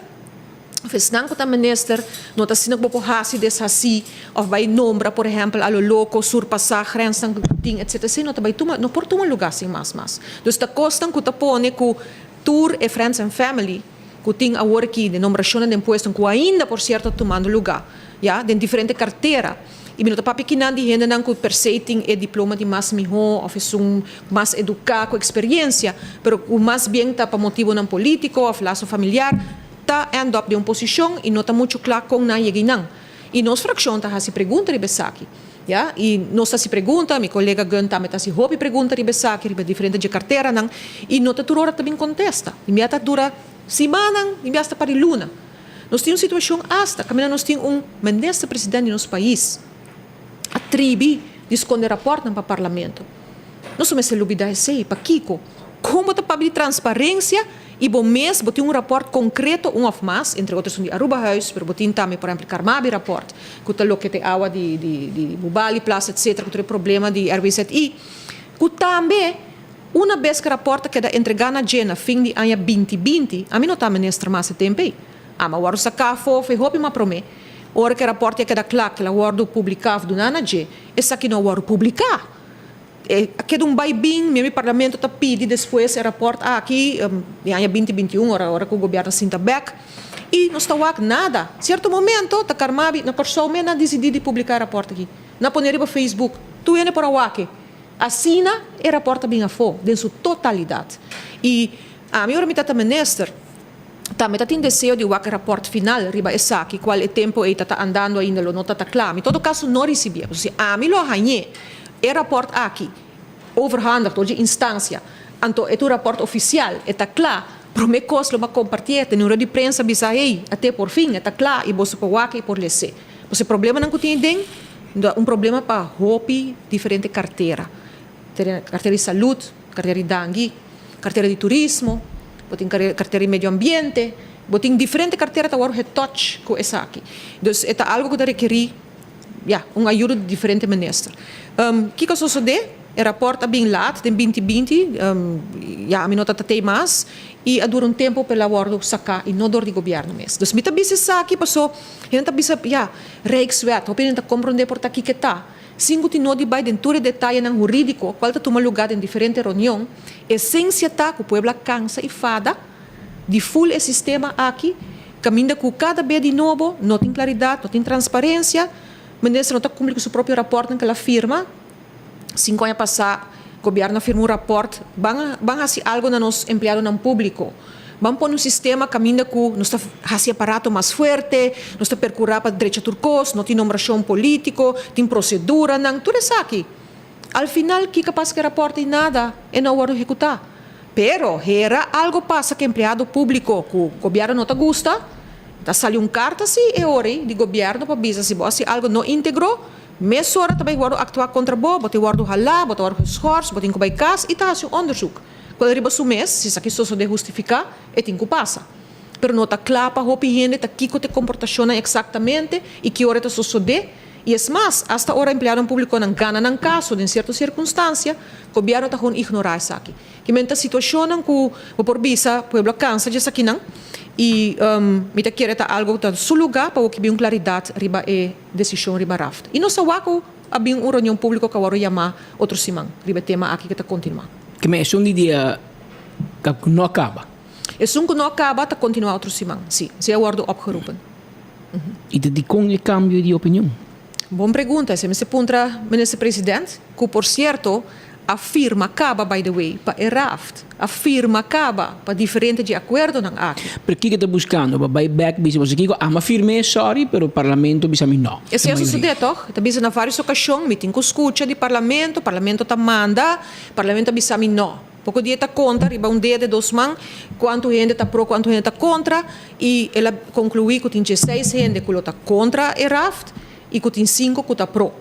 Of esnan ku ta minister no ta asina ku bo por hasi deshasí òf bai nombra por ehèmpel a lo loko, surpasá grensnan ku tin etcetera. Esei no ta bai tuma, no por tuma lugá sin mas mas. Dus ta kosnan ku ta pone ku tur e friends and family ku tin awor aki den nombrashonnan den pueston ku ainda por sierto ta tumando lugá ya den diferente kartera i mi no ta papia kinan di hendenan ku per se tin e diploma di mas mihó òf esun mas eduká ku eksperiencia pero ku mas bien ta pa motibonan polítiko òf laso familiar. Ta end up den un posishon i no ta muchu kla kon nan yega einan. I nos frakshon ta hasi pregunta riba esaki. Ya, i nos ta hasi pregunta, mi kolega Gun tambe ta hasi hopi pregunta riba esaki, riba diferente dje karteranan, i no ta tur ora ta bin kontesta. Di mia ta dura simannan, di mia asta par di luna. Nos tin un situashon asta kaminda nos tin un minister president di nos pais a tribi di skonde rapòrtnan pa parlamento. Nos no mester lubida esei. Pakiko? Kon bo ta papia di transparensia i bo mes bo tin un rapòrt konkreto, un òf mas, entre otro esun di Arubahuis, pero bo tin tambe por ehèmpel Carmabi rapòrt, ku ta loke te awa di di di Bubali Plaza etcetera ku tur e problema di RWZI, ku tambe una bes ku e rapòrt a keda entregá na dje na fin di aña binti binti, ami no ta minister mas e tempu ei, ami a wòrdu saká afó fe hopi mas promé, ora ku e rapòrt ya keda kla, ku el a wòrdu publiká òf duná na dje, esaki no a wòrdu publiká. E a keda un bai bin, mi parlamento ta pidi despues e raport aki di aña binti binti un ora ora ku gobièrnu a sinta bèk i nos ta wak nada. Sierto momento ta Carmabi na Kòrsou men a disidí di publiká e raport aki. Nan a pone riba Facebook, tur hende por a wak e. Asina e raport a bin afó den su totalidat. I ami ora mi ta ta minister tambe ta tin deseo di wak e raport final riba esaki kual e tempu ei ta ta andando ainda lo no ta ta kla. Mi todo kaso no risibié. Pasobra si ami lo a hañ'é E raport aki, overhandig door dje instancia, anto e ta un raport oficial, e ta cla, prome cos lo bo a compartié, tene un rueda di prensa bisa hey, ate por fin, e ta cla y boso por wak y por les'é. Pasobra e problemanan cu tin aden ta un problema pa hopi diferente cartera, cartera di salud, cartera di dangui, cartera di turismo, bo tin cartera di medio ambiente, bo tin diferente cartera ta worde getouch cu esaki. Dus e ta algo cu ta rekeri. Ya, un ayudo di diferente minister. Kiko a sosodé? E rapòrt a bin laat den binti binti, ya ami no ta tat'ei mas, i a dura un tempu pa el a wòrdu saká i no dor di gobièrnu mes. Dus mi ta bisa esaki paso hende ta bisa, ya, Rijkswet, hopi hende ta komprondé por ta kiko e ta. Sin ku tin no di bai den tur e detayenan hurídiko kual ta tuma lugá den diferente reunion, esensia ta ku pueblo a kansa i fada di ful e sistema aki kaminda ku kada be di nobo no tin klaridat, no tin transparensia, minister no ta kumpli ku su propio rapòrtnan ku el a firma. Sinku aña pasá gobièrnu a firma un rapòrt, ban ban hasi algu na nos empleadonan públiko. Ban pone un sistema kaminda ku nos ta hasi aparato mas fuerte, nos ta perkurá pa drecha tur kos, no tin nombrashon polítiko, tin proseduranan, tur esaki. Al final kiko a pasa ku e rapòrt ei? Nada, e no a wòrdu ehekutá. Pero hera algu pasa ku empleado públiko ku gobièrnu no ta gusta, ta sali un karta si e ora ei di gobièrnu pa bisa si bo hasi algu no íntegro, Mesora ta bai wòrdu aktuá kontra bo, bo tin wòrdu halá, bo ta wòrdu geschors, bo tin ku bai kas i ta hasi un òndersuk. Kual riba su mes, si esaki sosodé hustifiká, e tin ku pasa. Pero no ta kla pa hopi hende ta kiko ta e komportashonnan eksaktamente i ki ora e ta sosodé. I es mas, asta ora empleadonan públikonan gana nan kaso den sierto sirkunstansia, gobièrnu ta gewoon ignorá esaki. Kimen ta situashonnan ku bo por bisa pueblo a kansa dje esakinan i mi ta kere ta algu ku ta su lugá pa bo kibi un klaridat riba e desishon riba raft. I nos ta wak ku a bin un reunion públiko ku a wòrdu yamá otro siman riba e tema aki ku ta kontinuá. Kimen esun di dia ku no a kaba? Esun ku no a kaba ta kontinuá otro siman, si. Si a wòrdu opgeroepen. I ta dikon e kambio di opinion? Bon pregunta. Esei mester puntra Minister President, ku por sierto a firma kaba, by the way, pa e raft. A firma kaba pa diferente dje akuerdonan aki. Pero kiko ta buskando? Pa bai bek bisa boso kiko? Ama firm'é, sorry, pero Parlamento bisa mi no. Esei a sosodé tòg. E ta bisa na vários okashon, mi tin ku skucha di Parlamento, Parlamento ta manda, Parlamento a bisa mi no. Poko dia e ta konta riba un dede dos man kuantu hende ta pro, kuantu hende ta kontra i el a konkluí ku tin dieseis hende ku lo ta kontra e raft i ku tin sinku ku ta pro.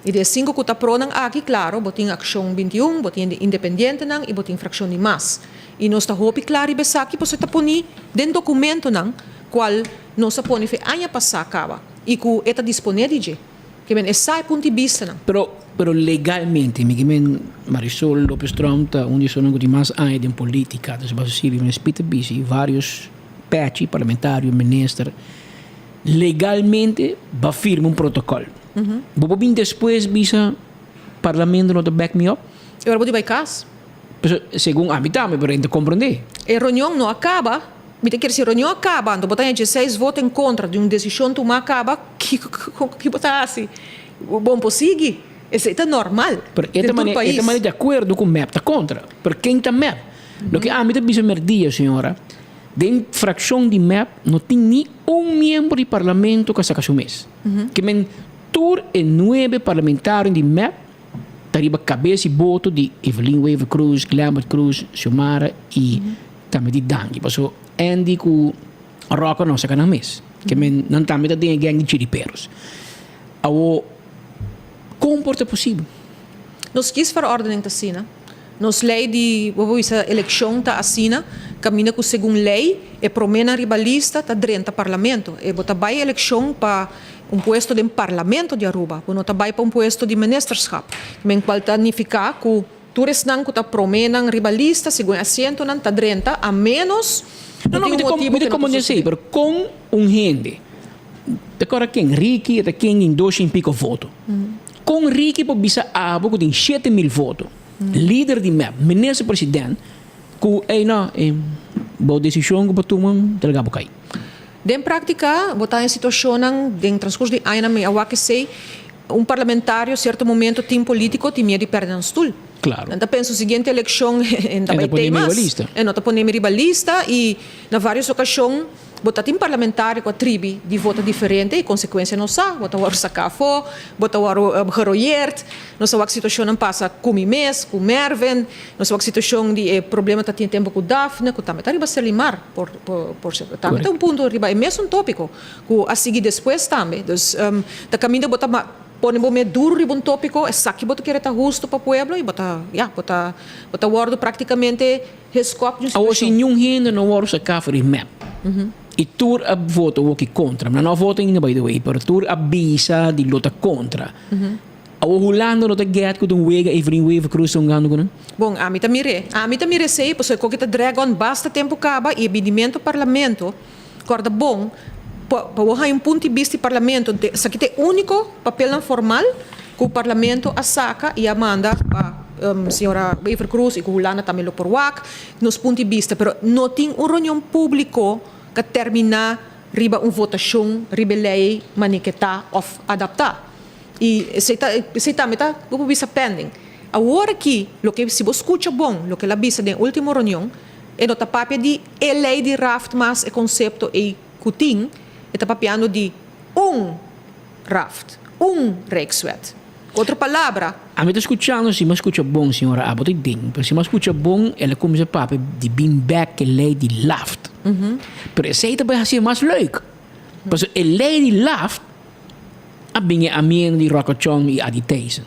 I di e sinku ku ta pro nan aki, klaro, bo tin Akshon 21, bo tin independientenan i bo tin frakshon di mas. I nos ta hopi kla riba esaki pasobra ta poni den dokumentonan kual nos a pone fe aña pasá kaba i ku e ta disponé di dje. Ke men e sa e punto di bistanan. Pero, pero legalmente, mi ke men Marisol Lopez Tromp ta un di esunnan ku tin mas aña den politica, dus bo a sirbi mes Peter Bisi, varios pechi, parlamentario, minister, legalmente bo a firma un protocol. Bo por bin despues bisa parlamento no ta back me up? E ora bo di bai kas. Pasobra segun ami tambe, pero e ta comprende. E reunion no a caba. Mi ta kere si e reunion a caba, anto bo ta haña seis voto en contra di un decision tuma a caba, kico ki bo ta haci? Bo no por sigui. Esey ta normal Pero e ta den tur manera, e ta pais. manera di acuerdo cu mep ta contra. Pero ken ta mep? Loke ami ta bisa merdia, señora, den fraccion di mep no tin ni un miembro di parlamento cu a saca su mes. Ke men tur e nuebe parlamentario di mep ta riba cabes y boto di Evelyn Wever Croes, Glenbert Croes, Xiomara y tambe di Dangui. Paso Andy cu Rocco no saca nan mes. Ke men nan tambe ta den e gang di chiriperos. Awo con por ta posibel? Nos kiesverordening ta asina. Nos ley di, bo por bisa, eleccion ta asina, caminda cu segun ley e promenan riba lista ta drenta parlamento. E bo ta bay eleccion pa un puesto den parlamento di Aruba, bo no ta bay pa un puesto di ministerschap. Men cual ta nifica cu tur esnan cu ta promenan riba lista segun e asientonan ta drenta a menos cu No, no, tin mi un ta motibo mi ta cu no ta comprende esey, sosode. pero con un hende ta cora ken Ricky e ta ken in dos shin pico voto. Con Ricky por bisa abo cu tin 7000 voto? Lider di mep, minister president, ku ey no, e bo desishon ku bo tuma ta laga bo kai. Den práktika bo ta haña situashonnan den transkurso di añanan mi a wak esei, un parlamentario sierto momento tin polítiko tin miedu di pèrdè nan stul. Klaro. Nan ta pensa su siguiente elekshon e no ta E ta bai pone tei mi riba mas. lista. E no ta pone mi riba lista i na vários okashon Bo ta tin parlamentario cu a tribi di vota diferente y consecuencia nos sa, bo ta worde saca afo, bo ta worde geroyeerd. Nos a wak situacionnan pasa cu mi mes, cu Mervin, nos a wak situacion di e problema ta tin tempo cu Daphne, cu tambe ta riba Serlimar, por por cierto. Tambe ta un punto riba e mesun topico cu a sigui despues tambe. Dus ta caminda bo ta pone bo mes duro riba un topico, esaki bo ta kere ta husto pa pueblo y bo ta, ya, bo ta bo ta worde practicamente Heskop di un Awor si situashon. niun hende no wòrdu saká for di mep i tur a vota woki kontra, nan no a vota ainda by the way, pero tur a bisa di lo ta kontra. Awor Hulanda no ta get ku ta un wega Evelyn Wever Croes ta hungando ku nan? Bon, ami ta mir'é. Ami ta mira esei pasobra e koki ta drag on basta tempu kaba i e bindimentu parlamento, kòrda bon, pa pa bo haña un punto di bista di parlamento, esaki ta e úniko papelnan formal. ku Parlamento a saka i a manda pa señora Wever Croes i ku Hulanda tambe lo por wak nos punto di bista, pero no tin un reunion públiko ku a terminá riba un votashon riba e lei manera ku e ta òf adaptá. I esei ta esei tambe ta bo por bisa pending. Awor aki loke si bo skucha bon loke el a bisa den e último reunion e no ta papia di e lei di raft mas e konsepto ei ku tin, e ta papiando di un raft, un Rijkswet. Ku otro palabra. Ami ta skuchando si mi a skucha bon señora abo ta den pero si mi a skucha bon el a kuminsá papia di bin bek ke lei di laft pero esei ta bai hasié mas leuk pasobra e lei di laft a bin e amiendo di Rocco Chong i Adi Thijssen.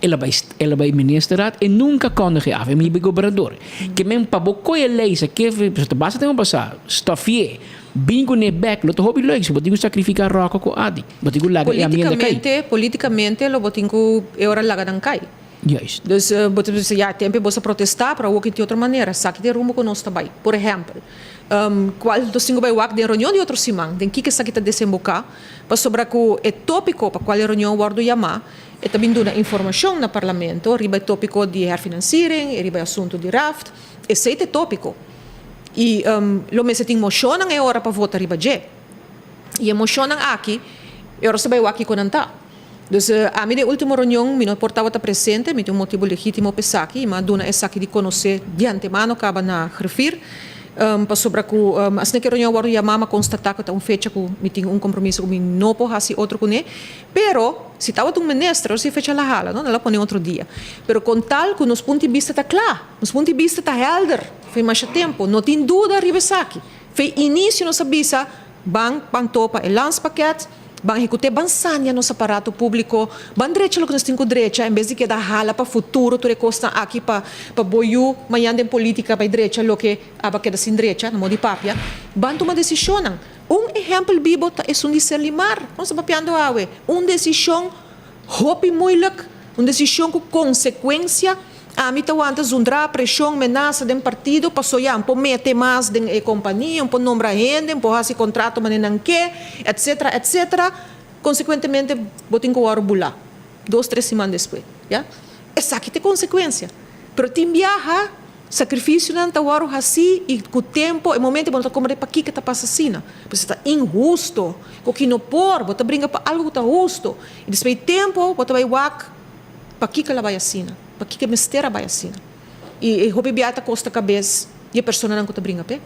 El a bai el a bai ministerraad e nunca kondige af e mi bai gobernador. Ke men pa bo koe e lei sa ke pasobra ta basta tempo pasa stofié bin kuné bek lo ta hopi leuk si bo tin ku sakrifika Rocco ku Adi bo tin ku laga e amienda kai. Politikamente politikamente lo bo tin ku e ora laga nan kai. Juist. Dus bo ta bisa ya tempo bo sa protesta pero awor tin otro manera esaki ta e rumbo ku nos ta bai. Por ehempel kual nos tin ku bai wak den reunion di otro siman den kiko esaki ta desemboká pasobra ku e tópiko pa kual e reunion wòrdu yamá e ta bin duna informashon na parlamento riba e tópiko di herfinanciering i riba e asuntu di raft esei ta e tópiko i lo mester tin moshonnan e ora pa vota riba dje i e moshonnan aki e ora sa bai wak kiko nan ta. Dus ami den ultimo reunion mi no por tabata presente, mi tin un motibu legitimo pa esaki y mi a duna esaki di conoce di antemano caba na griffier, pasobra cu asina cu e reunion a wordo yama mi a constata cu ta un fecha cu mi tin un compromiso cu mi no por haci otro cune, pero si tabata un minister ora si e fecha la hala no, nan la pone otro dia, pero con tal cu nos punto di bista ta cla, nos punto di bista ta helder, fei masha tempo, no tin duda riba esaki, fei inicio nos a bisa ban pan topa e landspakket. Ban ehekut'é, ban sania nos aparato públiko, ban drecha loke nos tin ku drecha en bes di keda hala pa futuro tur e kosnan aki pa pa bo yu mañan den polítika bai drecha loke aba keda sin drecha, na modo di papia. Ban tuma desishonnan. Un ehèmpel bibo ta esun di Serlimar, ku nos ta papiando awe. Un desishon hopi moeilijk, un desishon ku konsekuensia. Ami ta wanta zundra, preshon, menasa den partido paso ya, n'po mete mas den e kompania, n'po nombra hende, n'po hasi kontrato manera nan ke, etc. Etc. Konsekuentemente bo tin ku wòrdu bulá dos tres siman despues, ya. Esaki ta e konsekuensia. Pero tin biaha sakrifisionan ta wòrdu hasí i ku tempu e momento bo no ta komprendé pakiko ta pasa asina. Pasobra ta inhusto, ku ki no por, bo ta bringa pa algu ku ta husto i despues di tempu bo ta bai wak. Pakiko el a bai asina? Pakiko e mester a bai asina? I e hopi bia ta kosta kabes di e personanan ku ta bringa p'e.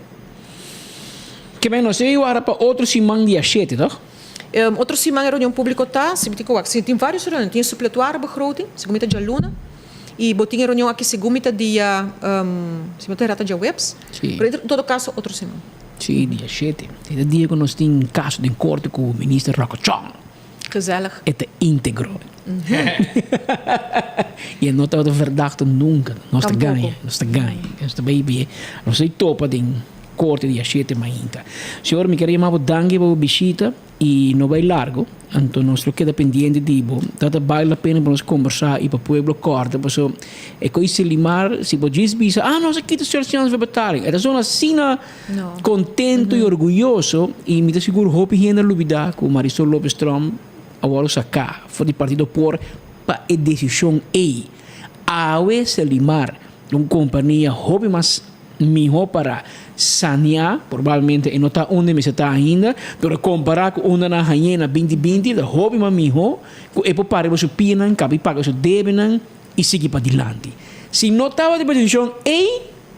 Ke men nos e wara pa otro siman dia shete, tòg? Otro siman e reunion públiko ta, si mi tin ku wak, si tin vários reunion, tin e supletuare begroting, segun mi ta djaluna, i bo tin e reunion aki segun mi ta dia, si mi no ta erá ta djaweps, pero en todo kaso otro siman. Sí, dia shete. E ta dia ku nos tin kaso den korte ku minister Rocco Chong. Gezellig. E ta íntegro. I e no tabata verdachte nunka. Nos ta gaña, nos ta gaña. Nos ta bai bie. Nos ta topa den korte dia shete mainta. Señor, mi kier yama bo danki pa bo bishita i no bai largo. Anto nos lo keda pendiente di bo. Tabata bale la pena pa nos kombersá i pa pueblo kòrda paso e ko'i Selimar si bo djis bisa, ah nos a kita surseance-betaling. E ta zona asina. Contento y orguyoso y mi ta sigur hopi hende a lubida cu Marisol Lopez Tromp a worde saca for di partido por pa e decision ey. Awe Selimar ta un compania hopi mas miho para sanea, probablemente e no ta unda e mester ta ainda, pero compara cu unda nan hañe na binti binti ta hopi mas miho cu e por para riba su pianan, cabi paga su debenan y sigui padilanti. Si no tabata e decision ey,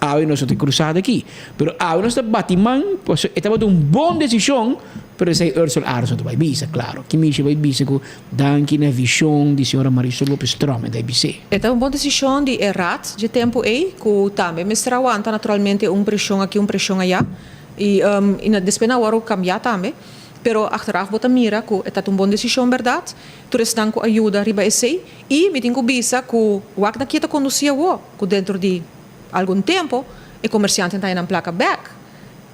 Awe nos no ta cruzado aki, pero awe nos ta bati man, pasobra e tabata un bon decision, pero esey Ursula Arends no ta bay bisa, claro. Ki mishi bay bisa cu danki na vision di señora Marisol Lopez Tromp, e ta bis'é. E ta un bon decision di e Raad dje tempo ey, cu tambe mester a wanta naturalmente un presion aki, un presion aya, y y na despues nan a worde cambia tambe, pero achteraf bo ta mira cu e ta un bon decision berdad, tur esnan cu a yuda riba esey, y mi tin cu bisa cu wak na kie ta conduci awo, cu dentro di. Algun tempo e komersiantenan ta haña nan plaka bèk.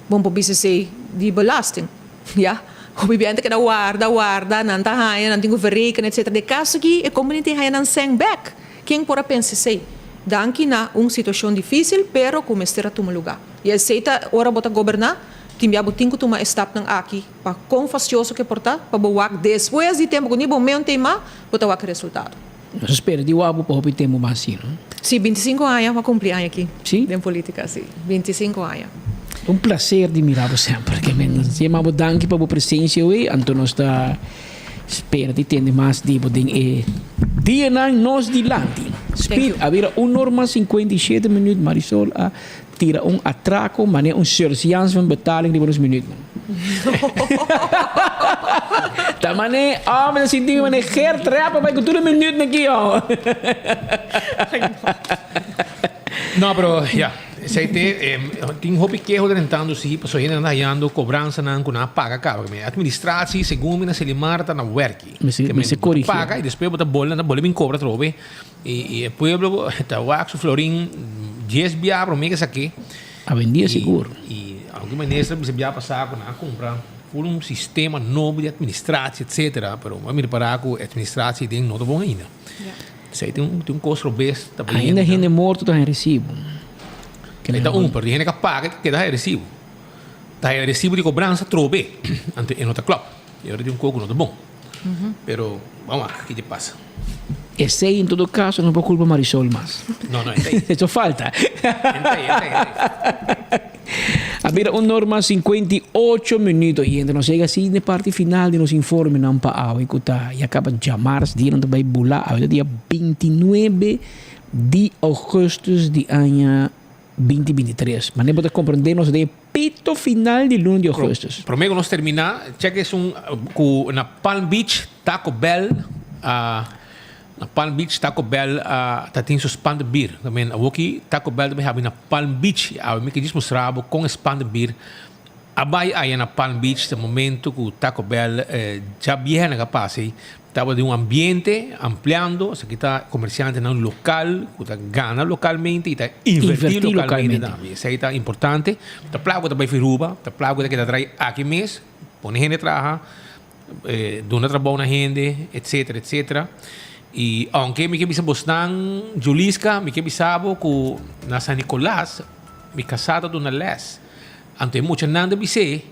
Bon por bisa esei di belasting. Ya. Hopi biaha ta keda warda, warda, nan ta haña, nan tin ku verreken etcetera. Den e kaso aki e kompania tin haña nan sèn bèk. Ken por a pensa esei? Danki na un situashon difísil pero ku mester a tuma lugá. I esei ta ora bo ta goberná. Tin bia bo tin ku tuma e stapnan aki pa kon fastioso ku e por ta, pa bo wak despues di tempu ku ni bo mente ima, bo ta wak e resultado. Nos a spera di wak bo pa hopi tempu mas asina, no? Sí, bintisinko aña m'a kumpli aña aki Sí? den politika, sí, bintisinko aña. Un placer di mira bo semper. Ke men nos yama bo danki pa bo presencia hoy, anto nos ta spera di tende mas di bo den e dianan nos dilanti. Speed a bira un or mas 57 minuut, Marisol a Tira un atraco manera un surseance van betaling riba nos minuutnan. Ta mane, oh, mi ta sinti mi mane Gert Repa bai cu tur e minuutnan aki, oh. No, pero ya, esei te, tin hopi keho drentando si, pasobra hende nan ta hayando cobransanan cu nan a paga caba. Administratie, segun mi na Selimar ta na werki. Mester corigi. Paga y despues bo ta bole, nan ta bole bin cobra atrobe. Y e pueblo ta wak su florin dies bia prome ke sake. Awendia sigur. Y aunke minister bisa bia pasa ku nan a kumpra ful un sistema nobo di administratie etcetera pero bo a mira para ku administratie den no ta bon ainda. Esei tin un tin un kos robes ta bayendo. Ainda hende morto ta haña resibo. E ta un pero di hende ku a paga ta keda haña resibo. Ta haña resibo di kobransa trobe anto e no ta klòp. E ora tin un kos ku no ta bon. Pero ban wak ki ta pasa. Esey en todo caso no por culpa Marisol mas. No, no, enta ahí. Eso falta. Enta ahí, enta ahí, enta ahí. A bira un norma 58 minuto y entre nos llega así de parte final de nos informe nan pa awe ku ta ya caba djamars dia nan ta bay bula awe ta dia 29 di augustus di aña 2023. Mane bo ta comprende nos den e pito final di luna di augustus. Prome ku nos termina, check esun ku na Palm Beach Taco Bell a na Palm Beach Taco Bell a ta tin su spandebier. I mean awoki Taco Bell ta bay habi na Palm Beach. Awe mi ke djis mustra bo kon e spandebier a bay aya na Palm Beach ta momento ku Taco Bell djabièrnè a pasa ei. Tabata den un ambiente ampliando, esaki ta comerciantenan local cu ta gana localmente y ta inverti localmente tambe. Esey ta importante. Ta placa cu ta bay Aruba, ta placa cu ta keda trae aki mes, pone hende traha, duna trabou na hende, etcetera, etcetera. Y aunke mi ke bisa bosnan, Juliska, mi ke bisa bo cu na San Nicolas mi casa ta duna les. Anto e muchanan ta bis'é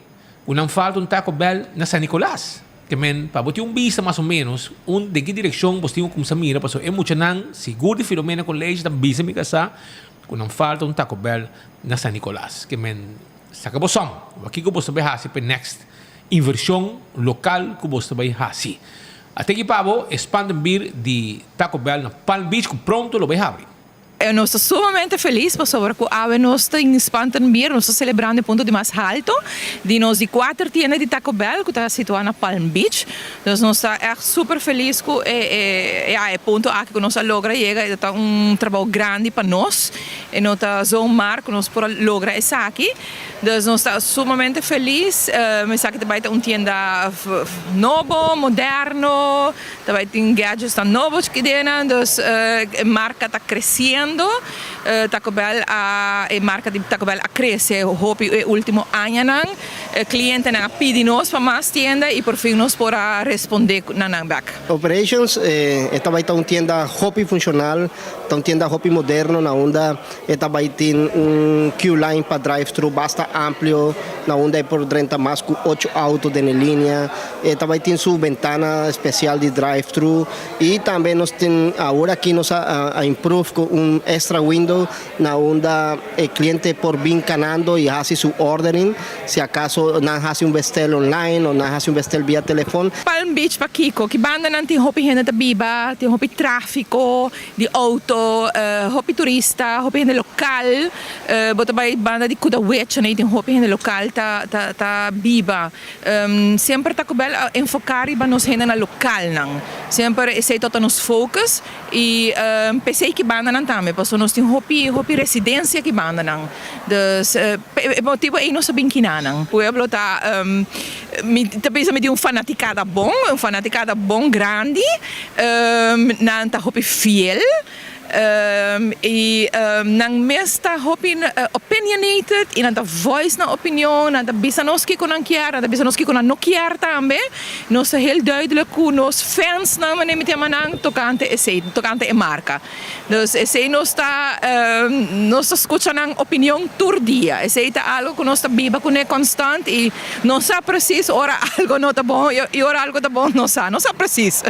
cu nan falta un Taco Bell na San Nicolas. Te men, pa bo tin un bista mas o ménos, un den ki direkshon bo tin ku kumsa mira, pasobra e muchanan sigur di Filomena College ta bisa mi kasá ku nan falta un Taco Bell na San Nicolas. Ke men, saka bo sòm, wak kiko bo ta bai hasi pa e next invershon lokal ku bo ta bai hasi. A teki pa bo e spandenbier di Taco Bell na Palm Beach ku pronto lo bai habri. Nos ta sumamente felis pasobra cu awe nos ta in Spantenbier, nos ta celebrando e punto di mas halto di nos di cuater tienda di Taco Bell cu ta situa na Palm Beach. Dus nos ta echt super felis cu e ya e punto aki cu nos a logra yega, e ta un trabou grandi pa nos, e no ta zomaar cu nos por a logra esaki. Dus nos ta sumamente felis, esaki ta bay ta un tienda nobo, moderno. Ta bai tin gadgetsnan nobo chikidénan, dus e marka ta kresiendo. Taco Bell a e marka di Taco Bell a krese hopi e último añanan. E klientenan a pidi nos pa mas tienda i por fin nos por a respondé na nan bèk. Operations, E ta bai ta un tienda hopi funshonal, ta un tienda hopi moderno na unda e ta bai tin un queue line pa drive thru basta amplio na unda e por drenta mas ku ocho auto den e linea. E ta bai tin su bentana especial di drive thru y tambe nos tin awor aki nos a a improve cu un extra window na unda e cliente por bin canando y haci su ordering si acaso nan haci un bestel online o nan haci un bestel via telefon. Palm Beach pakico? Ki bandanan tin hopi hende ta biba, tin hopi trafico di auto, hopi turista, hopi hende local, bo ta bay banda di Kudawecha y tin hopi hende local ta ta biba. Semper Taco Bell a enfoká riba nos hendenan lokalnan. Semper esei tabata nos focus i p'esei ki bandanan tambe pasobra nos tin hopi hopi residensia ki bandanan. Dus e motibu ei nos a bin kinanan. Pueblo ta mi ta bisa mi tin un fanatikada bon, un fanatikada bon grandi. Nan ta hopi fiel. I nan mes ta hopi opinionated i nan ta voice nan opinion, nan ta bisa nos kiko nan kier, nan ta bisa nos kiko nan no kier tambe. Nos ta heel duidelijk ku nos fansnan, manera mi ta yama nan, tokante esei, tokante e marka. Dus esei nos ta, nos ta skucha nan opinion tur dia. Esei ta algo ku nos ta biba kuné konstant i nos sa presis ora algo no ta bon i ora algo ta bon nos sa, nos sa presis.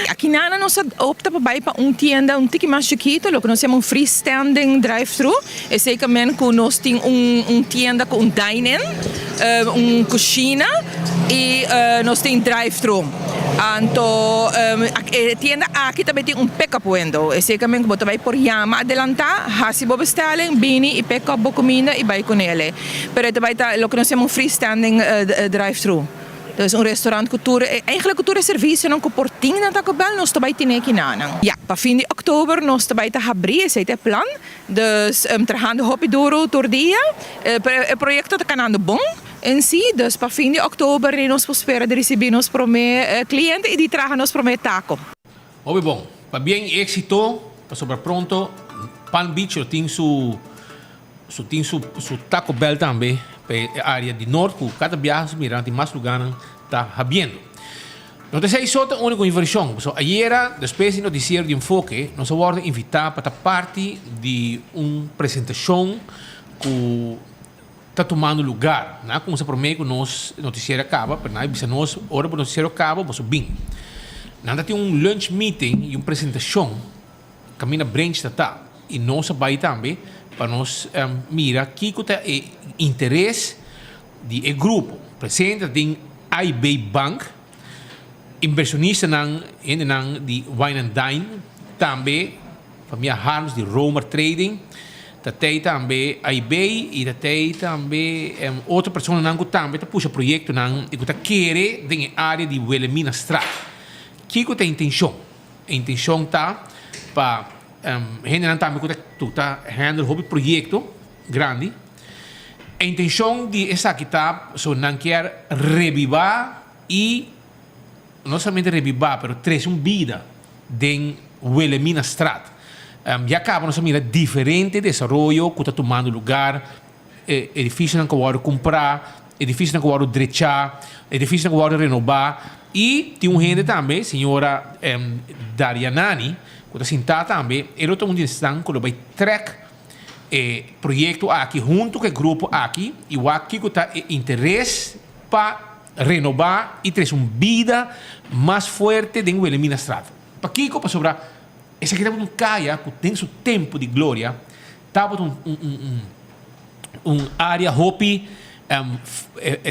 Akinana nos a opta pa bai pa un tienda un tiki mas chikito, loke nos yama un freestanding drive-thru. Esei ta men ku nos tin un tienda ku un dine-in, un kushina i nos tin drive-thru. Anto e tienda aki tambe tin un pick-up window. Esei ta men ku bo ta bai por yama adelantá, hasi bo bestelling, bini i pick up bo kuminda i bai kunele. Pero e ta bai ta loke nos yama un freestanding drive-thru. Dus un restaurant ku tur e, eigenlijk ku tur e servisionan ku por tin na Taco Bell nos ta bai tene kinanan. Ya, pa fin di oktober nos ta bai ta habrí, esei ta e plan. Dus trahando hopi duru tur dia. Pero e proyekto ta kanando bon en si, dus pa fin di oktober nos por spera di risibí nos promé kliente i di traha nos promé tako. Hopi bon. Pabien i éksito, pasobra pronto Palm Beach lo tin su. Su tin su su Taco Bell tambe pa e area di nort ku kada biaha su mira tin mas lugarnan ta habiendo. No ta esei so ta unico inversion, pasobra ayera despues di noticiero di Enfoke nos a wordo invita pa ta parti di un presentacion ku ta tumando lugar. Nan a cuminsa prome ku nos noticiero a caba, pero nan a bisa nos ora bo noticiero caba boso bin. Nan ta tin un lunch meeting y un presentacion. Caminda Branch ta ta y nos a bay tambe pa nos mira kico ta e interes di e grupo. Presente ta tin AIB Bank, inversionistanan, hendenan di Wine and Dine, tambe famia Harms di Romer Trading, ta tey tambe AIB y ta tey tambe otro personanan cu tambe ta pusha proyectonan y cu ta kere den e area di Wilhelminastraat. Kico ta e intencion? E intencion ta pa hendenan tambe cu ta cu ta handle hopi proyecto grandi. E intencion di esaki ta so nan kier rebiba y no solamente rebiba pero trece un bida den Wilhelminastraat. Ya caba nos a mira diferente desaroyo cu ta tumando lugar. E edificionan cu a wordo cumpra, edificionan cu a wordo drecha, edificionan cu a wordo renoba y tin un hende tambe, señora Darianani, cu ta sinta tambe, e lo ta un di esnan cu lo bay trek e proyecto aki hunto cu e grupo aki y wak kico ta e interes pa renoba y trece un bida mas fuerte den Wilhelminastraat. Pakico? Pasobra esaki tabata un caya cu den su tempo di gloria Tabata un un un un area hopi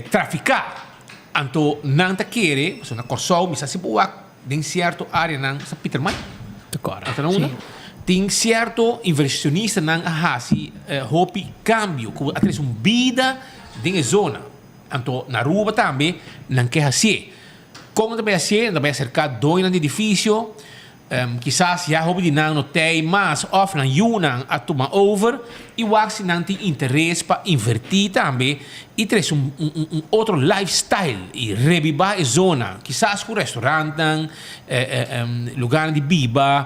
trafiká. Anto nan ta kere, pasobra na Kòrsou mi sa si bo wak den sierto areanan, sa Pietermaai? Ta kòrda, Anto na unda? Tin sierto inversionistanan a hasi hopi kambio ku a trese un bida den e zona. Anto na Aruba tambe nan ke hasié. Kon nan ta bai hasié? Nan ta bai aserká doñonan di edifisio. Kisas ya hopi di nan no tei mas òf nan yunan a tuma over i wak si nan tin interes pa invertí tambe i trese un un otro lifestyle i rebibá e zona. Kisas ku restaurantnan, lugarnan di biba,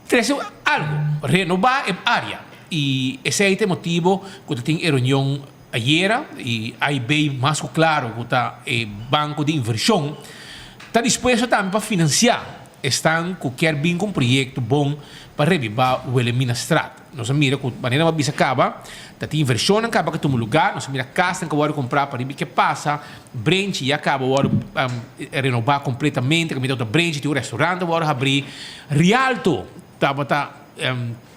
trese algu, renobá e área. I esei ta e motibu ku ta tin e reunion ayera i AIB mas ku klaro ku ta e banko di invershon. Ta dispuesto tambe pa finansiá esnan ku kier bin ku un proyekto bon pa rebibá Wilhelminastraat. Nos a mira ku manera bo a bisa kaba, ta tin invershonnan kaba ku tuma lugá, nos a mira kasnan ku a wòrdu kumprá pa riba ke pasa, Brenchi ya kaba wòrdu renobá kompletamente, kaminda ta Brenchi tin un restaurant a wòrdu habrí, Rialto tabata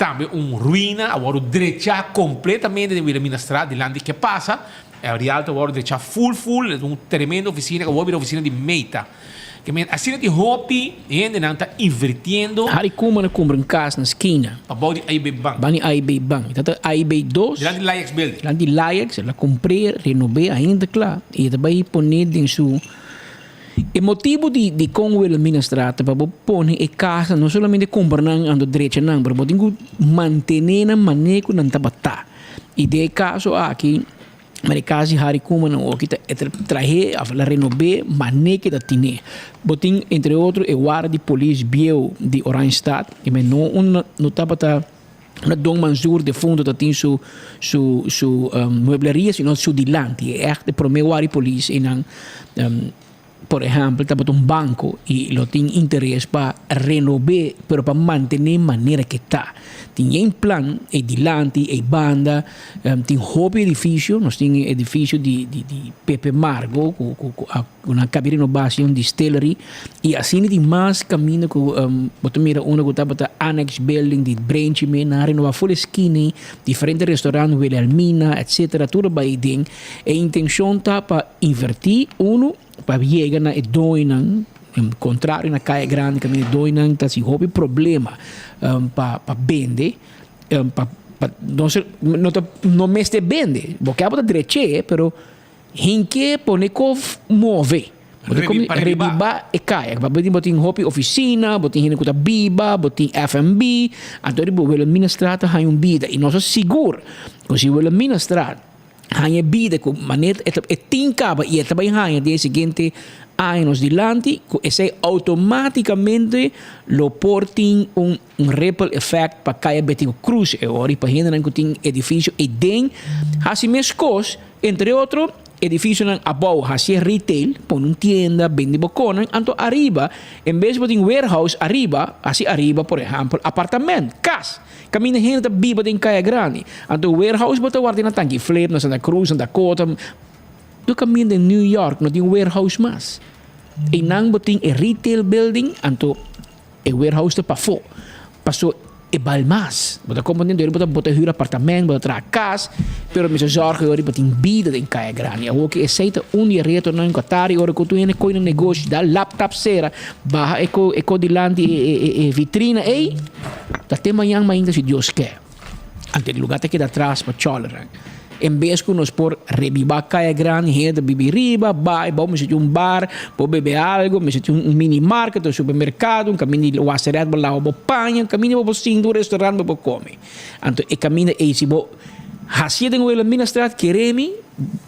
tambe un ruina a wòrdu drechá kompletamente den Wilhelminastraat dilanti ke pasa. E Rialto a wòrdu drechá ful ful, e ta un tremendo ofisina ku awor bira ofisina di Meta. Ke men asina tin hopi hendenan ta invirtiendo. Harry Koeman a kumpra un kas na skina. Pa bou di AIB Bank. Ban di AIB Bank. E ta ta AIB dos. Dilanti di Laex Building. Dilanti di Laex, el a kumpr'é, renob'é ainda kla i e ta bai pon'é den su. E motibu di dikon Wilhelminastraat ta pa bo pone e kasnan, no solamente kumpra nan anto drecha nan, pero bo tin ku mantené nan manera ku nan tabata. I den e kaso aki. Maar e cas di Harry Koeman nan oki ta e ta trahe of la renob'é mane ke ta tine. Bo tin entre otro e warda di polis bieu di Oranjestad, e men no un no tabata na Don Manzoor defunto ta tin su su su muebleria sino su dilanti e ègt e promé warda di polis einan. Por ehèmpel, tabata un banko i lo tin interes pa renob'é, pero pa mantené manera ke ta. Tin yen plan ei dilanti, ei banda, tin hopi edifisio, nos tin e edifisio di di Pepe Margo ku ku ku a ku nan kabi renobá si un distillery i asina tin mas kaminda ku bo ta mira unda ku tabata annex building di Brenchi me nan a renobá ful e skina ei, diferente restaurant Wilhelmina etcetera tur a bai den. E intenshon ta pa invertí, unu, pa yega na e doñonan, kontrario na Kaya Grandi kaminda e doñonan ta hasi hopi problema pa pa bende, pa pa no se no ta no mester bende, bo ke abo ta drech'é pero hinke pone kof move. Bo ta komi rebiba e kaya. Pasobra bo tin hopi ofisina, bo tin hende ku ta biba, bo tin FNB, anto riba Wilhelminastraat ta haña un bida i nos ta sigur ku si Wilhelminastraat haña e bida ku manera e ta e tin kaba i e ta bai haña den e siguiente añanos dilanti ku esei outomátikamente lo por tin un un ripple effect pa kaya Betico Cruz e ora i pa hendenan ku tin edifisio eiden hasi meskos entre otro edifisionan abou hasi e retail pone un tienda bende bo konan anto ariba en bes bo tin warehouse ariba hasi ariba por ehèmpel apartament kas. Kaminda hende ta biba den kaya grandi. Anto warehouse bo ta warda na Tanki Flip, na Santa Cruz, na Dakota. Tur kaminda den New York no tin warehouse mas. Einan bo tin e retail building, anto e warehouse ta pafó. Paso e bal mas. Bo ta komprende? Dor bo ta bo ta hür apartament, bo ta traha kas, pero mester zòrg ku bo tin bida den kaya grandi. Awor ku esei ta un di e retonan ku a tari ora ku tur hende koy na negoshi, dal laptop sera, baha e ko e ko dilanti e e e vitrina ei. Ta te mañan mainta si Dios ke. Anto e lugar ta keda atras pa cholera. En bes ku nos por rebibá Kaya Grandi, hende ta bibi riba, bai bou mester tin un bar, bo bebe algo, mester tin un mini market, un supermerkado, un kaminda di waseret bo laba bo paña, un kaminda bo por sinta un restaurant bo por kome. Anto e kaminda ei si bo hasié den Wilhelminastraat kere mi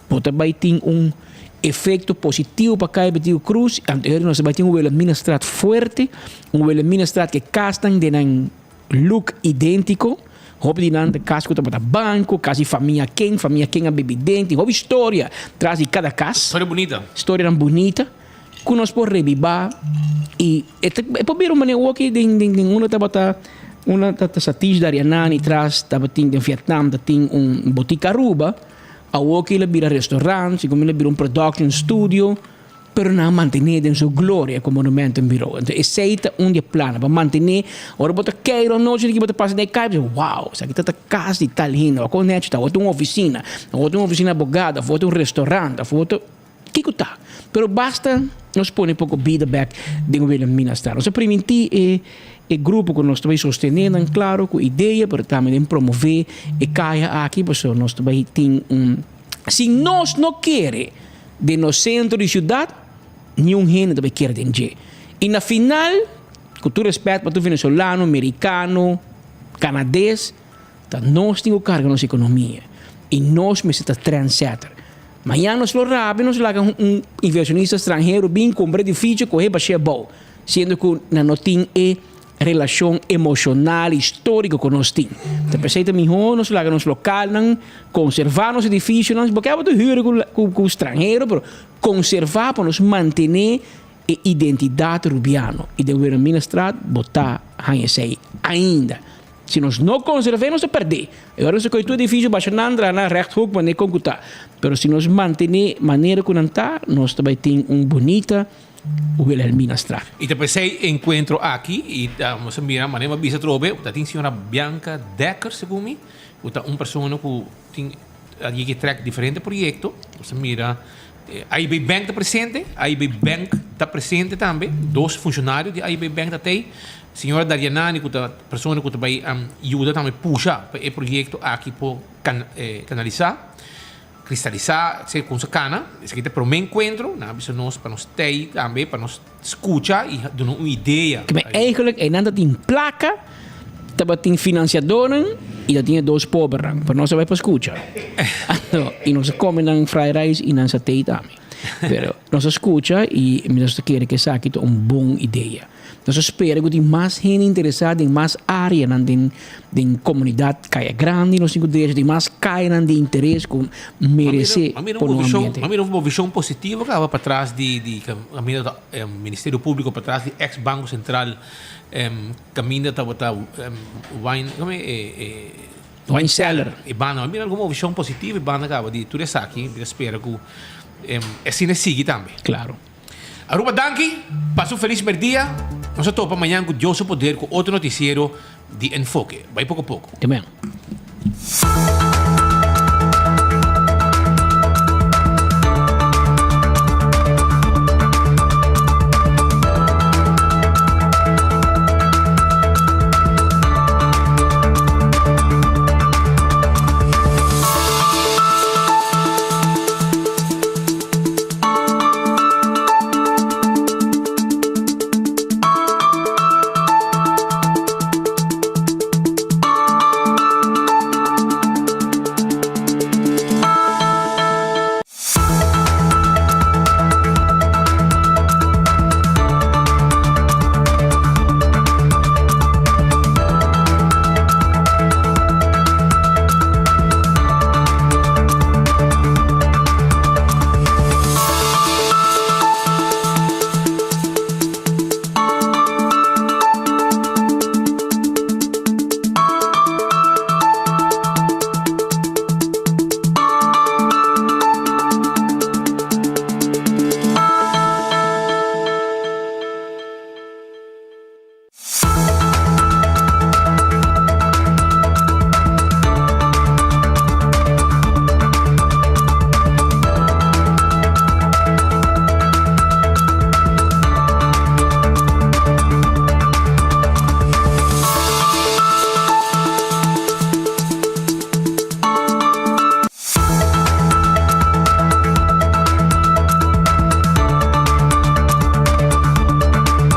bo ta bai tin un efecto positivo pa Kaya Betico Cruz, anto heri nos ta bai tin un Wilhelminastraat fuerte. Un Wilhelminastraat ku e kasnan den nan look idéntiko. Hopi di nan ta kas ku tabata banko, kas di famia ken, famia ken a bibi den. Tin hopi storia tras di kada kas. Storia bunita. Storianan bunita ku nos por rebibá i e ta e por bira un manera woki den den den unda tabata unda ta Satish Daryanani tras tabatin den Vietnam ta tin un botika Aruba. Awoki el a bira restaurant, segun mi el a bira un production studio. Pero nan a mantené den su gloria ku Monumentenbureau. Entonces esei ta un di e plannan pa mantené. Ora bo ta keiro anochi di ki bo ta pasa den e kai, bo bisa, wow, esaki ta ta kas di tal hende. Wak kon nechi ta? Awor ta un ofisina, awor ta un ofisina di abogado, awor ta un restaurant, awor ta kiko ta. Pero basta nos pone poko bida bèk den Wilhelminastraat. Nos a primintí e e grupo ku nos ta bai sostené nan klaro ku idea, pero tambe den promové e kaya aki pasobra nos ta bai tin un. Si nos no kere den nos sentro di siudat, niun hende ta bai kere den dje. I na final, ku tur respèt pa tur venezolano, merikano, kanades, ta nos tin ku karga nos ekonomia i nos mester ta trendsetter. Mañan nos lo rabia nos laga un inversionista stranhero bin kumpra edificio kohe bash'é abou, siendo ku nan no tin e Relashon emoshonal i stóriko ku nos tin. Ta p'esei ta mihó nos laga nos lokalnan, konservá nos edifisionan, bo ke abo ta hür ku ku stranhero, pero konservá pa nos mantené e identidat rubiano. I den Wilhelminastraat bo ta haña esei ainda. Si nos no konserv'é nos ta pèrd'é. E ora nos ta kohe tur edifisio basha nan traha nan rechthoek manera kon ku ta. Pero si nos mantené manera ku nan ta, nos ta bai tin un bunita. Wilhelminastraat. I ta p'esei e enkuentro aki i ta nos a mira manera mi a bisa atrobe ta tin señora Bianca Dekker segun mi ku ta un persona ku tin a yega e trèk diferente proyekto. Nos a mira AIB Bank ta presente, AIB Bank ta presente tambe, dos funshonario di AIB Bank ta tei. Señora Darianani ku ta persona ku ta bai yuda tambe pusha pa e proyekto aki por kanalisá. Kristalisá esei kon sa kana. Esaki ta e promé enkuentro. Nan a bisa nos pa nos tei tambe, pa nos skucha i duna un idea. Keme eigenlijk einan ta tin plaka. Tabatin financiadornan y tabatin e dos pobernan, pero nos a bay pa scucha. Anto, y nos a come nan fried rice y nan satay tambe. Pero nos a scucha y mi nos ta kere cu esaki ta un bon idea. Nos a spera cu tin mas hende interesa den mas areanan den den comunidad Caya Grandi, nos tin cu derecho tin mas cayanan di interes cu merece pone un ambiente. A mira un movicion positivo caba patras di di caminda Ministerio Publico patras di ex Banco Central Caminda tabata wine, como e e Wine cellar. E banda, a mira algun movishon positivo e banda caba di tur esaki, mi ta spera cu asina e sigui tambe. Claro. Aruba danki, pasa un feliz merdia, nos a topa mañan cu Dios su poder cu otro noticiero di Enfoke. Bai poco poco. Te mañan.